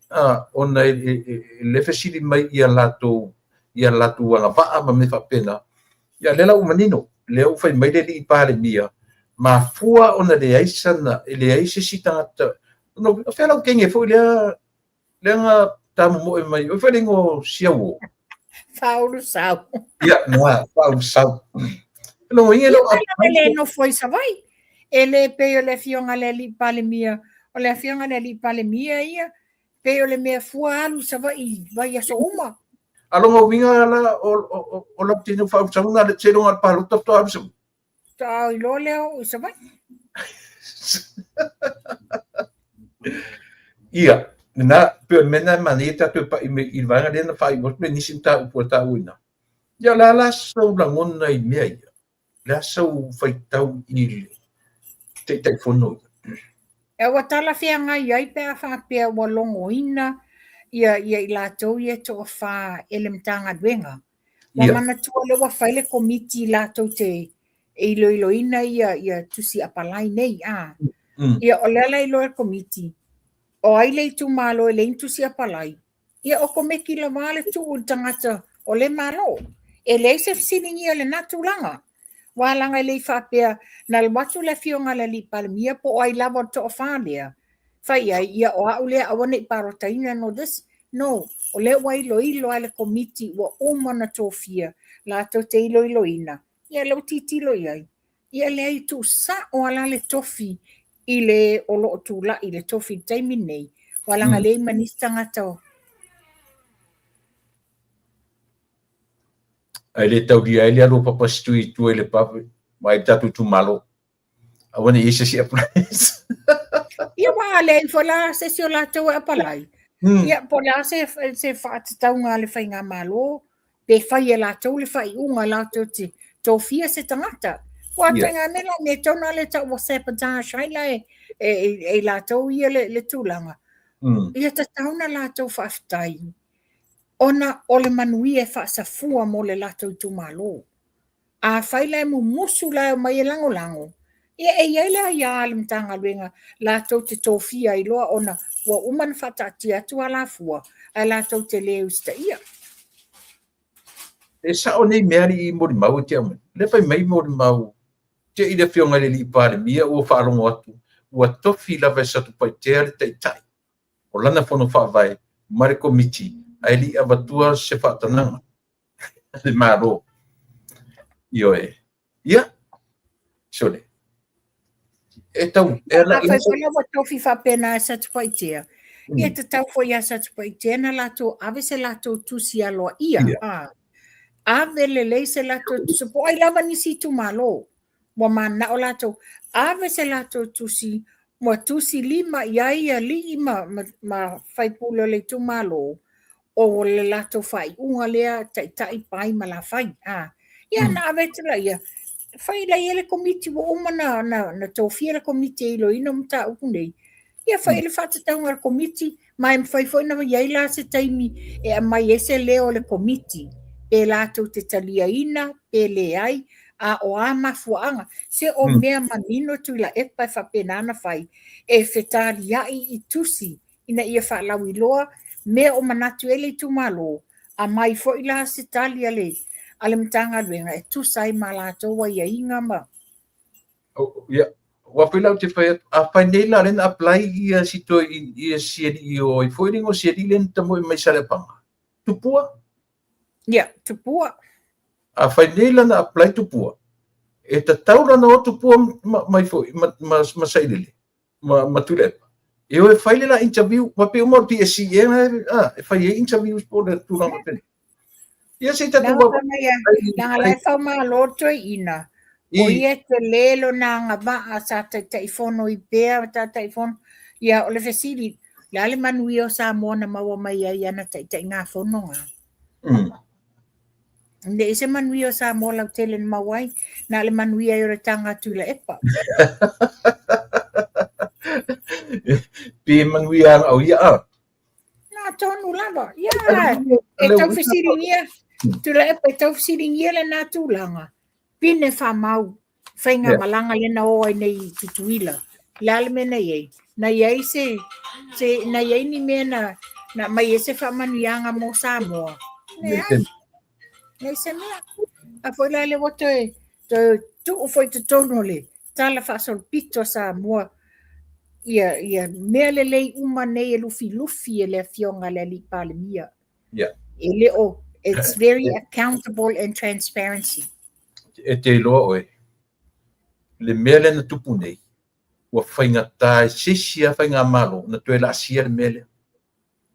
ona e le fesili mai ia latou ia latou agavaa ma mea faapena. Ia lea la ua manino, lea ua fai mai le alii Palemia, mafua ona leai sana, e leai se isi tagata. No, o fea lau kenge foi lea, lea na tamomoe mai, oi foi le ingoa o Siauo. Faaulu sau. Ia, na, faaulu sau. Logoina e lou Ia, e le nofo i Savaii. E le pei o le afioga i le alii Palemia, o le afioga i le alii Palemia ia, pei o le mea fua alu i Savaii i vaiaso uma. A lona uiga la o lau teine faaulu sau na seiloga le palota faatoa alu i Savaii. Faatoa iloa lea oo i Savaii. Ia, lena, pei o le mea lena e manaia tatou e pai mai i le vaega lea na faaiu atu le nisi mataupu ua taua i ina. Ia, o le a la sou lagona i mea ia? O le a sou faitau i le Taitaifono ia? E ua talafeagai ai pe a faapea ua logoina ia ia i latou ia e toafa e le Matagaluega. Ua manatua lea ua fai le komiti latou te e iloiloina ia ia tusi apalai nei a. Ia o lea la iloa e le komiti o ai le itumalo e leai ni tusi apalai. Ia o komeki lava le tuu i le tagata o le Malo. E leai se fesiligia o lena tulaga. Ua laga e le i faapea na alu atu le afioga i le alii Palemia po o ai lava o le toafa lea, fai i ai, ia o au lea aua ne i palotaina no this. No, o lea ua iloilo lava e le komiti ua uma ona tofia latou te iloiloina, ia lea ua tilotilo i ai. Ia leai, tuusao lava la le tofi i le o lo o tulai i le tofi i le taimi lenei, ua laga leai ma nisi tagata o Ae le taulia ai le alu o Papa Setui i tua i le pub ma ai le tatou itumalo. Aua ne i i ai se isi apply. Ia ua leai foi la se isi o latou e apalai. Ia po o le a se faatatauga a le faigamalo pe fai e latou le faaiuga latou te tofia se tagata. Ua ituaiga mea la mea tau na le tau ua sabotage ai la e latou ia le tulaga. Ia tatau na latou faafetai ona o le manuia e faasafua mo le latou itumalo. Afai la e mumusu la e omai e lagolago, ia e i ai le aia a le Matagaluega latou te tofia ai loa ona ua uma ona faataatia atu alafua ae latou te le usitaia. E sao nei mea alii i molimau e te aumai. Lea fai mai molimau te i le afioga i le alii Palemia ua faalogo atu ua tofi lava e Satupaitea le taitai o lana fono faavae ma le komiti ae le i avatua se faatanaga a le Malo. Ioe. Ia, sole. E tau, e la, Afai foi la ua tofi faapena e Satupaitea, ia tatau foi ia Satupaitea na latou ave se latou tusi aloaia. Ave lelei se latou tusi, po o ai lava nisi itumalo ua mananao latou, ave se latou tusi, ua tusi lima i ai alii ma faipule o le itumalo, o le latou faaiuga lea taitai pai ma lafai. Ia na ave atu laia, fai laia le komiti ua uma na, na, na tofia le komiti e iloina mataupu nei. Ia fai le faatatauga a le komiti, ma e mafai foi na i ai la se taimi e aumai ai se leo o le komiti, pe latou te taliaina, pe leai, a o a mafuaaga. Se o mea manino Tuilaepa e faapena ona fai, e fetaliai i tusi ina ia faalauiloa mea o manatu i ai le itumalo, aumai foi la se tali a le a le Matagaluega e tusa ai ma latou aiaiga ma. Ia, ua pei la ou te fai atu, afai nei la lea na apply ia si toe ia si alii o ai foi le igoa o si alii lea na tamoe mai Saleapaga, Tupua. Ia, Tupua. Afai nei la na apply Tupua, e tatau la ona o Tupua mai foi ma Sailele ma Tuilaepa. E o e fai le la interview, ma pei uma o le PSC ea e fai ai interviews po o le tulaga faapena. Ia se i tatou vaavaai. Leaga la e faumalo le toeaina, o ia e tele lona agavaa sa Taitaifono i pea Taitaifono. Ia o le fesili, o le a le manuia o Samoa na maua mai ai i ana taitaigafono na? Ne i se manuia o Samoa lautele na maua ai, na o le manuia ai o le taga a Tuilaepa. Pe manuia ana o ia a? Na tonu lava. Ia, e tau fesiligia, Tuilaepa e tau fesiligia lena tulaga. Pine faamau, faigamalaga lea na o ai nei i Tutuila. O le a le mea na i ai? Na i ai se, se na i ai ni mea na, na aumai ai se faamanuiaga mo Samoa? Leai. Leai se mea. A foi la lea ua toe, toe tuu foi i totonu o le Tala Faasolopito a Samoa ia, ia mea lelei uma nei e lufilufi e le Afioga a le Alii Palemia. Yeah. E le o, it's very accountable and transparency. E te iloa oe, le mea lea na tupu nei, ua faigata i se isi lava faigamalo ona toe laasia le mea lea.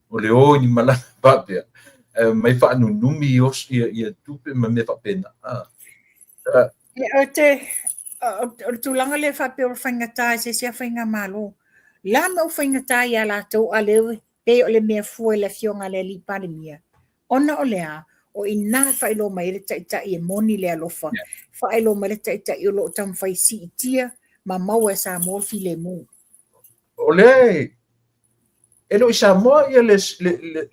O le o i ni malaga faapea, ae omai faanunumi ia tupe ma mea faapena. O te, o le tulaga lea faapea ua faigata i se isi lava faigamalo. O le a le mea ua faigata ia latou a o lea pei o le mea fua i le Afioga i le Alii Palemia? Ona o le a? O i ina e faailoa mai ai le Taitai e moni le alofa, faailoa mai le Taitai o lo o taumafai e siitia ma maua e Samoa le filemu. O lea e le o i Samoa ia le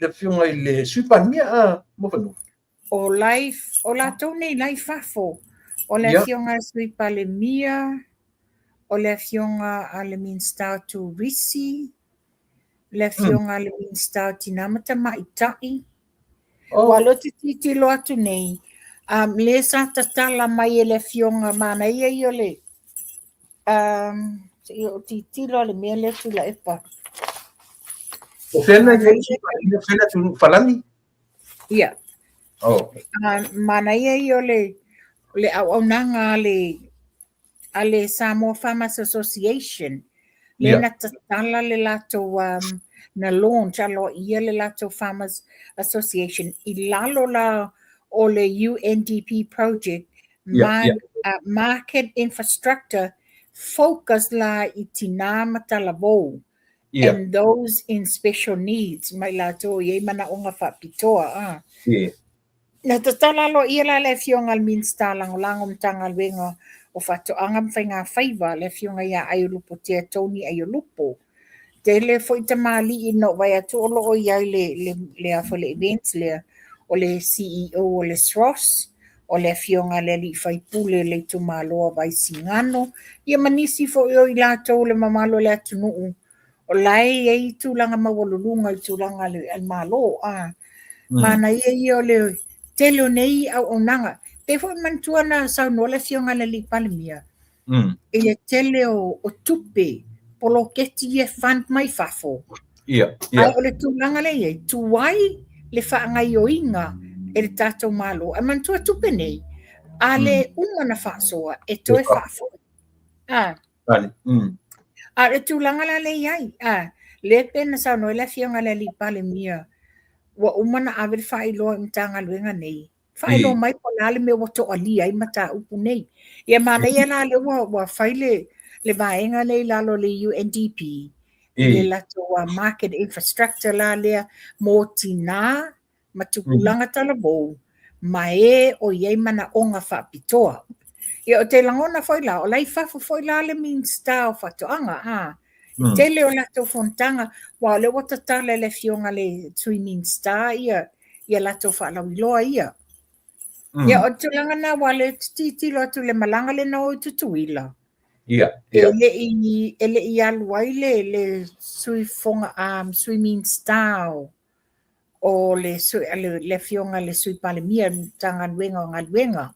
Afioga i le Sui Palemia a Muafanua. O lai, o latou nei la i fafo. O le Afioga i le Sui Palemia, o le Afioga a le Minisita o Turisi, le Afioga a le Minisita o Tina ma Tamaitai. Ua lea ou te tilotilo atu nei, um, le sa tatala mai e le Afioga manaia ia o le um, se i ou tilotilo le mea lea Tuilaepa. O fea na i ai, o fea na atunuu Falani? Ia. Oh. Manaia ia o le, le auaunaga a le a le Samoa Farmers Association, lea na tatala le latou, um, na launch aloaia le latou Farmers Association i lalo la o le UNDP project, market infrastructure focus la i tinā ma talavou and those in special needs, ma i latou e i ai manaoga faapitoa. Na tatala aloaia la le Afioga i le Minisita Lagolago Matagaluega o Faatoaga ma Faigafaiva, le Afioga ia Aiolupo Tea Tony Aiolupo. Tele foi tamalii na ou vaai atu o lo o i ai le, le, le, a foi le event lea, o le CEO o le SROS, o le Afioga i le Alii Faipule o le itumalo o Vaisigano, ia ma nisi foi o i latou o le mamalu o le atunuu o la e i ai tulaga maualuluga i tulaga a le Malo. A manaia ia o le tele o nei auaunaga. Pei foi manatua na saunoa le Afioga i le Alii Palemia i le tele o tupe poloketi ia e fund mai fafo. Ae o le tulaga lea e i ai, tuai le faagaoioiga e le tatou Malo. Ae manatua tupe nei, a le uma na faasoa, e toe faafoi. A. A o le tulaga la lea e i ai, a, lea pei ona saunoa ai le Afioga i le Alii Palemia, ua uma ona ave le faailoa i Matagaluega nei, faailoa mai po o le a le mea ua toalia ai mataupu nei. Ia manaia la lea ua fai le vaega lea i lalo o le UNDP, i le latou market infrastructure la lea mo tinā ma tupulaga talavou. ma e o i ai manaoga faapitoa. Ia o te lagona foi la, o la i fafo foi la le Minisita o Faatoaga, a, tele o latou fonotaga, aua o lea ua tatala e le Afioga i le Sui Minisita ia ia latou faalauiloa ia. Ia o le tulaga lena aua o lea ou te tilotilo atu i le malaga lea na o i Tutuila, e le i alu ai le le Sui Fofoga Sui Minisita o o le le Afioga i le Sui Palemia i le Matagaluega o Galuega,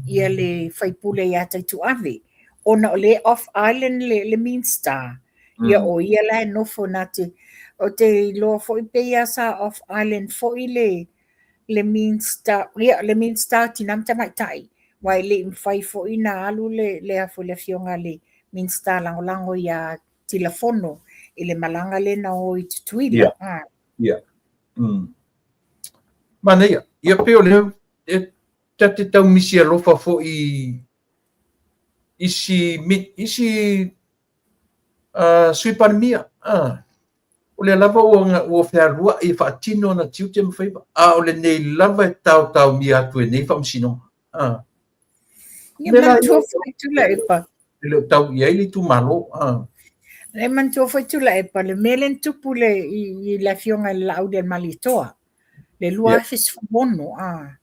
ia le faipule ia Taituave, ona o lea e off island le, le Minisita, ia o ia la e nofo na te, ou te iloa foi pei lava sa off island foi le, le Minisita, ia le Minisita o Tina ma Tamaitai, aua e le i mafai foi ona alu le, le, le Afioga i le Minisita Lagolago ia Tilafono i le malaga lea na o i Tutuila. Ia. Ia. Manaia. Ia pei o lea e ta te tau misi alofa foi isi isi Sui Palemia. O lea lava ua ua fealuai e faatino ona tiute ma faiva, a o lenei lava e taotaomia atu e nei faamasinoga. Ia manatua foi Tuilaepa. E le o tau i ai le itumalo. E manatua foi Tuilaepa le mea lea na tupu le, i, i le afioga i le Laaulialemalietoa, le 2016, a.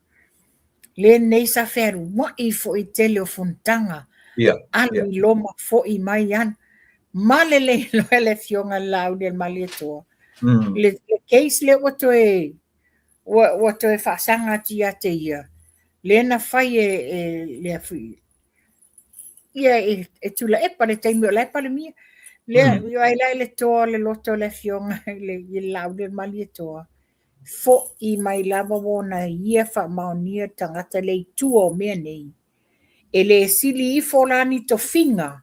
Lenei sa fealuai foi i tele o fonotaga, alu i loma foi mai alu. Ma le le iloa e le afioga i le Laaulialemalietoa, le, le case lea ua toe ua, ua toe faasaga atu ia te ia, lea na fai e, e le ia e, e Tuilaepa le taimi o la e Palemia. Lea, mm. ai la i le toa o le loto o le afioga i le, i le Laaulialemalietoa, fo'i mai lava ua ona ia faamaonia le tagata lea i tua o mea nei. E le sili ifo la ni tofiga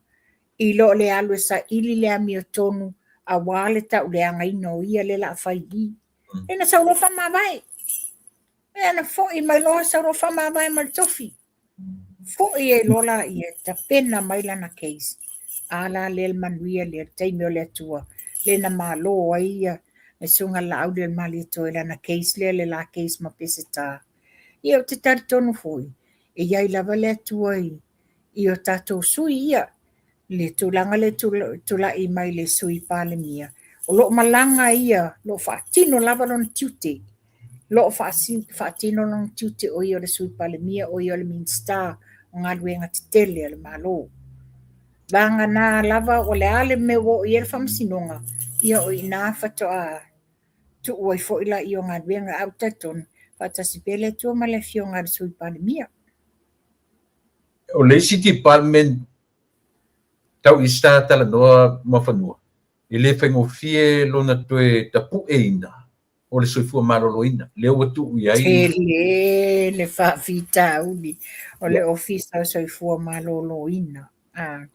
i lo le alu e saili le amiotonu auā le tauleagaina o ia lea o le a fai i i. E na sau loa faamavae. E na fo'i mai loa sau loa faamavae ma le tofi. Fo'i ai loa laia e tapena mai lana case. A la lea le manuia lea le taimi o le Atua lea na malo ai ia le Susuga i le Laaulialemalietoa i lana case lea le la case ma Peseta. Ia ou te talitonu foi e i ai lava le Atua i i o tatou sui ia, le tulaga lea tulai mai le Sui Palemia, o lo o malaga ia, o lo o faatino lava lona tiute, o lo o faatino lona tiute o ia o le Sui Palemia, o ia o le Minisita o Galuega Tetele a le Malo. Vagana lava o le a le mea ua oo i ai le faamasinoga, ia o i ina faatoa tuu ai foi laia o galuega. Ae ou te talitonu, faatasi pea le Atua ma le Afioga i le Sui Palemia. O le isi department tau i sa talanoa Muafanua, e le faigofie lona toe tapueina o le soifua maloloina, lea ua tuu i ai. Tele le faafitauli o le Ofisa o Soifua Maloloina. Ah.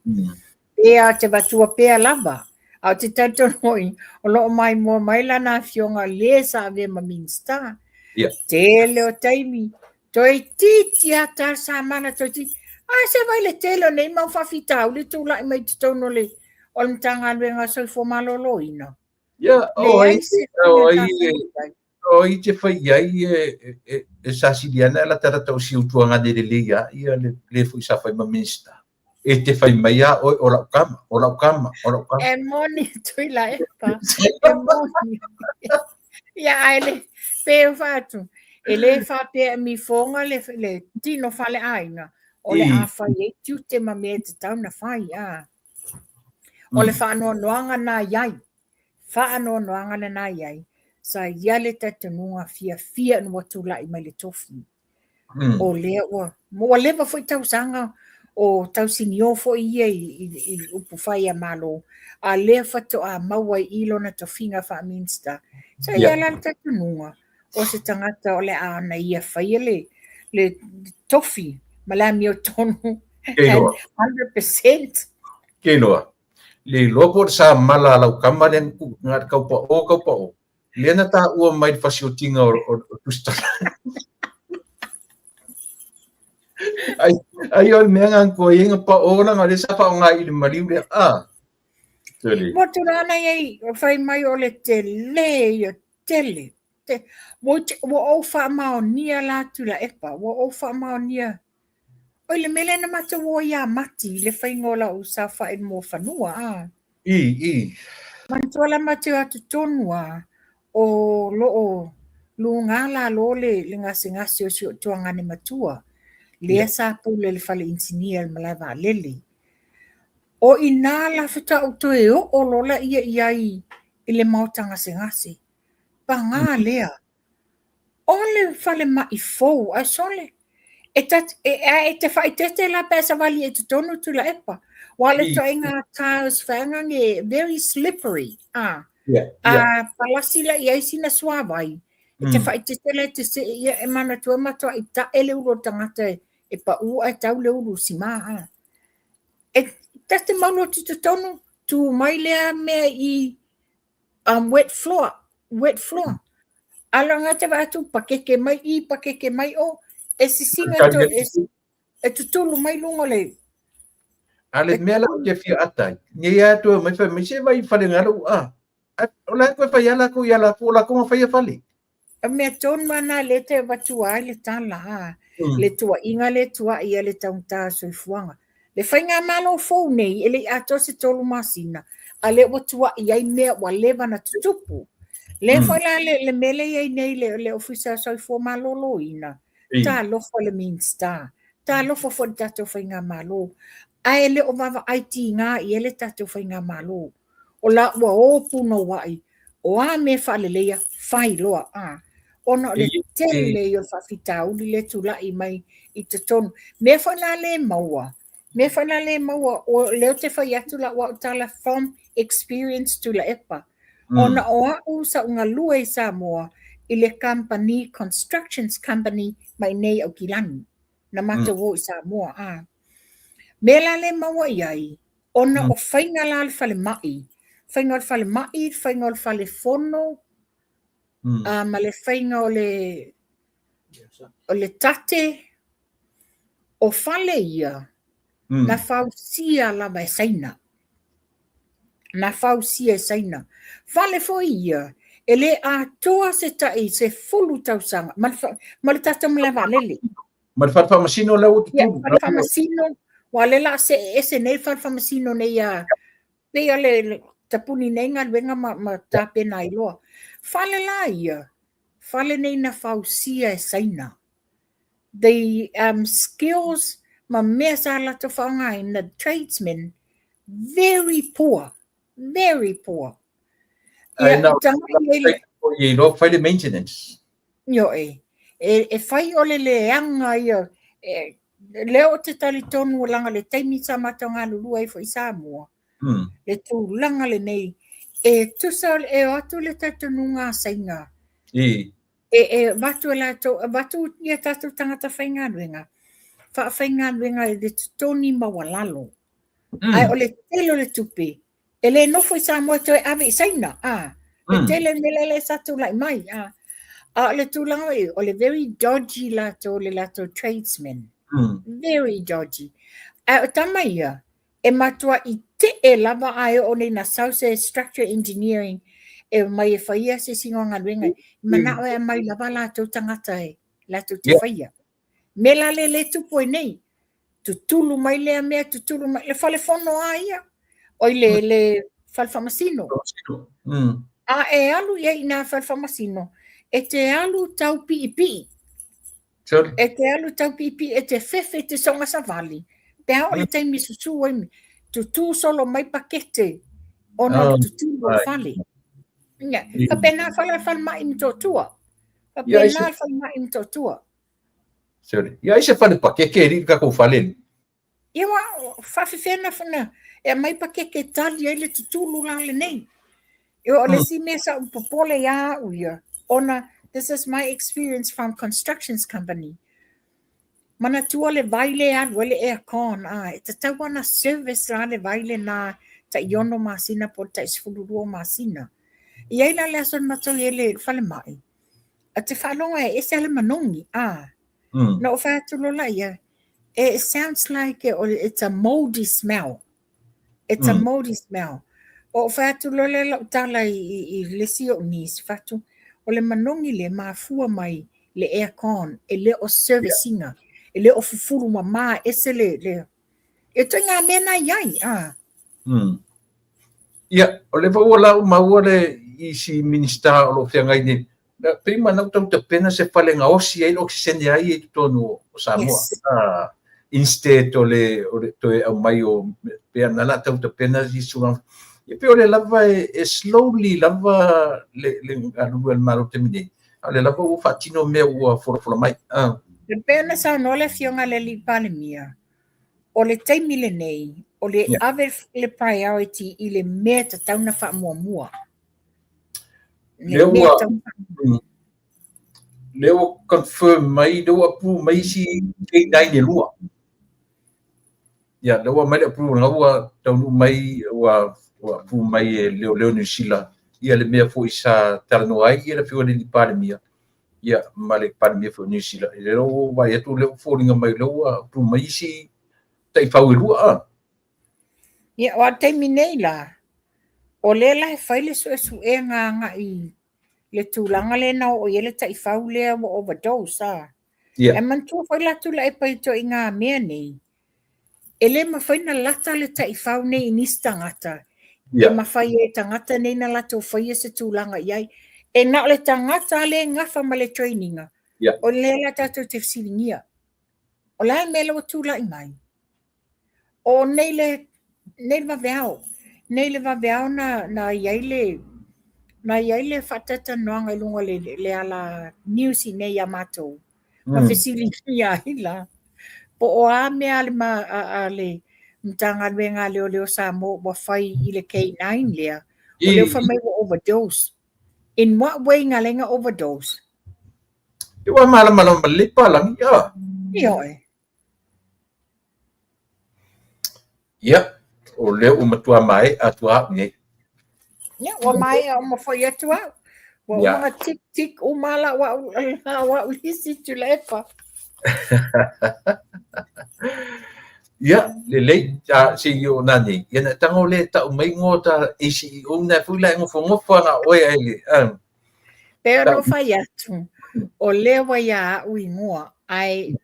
Pea ou te avatua pea lava. A ou te talitonu foi, o lo o maimoa mai lana afioga le sa avea ma Minisita. Tele o taimi, toeitiiti lava ta samala toeitiiti. Ae se vaai le tele o nei mau faafitauli tulai mai i totonu o le o le Matagaluega o Soifua Maloloina. Ia, o ai, o ai, o ai te fai i ai e, e sasili ana e latalata o si utuagane lelei a ia le, le foi sa fai ma Minista. E te fai mai a oe o lau kama, o lau kama, o lau kama. E moni Tuilaepa, e moni. Ia ae le, pe o fatu, e le faapea e mifoga le, le tino faleaiga, o le a fai ai tiute ma mea e tatau na fai, a. O le faanoanoaga na i ai, faanoanoaga lena i ai, sa i ai le talitonuga fiafia ina ua tulai mai le tofi. O lea ua, ua leva foi tausaga o tausinio foi ia i, i, i upufai a Malo, a lea faatoa maua i i lona tofiga faa-Minista. Sa i ai la le talitonuga, o se tagata o le a ona ia faia le, le tofi ma le amiotonu 100%. Ke iloa. Le iloa po o le samala a lau kama lea na tuu na kaupao kaupao. Lea na taua mai le fasiotiga o, o, o Tusitala. Ai, ai o le mea nga koe inga pa o na nga le sa fa nga i le maliu le a. Tele. Mo tulaga na i ai, fai mai o le tele ia tele. Te, ua, ua ou faamaonia la Tuilaepa, ua ou faamaonia. Oi le mea lea na matou o ai ia Mati i le faiga o lau saofai i le Muafanua, a. I, i. Manatua la matou o atu tonu a, o lo o luga lalo le, le gasegase o si ou tuagane matua, lea sa pule i le fale inisinia i le malae vaalele. O i ina la faatoa ou toe oo loa laia i ai i le maota gasegase. Paga lea, o le falemai fou ae sole, e ta, e, ae e te faaeteete la pe a savali i totonu Tuilaepa. Aua o le ituaiga tiles vaega nei, very slippery. A, Yeah, yeah. a palasi la i ai sina suavai, e te faaeteete la e te see ia e manatua e matuai tae le ulu o le tagata e, e pau ae tau le ulu simā. A. E ta te malu atu i totonu, tu mai lea mea i wet floor, wet floor. A lo te vaai atu pakeke mai i, pakeke mai o, e sisiga to, e, e tutulu mai luga o le... A le mea la ou te fia ata ai, nei a toe mai fai mai se vai fale ngalo a. O la koe fai ala ko ia la ko la ko fai fale. O mea tonu lava na lea te avatua ai le tala, a, le tuuaiga lea e tuuai ai le taugata o le soifuaga. Le faigamalo fou nei, e le i atoa se 3 masina, a lea ua tuuai ai mea ua leva ona tutupu. Lea foi la le, le mea lea e i ai nei le, le Ofisa o Soifua Maloloina, talofa i le Minisita, talofa foi i le tatou faigamalo, ae le o vaavaai tiga i ai le tatou faigamalo. O la ua o punouai, o a mea faaleleia, fai loa, a. Ona o le tele ia o faafitauli lea e tulai mai i totonu. Mea foi la lea e maua, mea foi la lea e maua, o lea ou te fai atu lau au tala from experience Tuilaepa. Ona o au sa ou galue i Samoa i le kamupani, constructions company mai nei i Aukilani. Na matou o i Samoa, a. Mea la lea e maua i ai, Ona o faiga la o le falemai, faiga o le falemai, faiga o le fale fono, ma le faiga o le, o le tate, o fale ia, na fausia lava e Saina. Na fausia e Saina. Fale foi ia, e le atoa se tai 10 tausaga, ma le, ma le tatou malae vaalele. Ma le fale faamasino la ua tutulu. Ia, fale faamasino, aua o lea o le a see ese nei le fale faamasino nei ia, pei o le tapuni nei galuega ma, ma tapena ai loa. Fale la ia, fale nei na fausia e Saina. The skills ma mea sa latou faaaogaina, tradesmen, very poor, very poor. Ia, tagai ai le... Ia, fai le maintenance. Ioe, e, e fai o le leaga ia, e, lea ou te talitonu leaga le taimi sa matou galulue ai foi i Samoa, le tulaga lenei, e tusa e o atu le talitonuga a Saina, e, e avatu e latou, avatu ia tatou tagata faigaluega, faafaigaluega i le totogi maualalo. Ae o le tele o le tupe, E le nofo i Samoa e toe ave i Saina, a. Le tele mea lea sa tulai mai, a. A o le tulaga foi, o le very dodgy latou, le latou tradesmen. Very dodgy. Ae o tama ia, e matuai tee lava a e oo nei ina sau se structure engineering e omai e faia se isi o galuega, e manao e aumai lava latou tagata e latou te faia. Mea la lea le tupu ai nei, tutulu mai lea mea, tutulu mai, le fale fono a ia, oi le, le fale faamasino. A e alu i ai i nā fale faamasino, e te alu tau piipii. Sorry. E te alu tau piipii, e te fefe, e te soga savali. Pe a oo le taimi e susu ai, tutū solo mai pakete ona o le tutulu o le fale. Ia, faapena fale falemai i Motootua. Faapena le falemai i Motootua. Sorry. Ia ai se fale pakeke e li tatou fale ni. Ia ua faafefea na na e aumai pakeke e tali ai le tutulu la lenei. Ia o le isi mea sa ou popole ia au ia, ona this is my experience from constructions company. Manatua le vai lea e alu ai le aircon, a, e tatau lava ona service la le vai lena tai 6 masina po o le tai 12 masina. E i ai la le aso na matou i ai i le falemai, Ou te faalogo e ese lava le manogi, a. Na ou fai atu loa laia, it sounds like it's a moldy smell. It's a moldy smell. Ou fai atu loa lea lau tala i le isi o ou niece, fai atu, O le manogi lea e mafua mai le aircon e le o service ina, e le o fufulu mama ese le, le e ituaiga mea na i ai. Ah. Ia, o lea foi ua lau maua le isi Minisita o lo o feagai nei, pei ma tau tapena se fale gaosi ai le okesene ai i totonu o Samoa. Yes. Ah, instead o le toe aumai o pea na la tau tapena si tulaga. Ia pei o le lava e slowly lava le galulue a le Malo taimi nei. A o le lava ua faatino mea ua folafola mai. Ah. E pei ona saunoa le afioga i le alii Palemia, o le taimi lenei, o le ave le priority i le mea e tatau ona faamuamua. Le Lea mea ua tatau ona faamuamua. Lea ua confirm mai, lea ua approve mai isi K9 e lua. Ia, lea ua mai le approve, na ua taunuu mai, ua approve mai e Leoleo Niu Sila, ia le mea foi sa talanoa ai ia le afioga i le Palemia, ia ma le Palemia foi o Niu Sila. Lea ua vaai atu, lea ua foliga mai, lea ua approve mai isi taifau e lua. Ah. Ia, o a taimi nei la, o lea la e fai le suesuega agai le tulaga lea na oo i ai le taifau lea ua overdose. Ah. E manatua foi la Tuilaepa i ituaiga mea nei, e le mafai ona lata le taifau nei i nisi tagata, e mafai e tagata nei na latou faia se tulaga i ai. E na o le tagata lea e gafa ma le training, o lea la tatou te fesiligia. O le a le mea lea ua tulai mai? O nei le vaveao, nei le vaveao na i ai le faataitanoaga i luga o le ala news i nei ia matou. Ma fesiligia ai la, po o a mea a le Matagaluega a Leoleo Samoa ua fai i le K9 lea, o lea ua fai mai ua overdose. In what way nga lenga overdose? E ua malamalama lelei palagi. Ah. Ioe. Ia, o lea ua matua mae atu au nei. Ia, ua maea uma foi atu au. Ua uma na tik tik uma la au lau au lisi Tuilaepa. Ia, lelei, ta se i o nani. Ia na tango le tau mai ngoa ta ACEO na fui la e ngofo ngofo nga oe ai le. Ah. Pe ono fai atu, o lea ua ia au ingoa, ai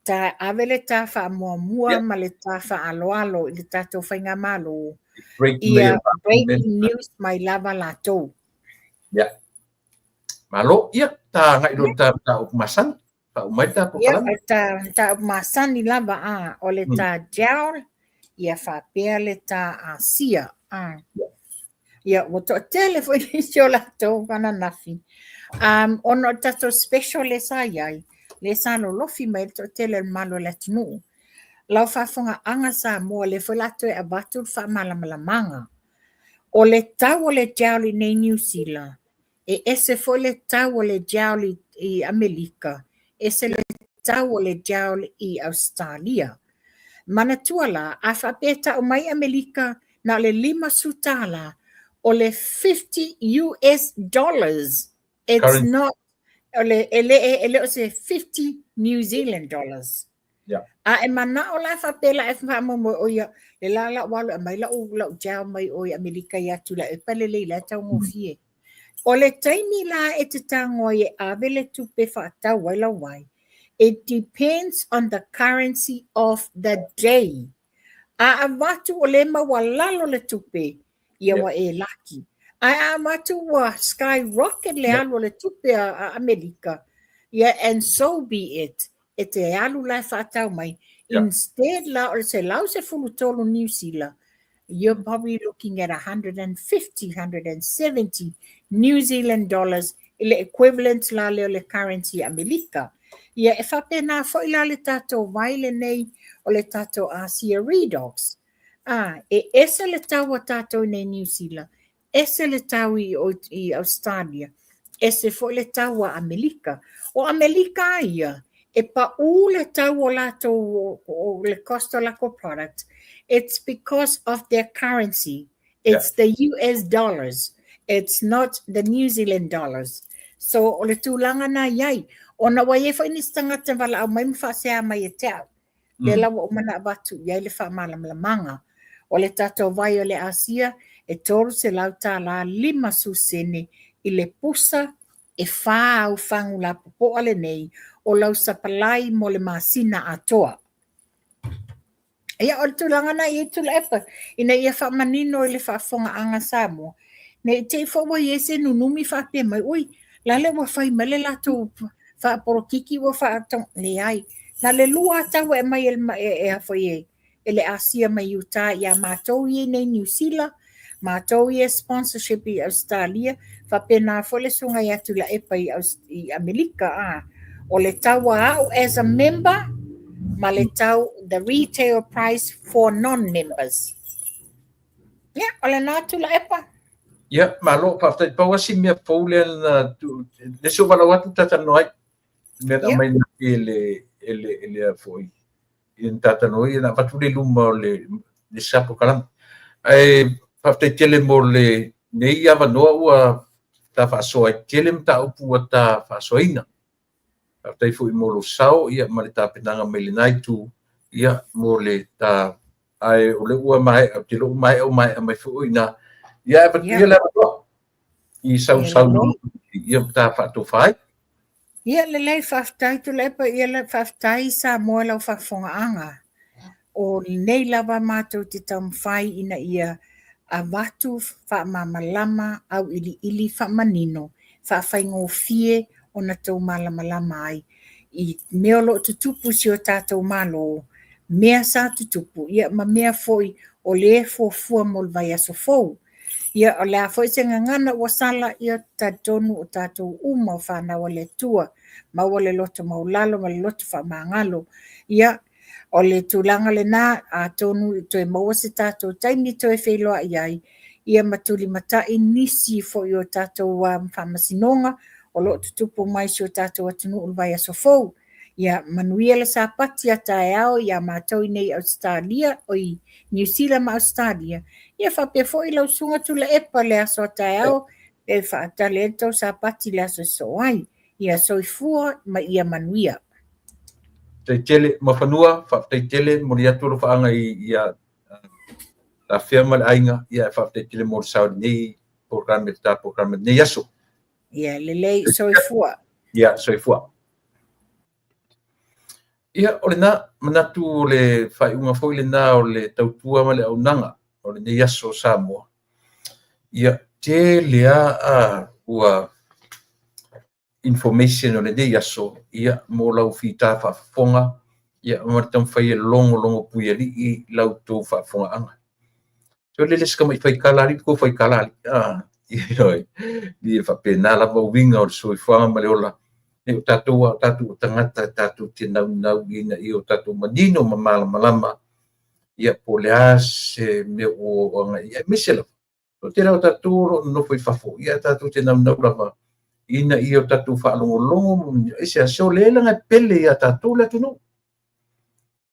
ta ave le ta faamuamua ma le ta faaloalo i le tatou faigamalo. Break Ia breaking news mai lava latou. Ia. Malo, ia, ta ngai lo ta upu masani. Pa umai ta Ia, polokalame. o ta upu masani lava a, o le ta JAL, ia faapea le ta Asia. A. Ia, ua toatele foi nisi o latou ananafi. Ona o le tatou special le sa i ai, le sa lolofi mai le toatele o le mamalu o le atunuu. Lau faafofogaaga Samoa, lea foi latou e avatu le faamalamalamaga. O le tau o le JAL i nei Niu Sila, e ese foi le tau o le JAL i Amerika, ese le tau o le JAL i Australia. Manatua la, a faapea tau mai Amerika na o le $50, o le $50 US. It's not, o le, e le, e le o se 50 New Zealand dollars. A e manao la faapea la e faamoemoe o ia, le la la ua alu e aumai lau JAL mai o i Amerika ia Tuilaepa lelei la e taugofie. O le taimi la e te tago ai e ave le tupe faatau ai lau vai, it depends on the currency of the day. A avatu o le maualalo le tupe, ia ua e laki. Ae a avatu ua skyrocket le alu o le tupe a Amerika, ia and so be it. E te alu la e faatau mai. Instead la o le 113 Niu Sila, you're probably looking at 150, 170 New Zealand dollars i le equivalent la lea o le currency Amerika. Ia e faapena foi la le tatou vai lenei o le tatou Asia Redox. Ah, e ese le tau a tatou nei Niu Sila, ese le tau i Australia, ese foi le tau a Amerika. O Amerika ia, e pau le tau o latou, o le cost o lakou product, it's because of their currency. It's the US dollars. It's not the New Zealand dollars. So, o le tulaga na iai. Ona ua iai foi nisi tagata valaau mai ma faasea mai e te au. Lea la ua uma na avatu i ai le faamalamalamaga. O le tatou vai o le Asia e $300.50 i le pusa. E fā au fagu lapopoa lenei o lau sapalai mo le masina atoa. Ia, o le tulaga na i ai Tuilaepa, ina ia faamanino i le faafofogaaga a Samoa, ne i te i foi ua i ai se nunumi faapea mai, ui, la le ua fai mai le latou faapolokiki ua faatau, leai. Na le lua lava tau e aumai e, e, e, a foi e, e le asia mai uta ia matou ia nei Niu Sila, matou ia sponsorship i Ausetalia, faapena foi le susuga ia Tuilaepa i, i Amerika. A. O le tau a au as a member, ma le tau the retail price for non-members. Ia, o lena Tuilaepa. Ia, malo, faafetai. Pau lava si mea fou lea na le se valaau atu talanoa ai. Mea na aumai e le e le e le foi i na talanoa ai na avatu le luma o le sa polokalame. Ae faafetai tele mo le nei avanoa ua ta faasoa ai tele mataupu ua ta faasoaina. Faafetai foi mo lou sao ia ma le tapenaga mai lena itu ia mo le ta ae o le ua maea, ou te iloa ua maea ua maea mai foi i ina. Ia ae avatu ia le avanoa i sau sau ia ta faatofa ai. Ia lelei, faafetai Tuilaepa, ia faafetai Samoa i lau faafofogaaga. O lenei lava matou te taumafai ina ia avatu faamalamalama, auiliili faamanino, faafaigofie ona tou malamalama ai i mea o lo o tutupu i si o tatou Malo, mea sa tutupu, ia ma mea foi o lea e fuafua mo le vaiaso fou. Ia, o le a foi se gagana ua sala, ia talitonu o tatou uma o fanau a le Atua, maua le loto maualalo ma le loto faamagalo. Ia, o le tulaga lena, atonu e toe maua se tatou taimi toe feiloai ai, ia ma tulimatai nisi foi o tatou faamasinoga o lo o tutupu mai si o tatou atunuu i le vaiaso fou. Ia manuia le Sapati a taeao ia matou i nei Ausetalia, oi Niu Sila ma Ausetalia. Ia faapea foi lau Susuga Tuilaepa le aso a taeao e faatali ai le tou Sapati i le aso e sosoo ai. Ia soifua ma ia manuia. Faafetai tele Muafanua, faafetai tele, momoli atu alofaaga i Afea ma le aiga, ia faafetai tele mo le sao i lenei polokalame, le ta polokalame i lenei aso. Ia lelei, soifua. Ia soifua. Ia, o lena manatu o le faaiuga foi lena o le tautua ma le auaunaga o lenei aso o Samoa. Ia, tele lava ua information o lenei aso, ia, mo lau fita faafofoga, ia, ma le taumafai e logologo puialii la outou faafofogaaga. So le se tamai faikala alii ko faikala alii. Ah, ia faapena lava uiga o le soifuaga ma le ola. E o tatou a o tatou tagata tatou te naunau ina ia o tatou manino ma malamalama ia po o le a se mea ua agai i ai. Aemaise lava, o le tele o tatou o lo o nonofo i fafo, ia tatou te naunau lava ina ia o tatou faalogologo aisea, o lea leaga e pele ia tatou le atunuu.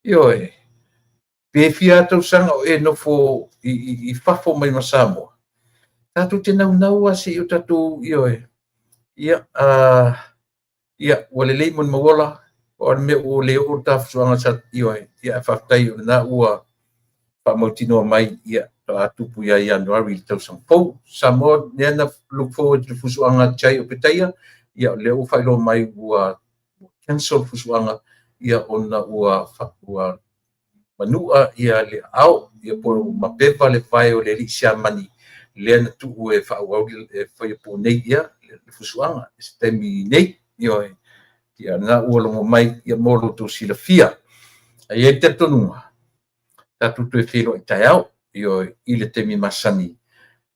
Ioe, pe fia tausaga o e nofo i fafo mai ma Samoa, tatou te naunau lava se i o tatou, ioe, ia, ia, ua lelei mo le mauola, o le mea ua le oo le tafusuaga sa, ioe, ia, faafetai o lena ua faamautinoa mai, ia, faatoa tupu ia Ianuari i le tausaga fou. Samoa, lea na look forward i le fusuaga Jai o Petaia, ia, o lea ua faailoa mai ua cancel le fusuaga, ia, ona ua manua ia le aao, ia po o mapeva le vae o le alii siamani, lea na tuu e faaauau e faia punei ia le fusuaga i se taimi nei, ioe, ia lena ua logo mai ia mo lo outou silafia. Ae i ai le talitonuga, tatou toe feiloai taeao, ioe, i le taimi masani,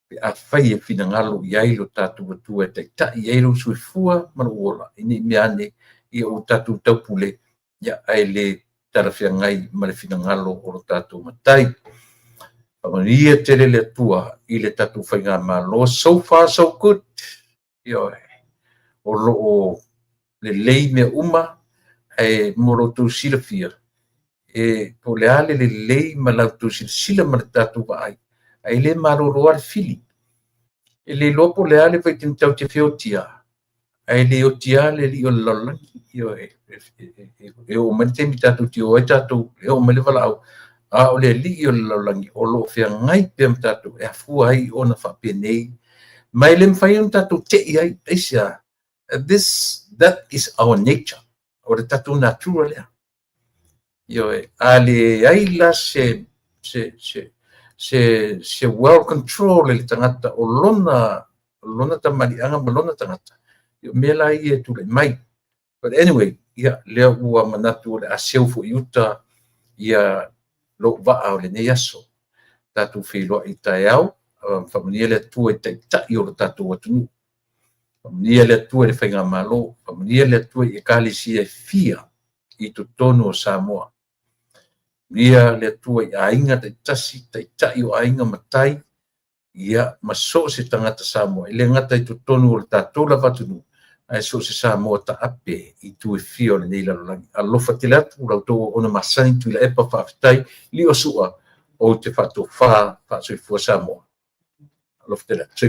pe afai e finagalo i ai lo tatou Atua e taitai i ai lou soifua ma lou ola, ina ne i mea ane ia ua tatou taupule, ia ae le talafeagai ma le finagalo o lo tatou Matai. Faamanuia tele le Atua i le tatou faigamalo. So far so good. Ioe. O lo o lelei mea uma, ae mo lo outou silafia, e po o le a le lelei ma la outou silasila ma le tatou vaai, ae le malolo lava le fili. E le iloa po o le a le vaitaimi tatou te feotia, ae le oti lava le alii o le lalolagi. Ioe, e oo mai le taimi tatou te o ai tatou, e oo mai le valaau, a o le alii o le lalolagi o lo o feagai pea ma tatou e afua ai ona faapenei, ma e le mafai ona tatou tei ai, aisea? This, that is our nature. O le tatou natura lea. Ioe, a leai la se se se se se well control e le tagata o lona lona tamaliiaga ma lona tagata, o mea la ia e tulai mai. But anyway, ia, lea ua manatu o le a seu foi i uta ia lou vaa o lenei aso. Tatou feiloai taeao, faamanuia le Atua i taitai o lo tatou atunuu. Faamanuia le Atua i le faigamalo, faamanuia le Atua i ekalesia e fia i totonu o Samoa. Faamanuia le Atua i aiga taitasi, taitai o aiga matai, ia ma so o se tagata Samoa, e le gata i totonu o le tatou lava atunuu, ae so o se Samoa taape i itu e fia o lenei lalolagi. Alofa tele atu la outou auauna masani Tuilaepa, faafetai Lio Sua, ou te faatofa faasoifua Samoa. Alofa tele atu.